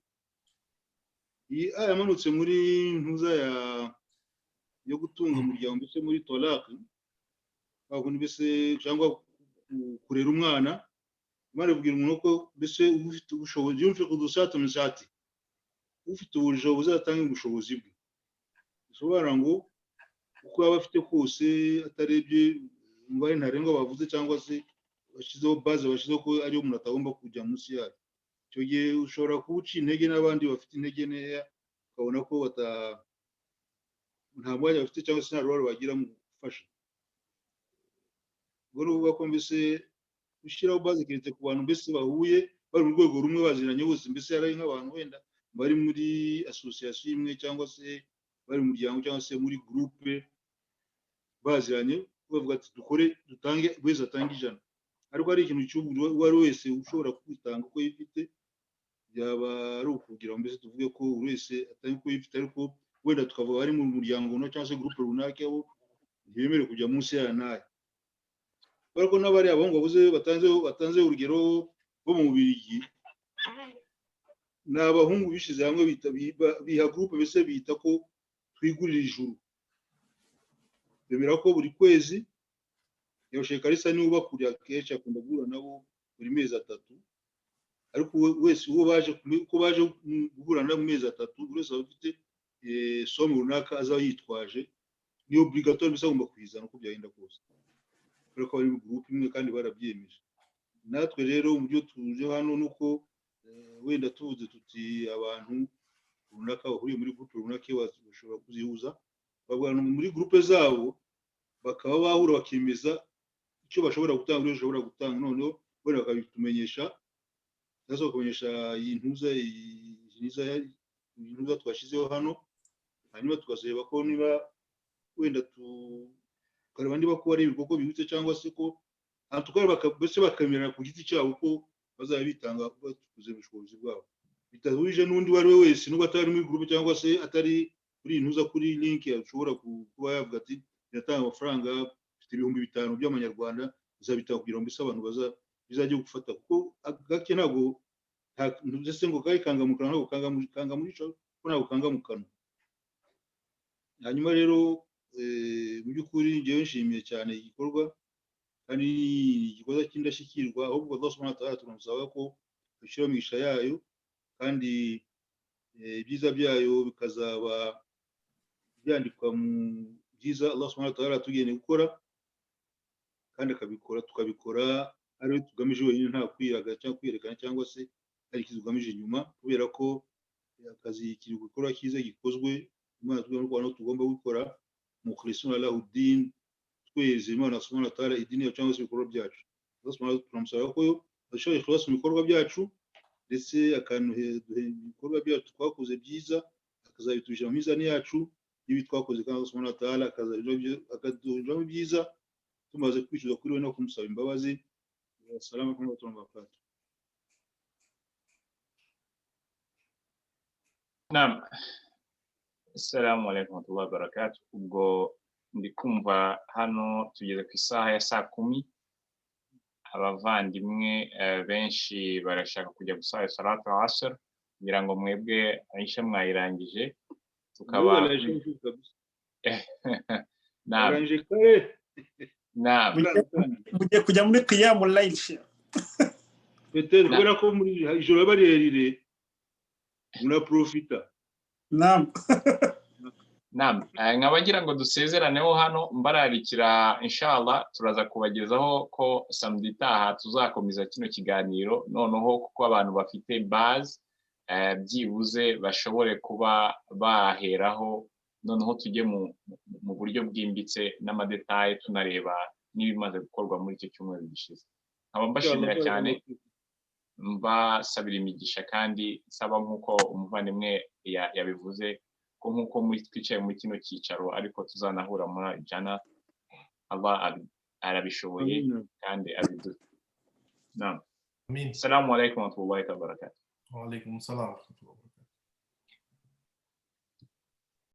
Iyi aya yamanutse muri ntuza ya yo gutunga umuryango, mbese muri talaq, mbese cyangwa kurera umwana. Imana ibwira umuntu ko mbese ufite ubushobozi, yunfiqu sa'atan min sa'atihi, ufite ubushobozi azatanga ubushobozi bwe. Bisobanura ngo uko yaba afite kose, atarebye umubare ntarengwa bavuze cyangwa se bashyizeho base, bashyizeho ko ariyo umuntu atagomba kujya munsi yayo. Icyo gihe ushobora kuba uciye intege n'abandi bafite intege nkeya, ukabona ko nta mwanya bafite cyangwa se nta ruhare bagira mu gufasha. Ubwo ni ukuvuga ko mbese gushyiraho base keretse ku bantu mbese bahuye bari mu rwego rumwe, baziranye bose, mbese ari nk'abantu wenda Bari muri association imwe, cyangwa se bari mu muryango, cyangwa se muri groupe, baziranye, bavuga ati: "Dukore, dutange, buri wese atange 100." Ariko ari ikintu cy'ubu uwo ari wese ushobora kwitanga uko yifite, byaba ari ukugira ngo mbese tuvuge ko buri wese atanga uko yifite, ariko wenda tukavuga bari mu muryango runaka cyangwa se groupe runaka, bo ntibemerewe kujya munsi y'aya n'aya, kubera ko n'abari abahungu bavuze, batanze urugero bo mu Bubiligi, ni abahungu bishyize hamwe, biha groupe, mbese bita ko twigurira ijuru. Bemera ko buri kwezi, iyo Shekarisa niwe ubakuriye, akenshi akunda guhura nabo buri mezi 3, ariko wese uwo baje, uko baje guhura nabo mu mezi 3, buri wese aba afite somme runaka azaba yitwaje. Ni obligatoire, mbese agomba kuyizana uko byagenda kose, kubera ko bari mu groupe imwe kandi barabyiyemeje. Natwe rero mu byo tuje hano ni uko wenda tuvuze tuti abantu runaka bahuriye muri groupe runaka bashobora kuzihuza, bavuga muri groupe zabo, bakaba bahura bakemeza icyo bashobora gutanga, buri wese ashobora gutanga, noneho wenda bakabitumenyesha cyangwa se bakamenyesha iyi ntuza twashyizeho hano, hanyuma tugaseba ko niba wenda tukareba niba ko ari ibikorwa bihutse, cyangwa se ko mbese bakemerera ku giti cyabo ko bazajya bitanga bakuze ubushobozi bwabo, bitahuje n'undi uwo ari we wese, nubwo atari muri groupe cyangwa se atari kuri iyi ntuza, kuri link, ashobora kuba yavuga ati: "Iratanga amafaranga, mfite 5000 by'amanyarwanda, nzabitanga," kugira ngo mbese abantu baza bizajye gufata, kuko gake ntabwo ndetse ngo kari kanga mu kanwa, ntabwo kanga muri ko ntabwo kanga mu kanwa. Hanyuma rero mu by'ukuri njyewe nshimiye cyane igikorwa, kandi ni igikorwa cy'indashyikirwa. Ahubwo Allah subhanahu wa ta'ala turamusaba ko ashyira imigisha yayo, kandi ibyiza byayo bikazaba byandikwa mu byiza Allah subhanahu wa ta'ala atugeneye gukora, kandi akabikora, tukabikora ari tugamije wenyine, nta kwiraga cyangwa kwiyerekana cyangwa se hari ikintu tugamije inyuma, kubera ko akazi kiri gukora cyiza gikozwe Imana tubwira ko tugomba gukora mukhlisuna lahu din, tweze Imana subhanahu wa ta'ala idini yacu cyangwa se ibikorwa byacu. Allah subhanahu wa ta'ala turamusaba ko adushyira ikhlas mu bikorwa byacu, ndetse akanuha ibikorwa byacu twakoze byiza, akazabitubisha mu mizani yacu n'ibi twakoze, kandi Allah subhanahu wa ta'ala akaduhinduramo ibyiza tumaze kwicuza kuri we no kumusaba imbabazi. Assalamu alaikum warahmatullahi wabarakatuh. Naam. Assalamu alaikum warahmatullahi wabarakatuh. Ubwo ndi kumva hano tugeze ku isaha ya saa 10, abavandimwe benshi barashaka kujya gusala salatu asr, kugira ngo mwebwe Aisha mwayirangije tukaba Naam. Naam. Mugiye kujya muri qiyamu layl. Peut-être kubera ko muri ijoro riba rirerire, muraprofita. Naam. Naam, nkaba ngira ngo dusezeraneho hano, mbararikira inshallah turaza kubagezaho ko samedi itaha tuzakomeza kino kiganiro, noneho kuko abantu bafite base byibuze bashobore kuba baheraho, noneho tujye mu buryo bwimbitse n'amadetaye, tunareba n'ibimaze gukorwa muri icyo cyumweru gishize. Nkaba mbashimira cyane, mbasabira imigisha, kandi nsaba nk'uko umuvandimwe yabivuze ko nk'uko twicaye muri kino cyicaro, ariko tuzanahura muri jana. Allah arabishoboye kandi abiduha. Naam. Assalamu alaikum warahmatullahi wabarakatuh. Wa alaikum salam wa rahmatullahi.